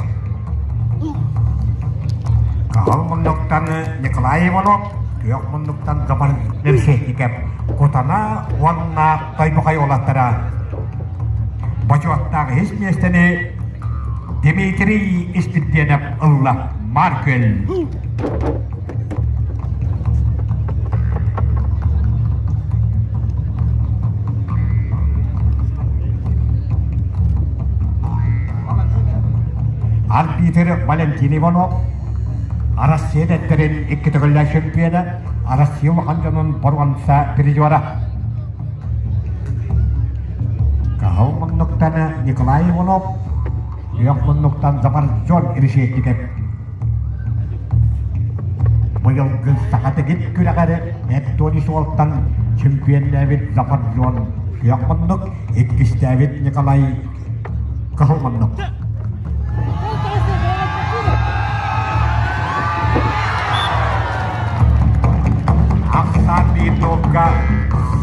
Кыһыл муннуктан Николай Иванов, күөх муннуктан Забар Елисейтиков Кутана уонна Тойбохой уолаттара бочуоттаах үһүс миэстэни Дмитрий Испирдиэнэп ылла. Маркел. Арбитр Валентин Иванов, Россия дэттэрин икки төгүллээх чемпиона, Россия улахан дьонун боруонса призера. Кыһыл муннуктан Николай Иванов, күөх муннуктан Забаржон Решетников. Быйылгы Саха дэгит күрэҕэр Эттони суолтан чемпионнээбит Забаржон күөх муннук, иккистээбит Николай кыһыл муннук. Ахсаан биир туокка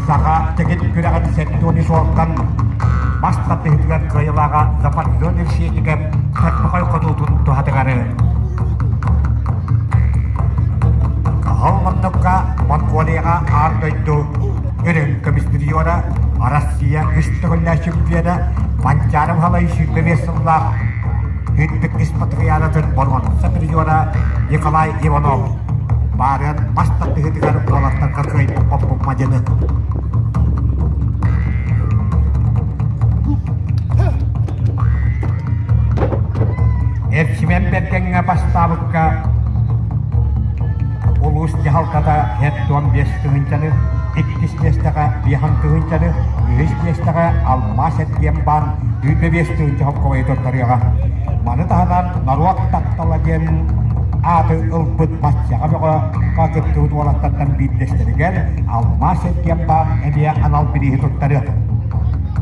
саха дэгит күрэҕин 73 суолтан бас тардыһыытыгар кыайыылааҕа Западзон Евсеевичка Тарбахай хотуутун туһатыгар Кыһыл муннукка Монголияҕа аан дойду үрүҥ көмүс призера Россия үс төгүллээх чемпиона Манчаары Баһылай 25 сыллаах Үрдүк испатрианатын боруонса призера Николай Иванов баарыан мас тардыһыытыгар уолаттарга кыайбыт хоппут мадьыны. Эрчимэн Бэргэҥҥэ бастаабыкка улуус дьаһалтата 75 тыһыынчаны, иккис миэстэҕэ биэһэн тыһыынчаны, үһүс миэстэҕэ алмаас эргиэн баан 25 тыһыынча холкуобайы туттарыаҕа. Маны таһынан норуот таптала диэн ааты ылбыт баччаҕа бөҕө кыттыбыт уолаттартан биирдэстэригэр алмаас эргиэн баан эмиэ анал бирииһи туттарыа.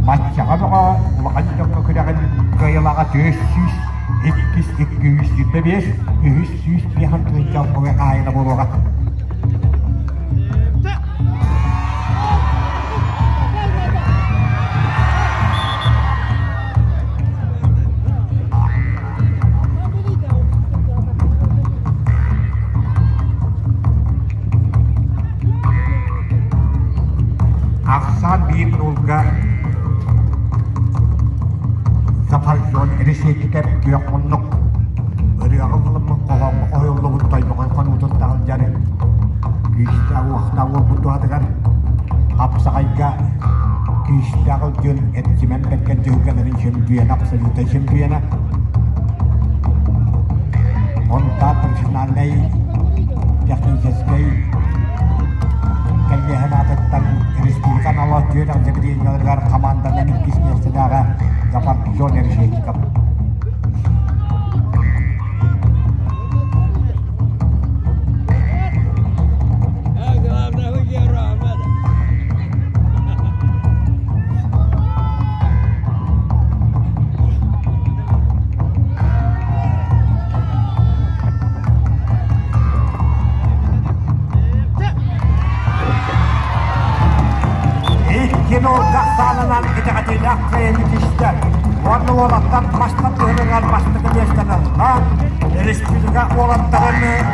Баччаҕа бөҕө улахан дьоҥҥо күрэҕин кыайылаҕа 400, иккис 225, үһүс 105 тыһыынча алпабыай хаайына буолуоҕа. Ахсаан биир нуулга Запальон решетикэр күөх муннук ырыаҕа ылыммыт хоһооҥҥо хоһуйуллубут тойбохой хонуутун таһылдьар күүстээх уохтаах уолбут туһатыгар хапсаҕайга күүстээх ылдьын Эрчимэн Бэргэн дьүһүлгэлэрин чемпиона абсолютнай чемпиона Онтон профессиональнай техническэй кэллиэһин аатыттан республика анала түөрт заведениеларыгар хамаанданан иккис миэстэлээҕэ Западзон Решетников. Уолаттар мастан тыһылыгар бастакы миэстэни ылла. Республика уолаттарын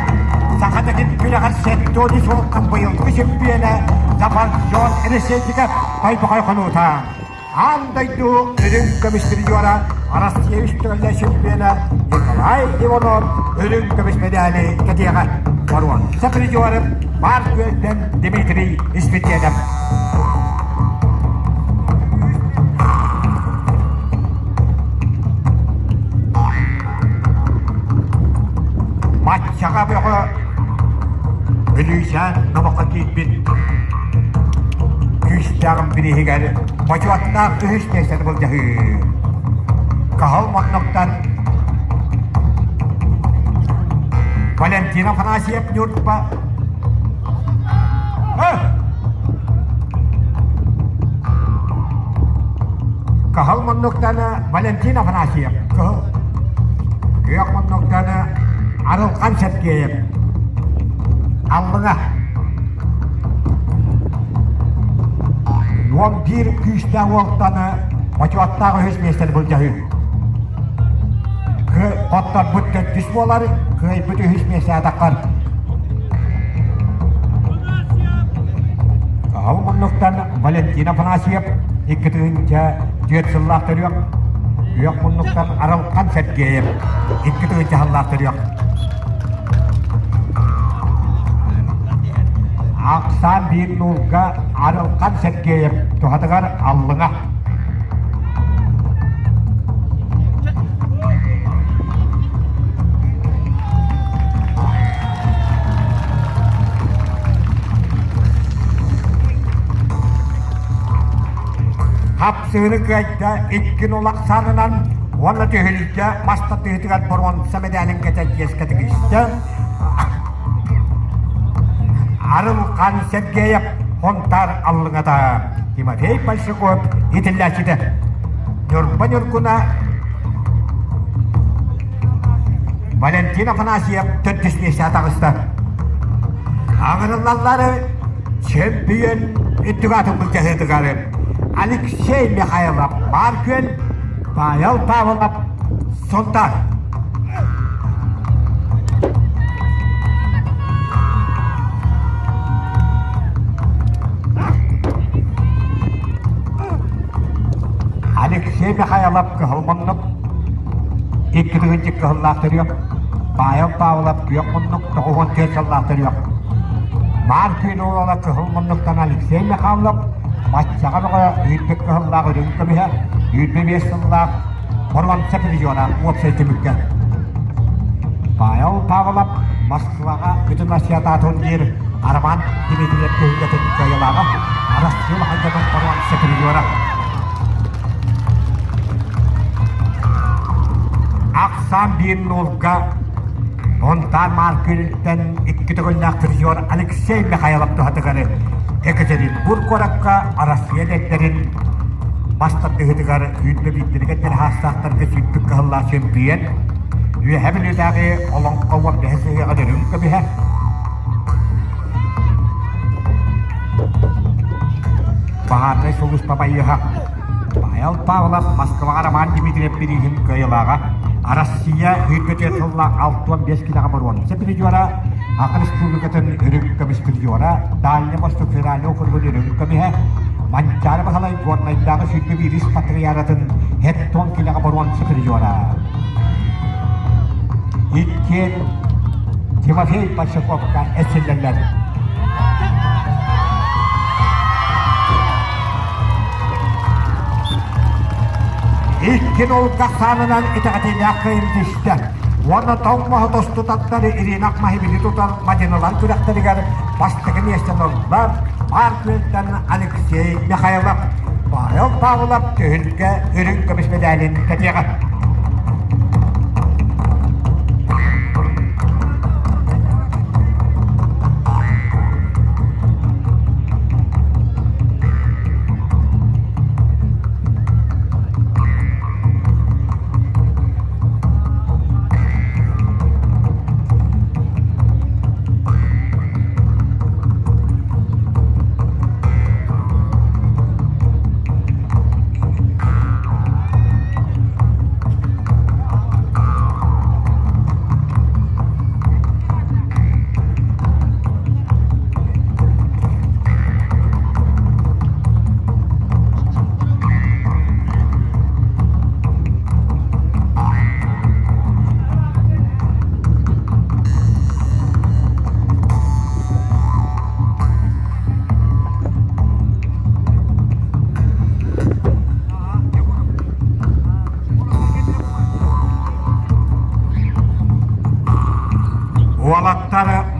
Саха дэгит күрэҕэр 73 уолтан быйылгы чемпиона Запаржон Елисейтиков Тойбохой хонуута. Аан дойду үрүҥ көмүс призера Россия үс төгүллээх чемпиона Николай Иванов үрүҥ көмүс медали кэтиэҕэ. Боруонса призеры Маар Күөлтэн Дмитрий Испитиэнэп. Маччаҕа бөҕө Бүлүүчээн номоххо киирбит күүстээҕин бирииһигэр бочуоттаах үһүс миэстэни былдьаһыы. Каһыл муннуктан Валентина Афанасьев Ньурба Кыһыл муннуктан Валентин Афанасьев, кыһыл. Күөх муннуктан Арылхан Сергеев, Аллыҥа. 11 күүстээх уолтан бочуоттаах үһүс миэстэни былдьаһыы. Хотторбут төрдүс буолар, кыайбыт үһүс миэстэ атаххар. Кыһыл муннуктан Валентин Афанасьев 2 4 сыллаах төрүөх, күөх муннуктан Арылхан Сергеев 2 сыллаах төрүөх. Ахсаан биир нуулга Арылхан Сергеев туһатыгар Аллыҥа. Хапсыыры кыайда икки улахсаанынан уонна түһүлгэ мас тардыһыытыгар боруонса мэдээлин кэтэн чиэскэ тигистэ. Арылхан Сергеев Хонтаар Аллыҥата Тимофей Большаков итиллээччитэ. Ньурба Ньургуна Валентин Афанасьев төрдүс миэстэҕэ таҕыста. Аҥырыллаллар чөмпүйүөн үрдүк аатын былдьаһыытыгар Алексей Михайлов Маар Күөл, Павел Павлов Сунтаар. Алексей Михайлов кыһыл муннук, икки тыһыынча кыһыллаах төрүөх, Павел Павлов күөх муннук, 94 сыллаах төрүөх. Маар Күөл уола кыһыл муннуктан Алексей Михайлов, Маччаҕа бөҕө үүрбүт кыһыллаах үрүҥ көмүһэ, 25 сыллаах боруонса призера уопсай түмүккэ. Павел Павлов Москваҕа бүтүн Россиятаа турнир Роман Дмитриев түһүлгэтин кыайыылааҕа, Россия улахан дьонун боруонса призера. Ахсаан биир нуолга Онтаар Маар-Күөлтэн икки төгүллээх призер Алексей Михайлов туһатыгар Екатеринбург куоракка Арассыыйа эдэрдэрин бас тардыһыытыгар үүннэ биирдэригэр тэлэһаастаахтарга сүүрбүт кыһаллаах чөмпүйүөн Үөһэ Бүлүүтээҕи Олоҥхо уон бэһис ыһыаҕын үрүҥ көмүһэ Баһаарынай сулууспа байыаһа Павел Павлов Москваҕа Роман Дмитриев бирииһин кыайыылааҕа Россия 24 сыллаах 65 килэҕэ боруонса призера Саха Республикатын үрүҥ көмүс призера Дальний Восток федеральный округун үрүҥ көмүһэ Манчаары Баһылай Горнайдааҕы 21 патриаратын хеттон килэҕэ боруонса призера Иккиэн Тимофей Большаковка эсиллэллэр. Икки нолга хаанынан итэҕэтиилээх кыайын түстэ. Уонна тоҥ маһы тосту таттар Ирина Махибини тутан Мадиналар күрэхтэригэр бастакы миэстэни ылла Маар Күөлтэн Алексей Михайлов, Павел Павлов түһүлгэ үрүҥ көмүс мэдээлин кэтиэҕэ.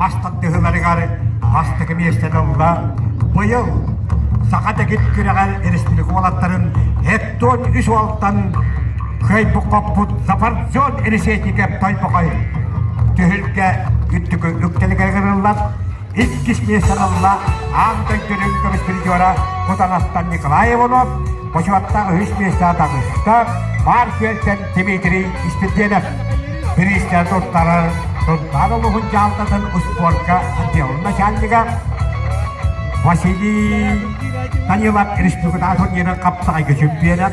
мас тардыһыыларыгар бастакы миэстэни ылла. Быйыл Саха дэгит күрэҕэр республика уолаттарын 73 уолтан кыайбыт-хоппут Запарджон Решетников Тойбохой түһүлгэ үрдүкү үктэлигэр ыҥырыллар. Иккис миэстэни ылла аан дойдунун көмүс призера Кутанастан Николай Иванов, бочуоттаах үһүс миэстэҕэ таҕыста Маар Күөлтэн Дмитрий Испирдиэнэп. Бириистэр туттарар Сунтаар улууһун дьаһалтатын успуорка отделын начальнига Василий Данилов республикатааҕы турнирын хапсаҕайга чемпиона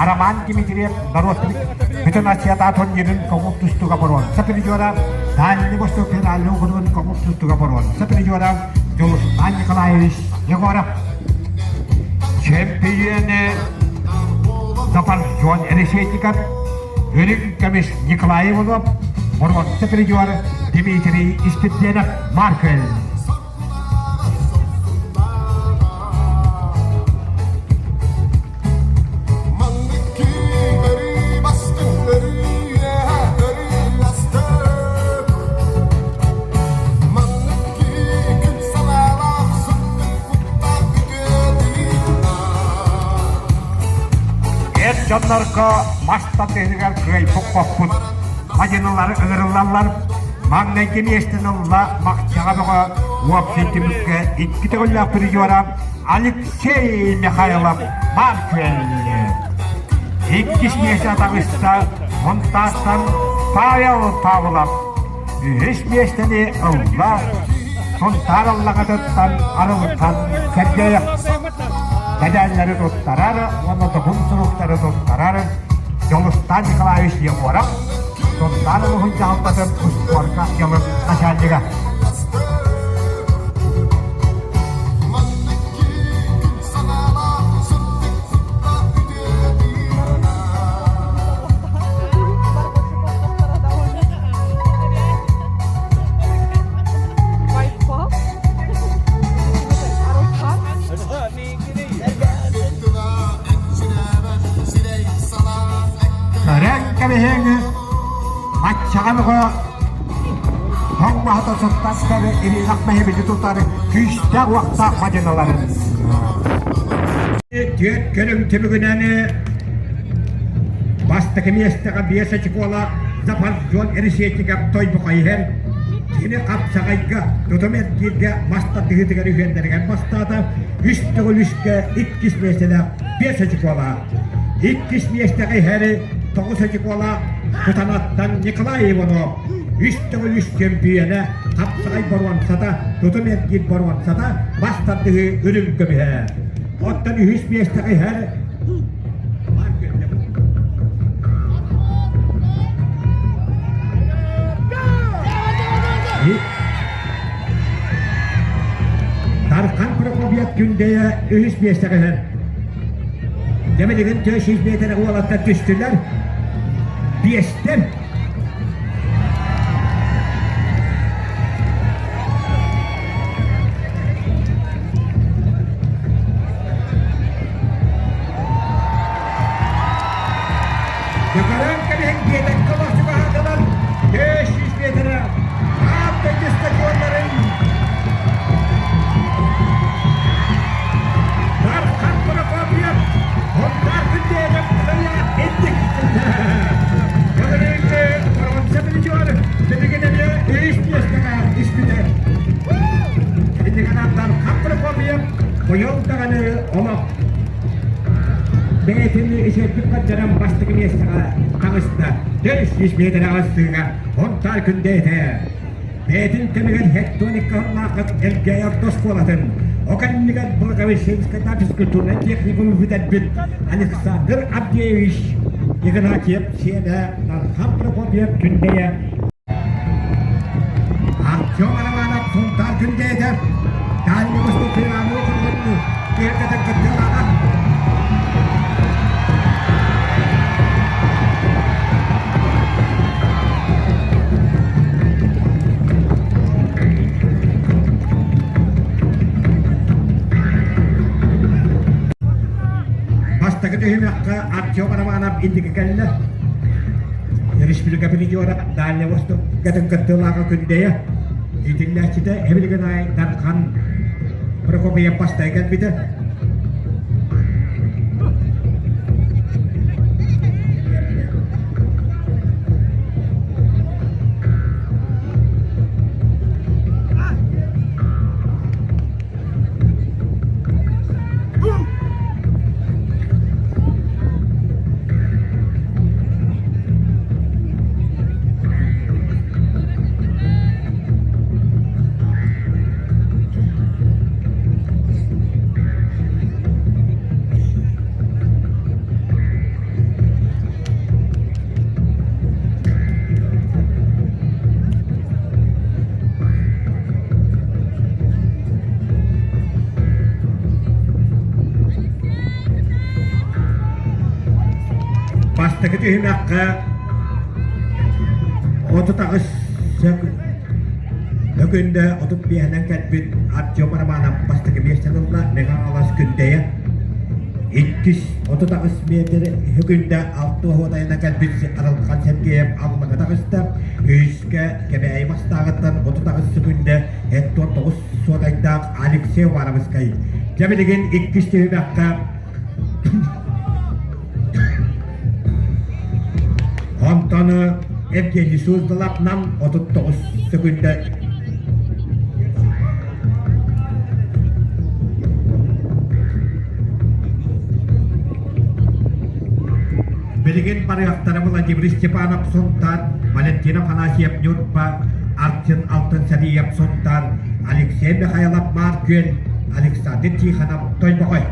Роман Дмитриев норуот бүтүн Россиятааҕы турнирын көҥүл тустууга боруонса призера Дальний Восток федеральный округун көҥүл тустууга боруонса призера Дьулустан Николаевич Егоров. Чемпионы Запаржон Решетников Үрүҥ көмүс Николай Иванов, боруонса призер Дмитрий Испирдиэнэп Маркел. Эр дьоннорго мас тардыһыгар кыайбыт-хоппут мадьынылары ыҥырыллаллар. Маҥнайгы миэстэни ылла Махчаҕа бөҕө уопсай түмүккэ икки төгүллээх призера Алексей Михайлов Маркель. Иккис миэстэ таҕыста Монтаастан Павел Павлов. Үһүс миэстэни ылла Сунтаар Аллаҕатыттан Арылхан Сергеев. Мэдээллэри туттарар уонна добун суруктары туттарар Дьулустаан Николаевич Егоров, Сунтаар улууһун дьаһалтатын успуорка отделын начальнига. Көрөн кэбиһиҥ, баччаҕа бөҕө тоҥ маһата сыттастары ириэнэх мэһибити тутар күүстээх уохтаах мадьыналарын. Түөрт көрүҥ түмүгүнэн бастакы миэстэҕэ биэс очколаах Запасдьон Решетников Тойбохой иһэр. Кини хапсаҕайга, тутум эргииргэ мас тардыһыытыгар үһүөннэригэр бастаата. Үс төгүл үскэ иккис миэстэлээх биэс очколаах. Иккис миэстэҕэ иһэри тоҕус очколаах Кутанаттан Николай Иванов. Үс төгүл үс чөмпүйүөнэ, хапсаҕай боруонсата, тутум эргиир боруонсата, мас тардыһыы үрүҥ көмүһэ. Оттон үһүс миэстэҕэ иһэр Дархан Прокопьев Күндэйэ үһүс миэстэҕэ иһэр. Дэмилигин 400 миэтэрэ уолаттар түстүлэр. Биэстэр. Дьакаран кэбиһэн биэтэккэ олорсубаһаатылар 500 миэтэрэ аат дойду стадионнарын Дархан Прокопьев Хонтаар Күндэйэбэт кытайа инник Былырыыҥҥы боруонса призер билигин эмиэ үһүс миэстэҕэ түспүтэ. Инникинэн Дархан Прокопьев быйыл даҕаны олох бэйэтин ичэрдик көрдөрөн бастакы миэстэҕэ таҕыста. 400 миэтэрэ астыыга Хонтаар Күндэйэтэ Бэйэтин кэмигэр хеттоникка уһуннааххыт Элгээйи орто оскуолатын, о кэннигэр Благовещенскайдаах физкультурнай техникуму бүтэрбит Александр Авдеевич Игнатьев сиэнэ Дархан Прокопьев Күндэйэ Артем Романов Сунтаар Күндэйэтэ Дальний Восток федеральный округун киэргэтэн кыттыылааҕа. Бастакы түһүмэххэ Артем Романов инники кэллэ. Республика призера Дальний Восток кытын кыттыылааҕа Күндэйэ. Итиллээччитэ эбилигин аай Дархан Прокопьев бастай кэлбитэ. Бастакы түһүмэххэ 38 Бүгүндэ 35-нэн кэлбит Артем Романов бастакы миэстэни ылла Мэҥэ Хаҥалас Күндэйэ. Иккис 38 метр Бүгүндэ алта уһуотайына кэлбит Арылхан Сергеев Аллаҥа таҕыста. Үһүскэ Кэбээйи Мастааҕыттан 38 секүндэ 79 суотайдаах Алексей Уваровскай. Дьэ билигин иккис түһүмэххэ Онтон Евгений Суздалапнан 39 секүндэ Билигин барыахтара Владимир Степанов Сунтаар, Валентина Афанасьев Ньурба, Арчын Алтын-Сариев Сунтаар, Алексей Михайлов Маар Күөл, Александр Тихонов Тойбохой.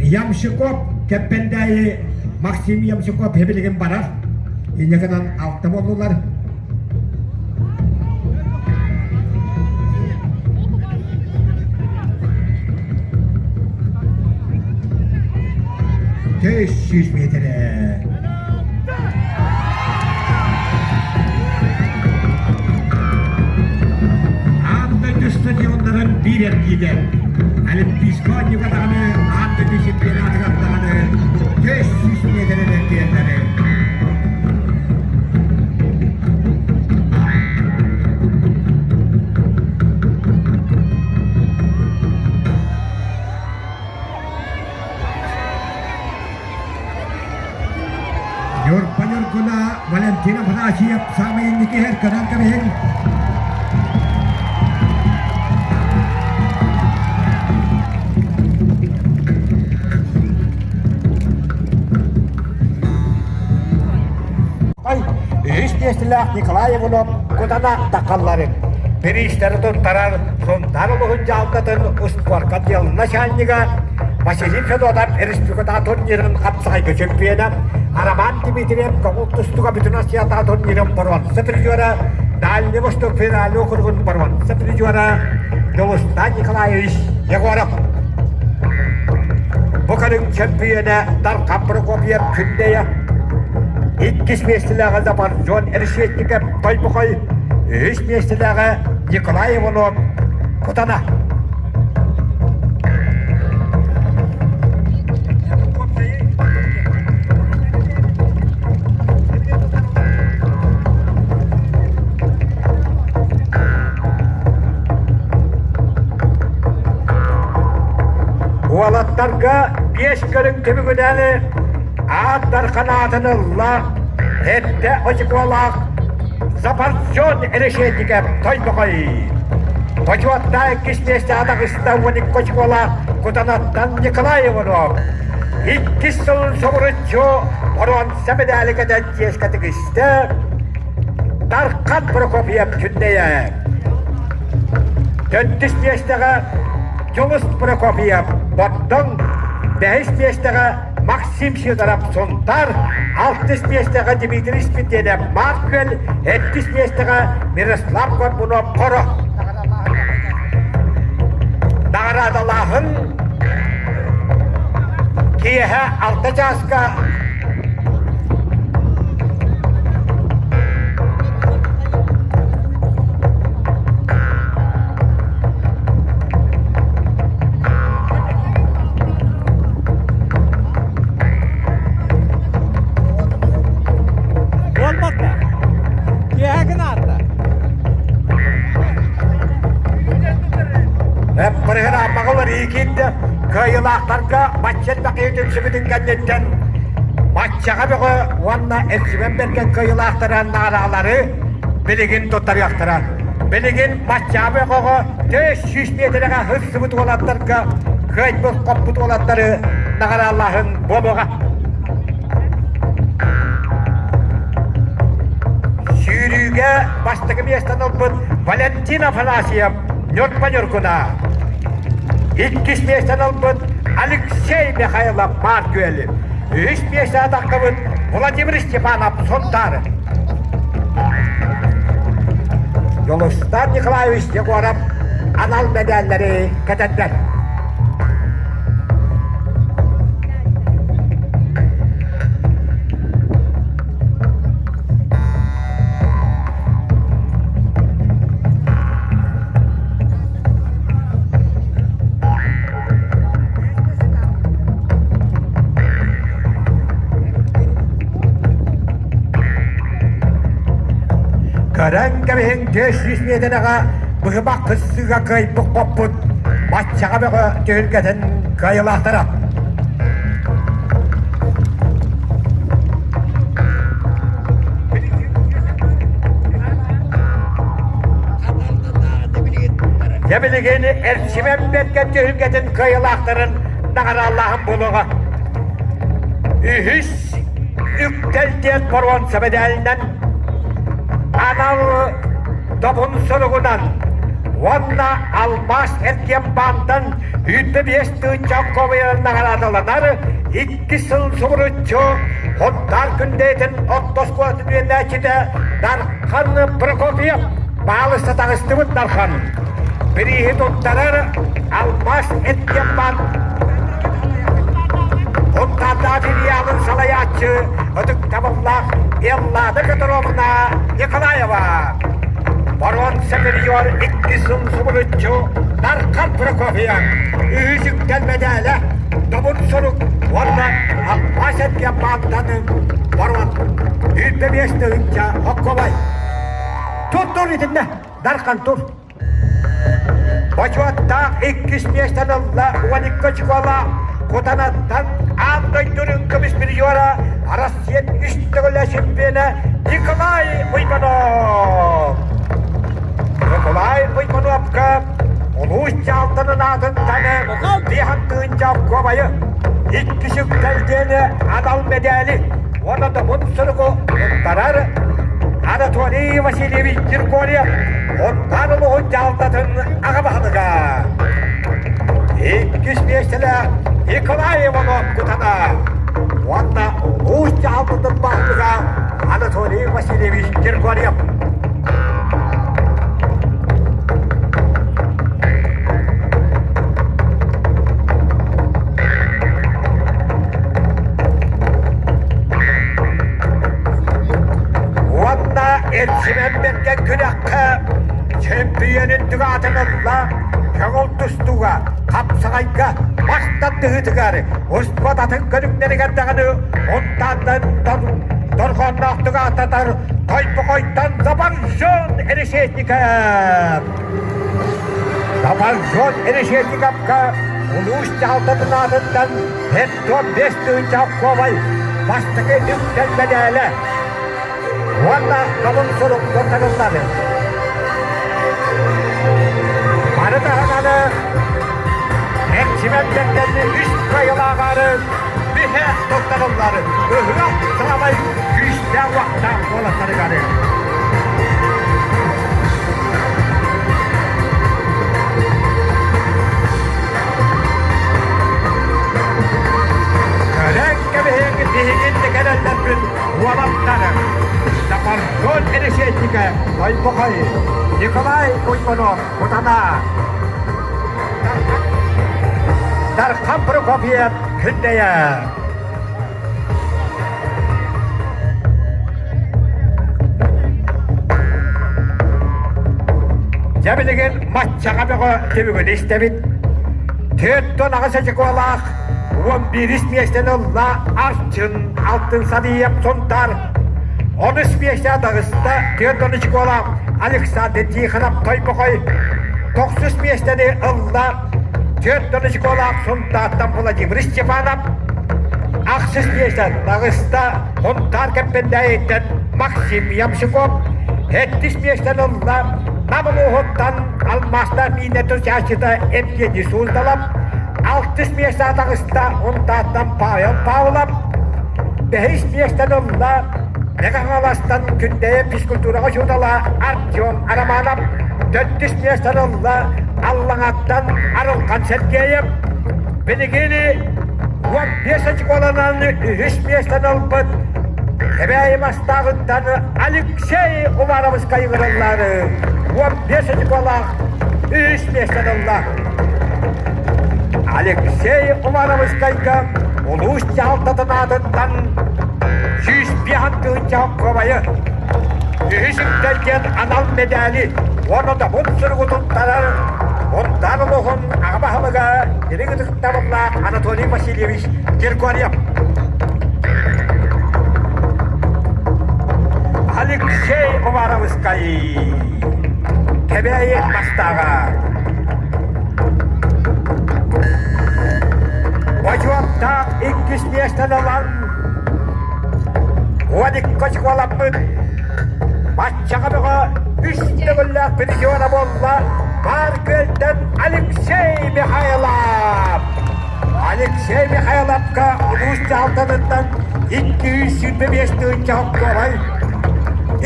Ямщиков Кэппэндээйи Максим Ямщиков эбилигин барар. Инньэ гынан алта буоллулар. 500 метрэ. Аан дойду стадионнарын биир эргиитэ. Олимпийскай оонньууга даҕаны, аан дойду чемпионатыгар даҕаны 500 миэтэрэ эргиэллэри. Ньурба Ньургуна Валентина Афанасьев саамай инники иһэр көрөн кэбиһиҥ. Үһүс миэстэлээх Николай Иванов кутана тахалларын, бириистэри туттарар Сунтаар улууһун дьаһалтатын успуорка отделын начальнига Василий Федотов республикатааҕы турнирын хапсаҕайга чөмпүйүөнэ, Роман Дмитриев көҥүл тустууга бүтүн Россиятааҕы турнирын боруонса призера, Дальний Восток федеральный округун боруонса призера Дьулустан Николаевич Егоров. Бу көрүҥ чөмпүйүөнэ Дархан Прокопьев Күндэйэ, иккис миэстэлээҕэ Запоржон Решетников Тойбохой, үһүс миэстэлээҕэ Николай Иванов Кутана. Уолаттарга биэс көрүҥ түмүгүнэн аат дархан аатын ылла эрдэ очукуолаах Запоржон Решетников Тойбохой. Бочуоттаах иккис миэстэҕэ таҕыста 12 очукуолаах Кутанаттан Николай Иванов. Иккис сылын соҕуруччу боруонса медали кэтэн чиэскэ тигистэ Дархан Прокопьев Күндэйэ. Төрдүс миэстэҕэ Дьулус Прокопьев Бордоҥ, бэһис миэстэҕэ Максим Сидоров Сунтаар, алтыс миэстэҕэ Дмитрий Спирдиэнэп Маар Күөл, сэттис миэстэҕэ Мирослав Горбунов Хоро. Наҕараадалааһын киэһэ алта чааска. киирдэ. Кыайыылаахтарга бачча элбэх киһи түмсүбүтүн кэнниттэн баччаҕа бөҕө уонна Эрчимэн Бэргэн кыайыылаахтара наҕараалары билигин туттарыахтара. Билигин баччаҕа бөҕөҕө 400 миэтэрэҕэ сырсыбыт уолаттарга кыайбыт хоппут уолаттары наҕараалааһын буолуоҕа. Сүүрүүгэ бастакы миэстэни ылбыт Валентин Афанасьев Ньурба Ньургуна. Иккис миэстэни ылбыт Алексей Михайлов Маар Күөлү. Үһүс миэстэҕэ таххыбыт Владимир Степанов Сунтаар. Дьулустан Николаевич Егоров анал мэдээллэри кэтэрдэр. Көрөн кэбиһиҥ 400 миэтэрэҕэ быһымах кыссыыга кыайбыт хоппут баччаҕа бөҕө түһүлгэтин кыайылаахтара. Дьэ билигин Эрчимэн Бэргэн түһүлгэтин кыайылаахтарын наҕарааллааһын буолуоҕа. Үһүс үктэл диэн боруонса мэдээлинэн анал добун суругунан уонна алмаас эргиэн баантан 105 тыһыынча кобуйан наҕараадаланар икки сыл субуруччу Хонтаар Күндэйэтин орто оскуолатын үөрэнээччитэ Дархан Прокопьев баалыста таҕыстыбыт Дархан бирииһи туттарар алмаас эргиэн баан Хонтаардаах филиалын салайааччы ытыктабыллаах Эллада Петровна Николаева Боруонса миллион икки сыл субуруччу Дархан Прокопьев үһүс үктэл мэдээлэ Добун сурук уонна Аппаас эргиэн баантаны боруон 25 тыһыынча хоккобай. Тур тур итиннэ Дархан тур. Бочуоттаах иккис миэстэни ылла 12 очколаах Кутанаттан аан дойду үрүҥ көмүс призера Россия үс төгүлэ чемпиона Николай Уйманов. Николай Уймановка улуус дьаалтанын аатыттан биэһэн тыһыынча куобайы, икки сүктэл диэни анал мэдээли уонна добун суругу туттарар Анатолий Васильевич Григорьев Онтон улууһун дьаһалтатын аҕа баһылыга. Иккис миэстэлээх Николай Иванов Кутана уонна улуус дьаһалтатын баһылыга Анатолий Васильевич Григорьев. Уонна Эрчимэн Бэргэн күрэххэ чөмпүйүөнүн түгаатын ылла көҥүл тустууга, хапсаҕайга, мас тардыһыытыгар, успуорт атын көрүҥнэригэр даҕаны унтаантан дорҕоонноохтук ааттатар Тойбохойтон Забаржон Решетников. Забаржон Решетниковка улуус дьаһалтатын аатыттан 45 тыһыынча куобай бастакы үктэл мэдээлэ уонна добун сурук туттарыллар. Маны таһынан Эрчимэн кэргэнни үс кыайылааҕары биһэ туттарыллар. Ыһыах саамай күүстээх уохтаах уолаттарыгар. Көрөн кэбиһиҥ биһигин да кэлэллэрбин уолаттар Запоржон решетника Тойбохой Николай Уйбанов Кутана Дархан Прокопьев Күндэйэ Дьэ билигин маччаҕа бөҕө түбүгүн истэбит. 48 очукуолаах 11 миэстэни ылла Арчын Алтын Садиев Сунтаар. Онус миэстэ таҕыста 4 очукуолаах Александр Тихонов Тойбохой. Тохсус миэстэни ылла. Түөрт очколаах Сунтаартан Владимир Степанов, ахсыс миэстэ таҕыста Сунтаар Кэмпэндээйиттэн Максим Ямщиков, сэттис миэстэни ылла Нам улууһуттан алмаастаах миинэ тутааччыта Евгений Суздалов, алтыс миэстэ таҕыста Унтааттан Павел Павлов, бэһис миэстэни ылла Мэҥэ Хаҥаластан Күндэйэ физкультураҕа учуутала Артем Романов, төрдүс миэстэни ылла Аллаҥаттан Арылхан Сергеев, билигин 15 очколанан үһүс миэстэни ылбыт Кэбээйи Мастааҕыттан Алексей Уваровскай ыҥырыллаары 15 очколаах үһүс миэстэни ылла. Алексей Уваровскайга улуус дьаһалтатын аатыттан 105 тыһыынча кубайы, үһүс үктэл диэн анал медали уонна добун суругу туттарар Унтаар улууһун аҕа баһылыга дириҥ ытыктабыллаах Анатолий Васильевич Григорьев. Алексей Уваровскай Кэбээйи Мастааҕа Бочуоттаах иккис миэстэни ылан 12 очколаппыт баччаҕа бөҕө үс төгүллээх призера буолла Баар Күөлтэн Алексей Михайлов. Алексей Михайловка улуус дьаһалтатыттан 225 тыһыынча холкуобай,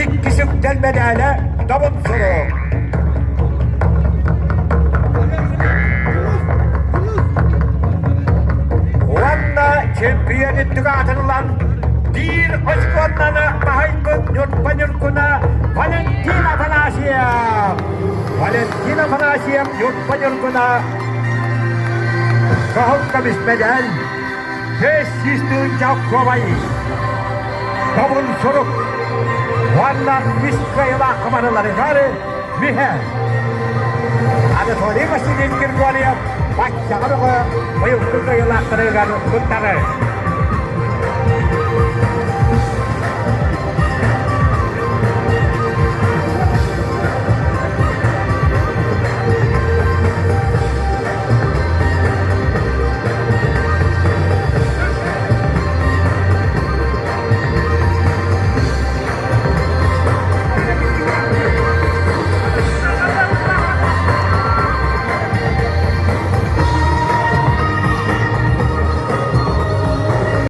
икки сүктэл мэдээлэ добун сурук. Уонна чемпион үрдүк аатын ылан биир очконнан баһыйбыт Ньурба Ньургуна Валентин Афанасьев. Валентин Афанасьев Ньурба Ньургуна кыһыл көмүс мэдэл, 500 тыһыынча Добун сурук уонна үс кыайыылаах барыларыгар мүһэ. Анатолий Васильевич Григорьев баччаҕа бөҕө быйылгы кыайыылаахтарыгар кыттары.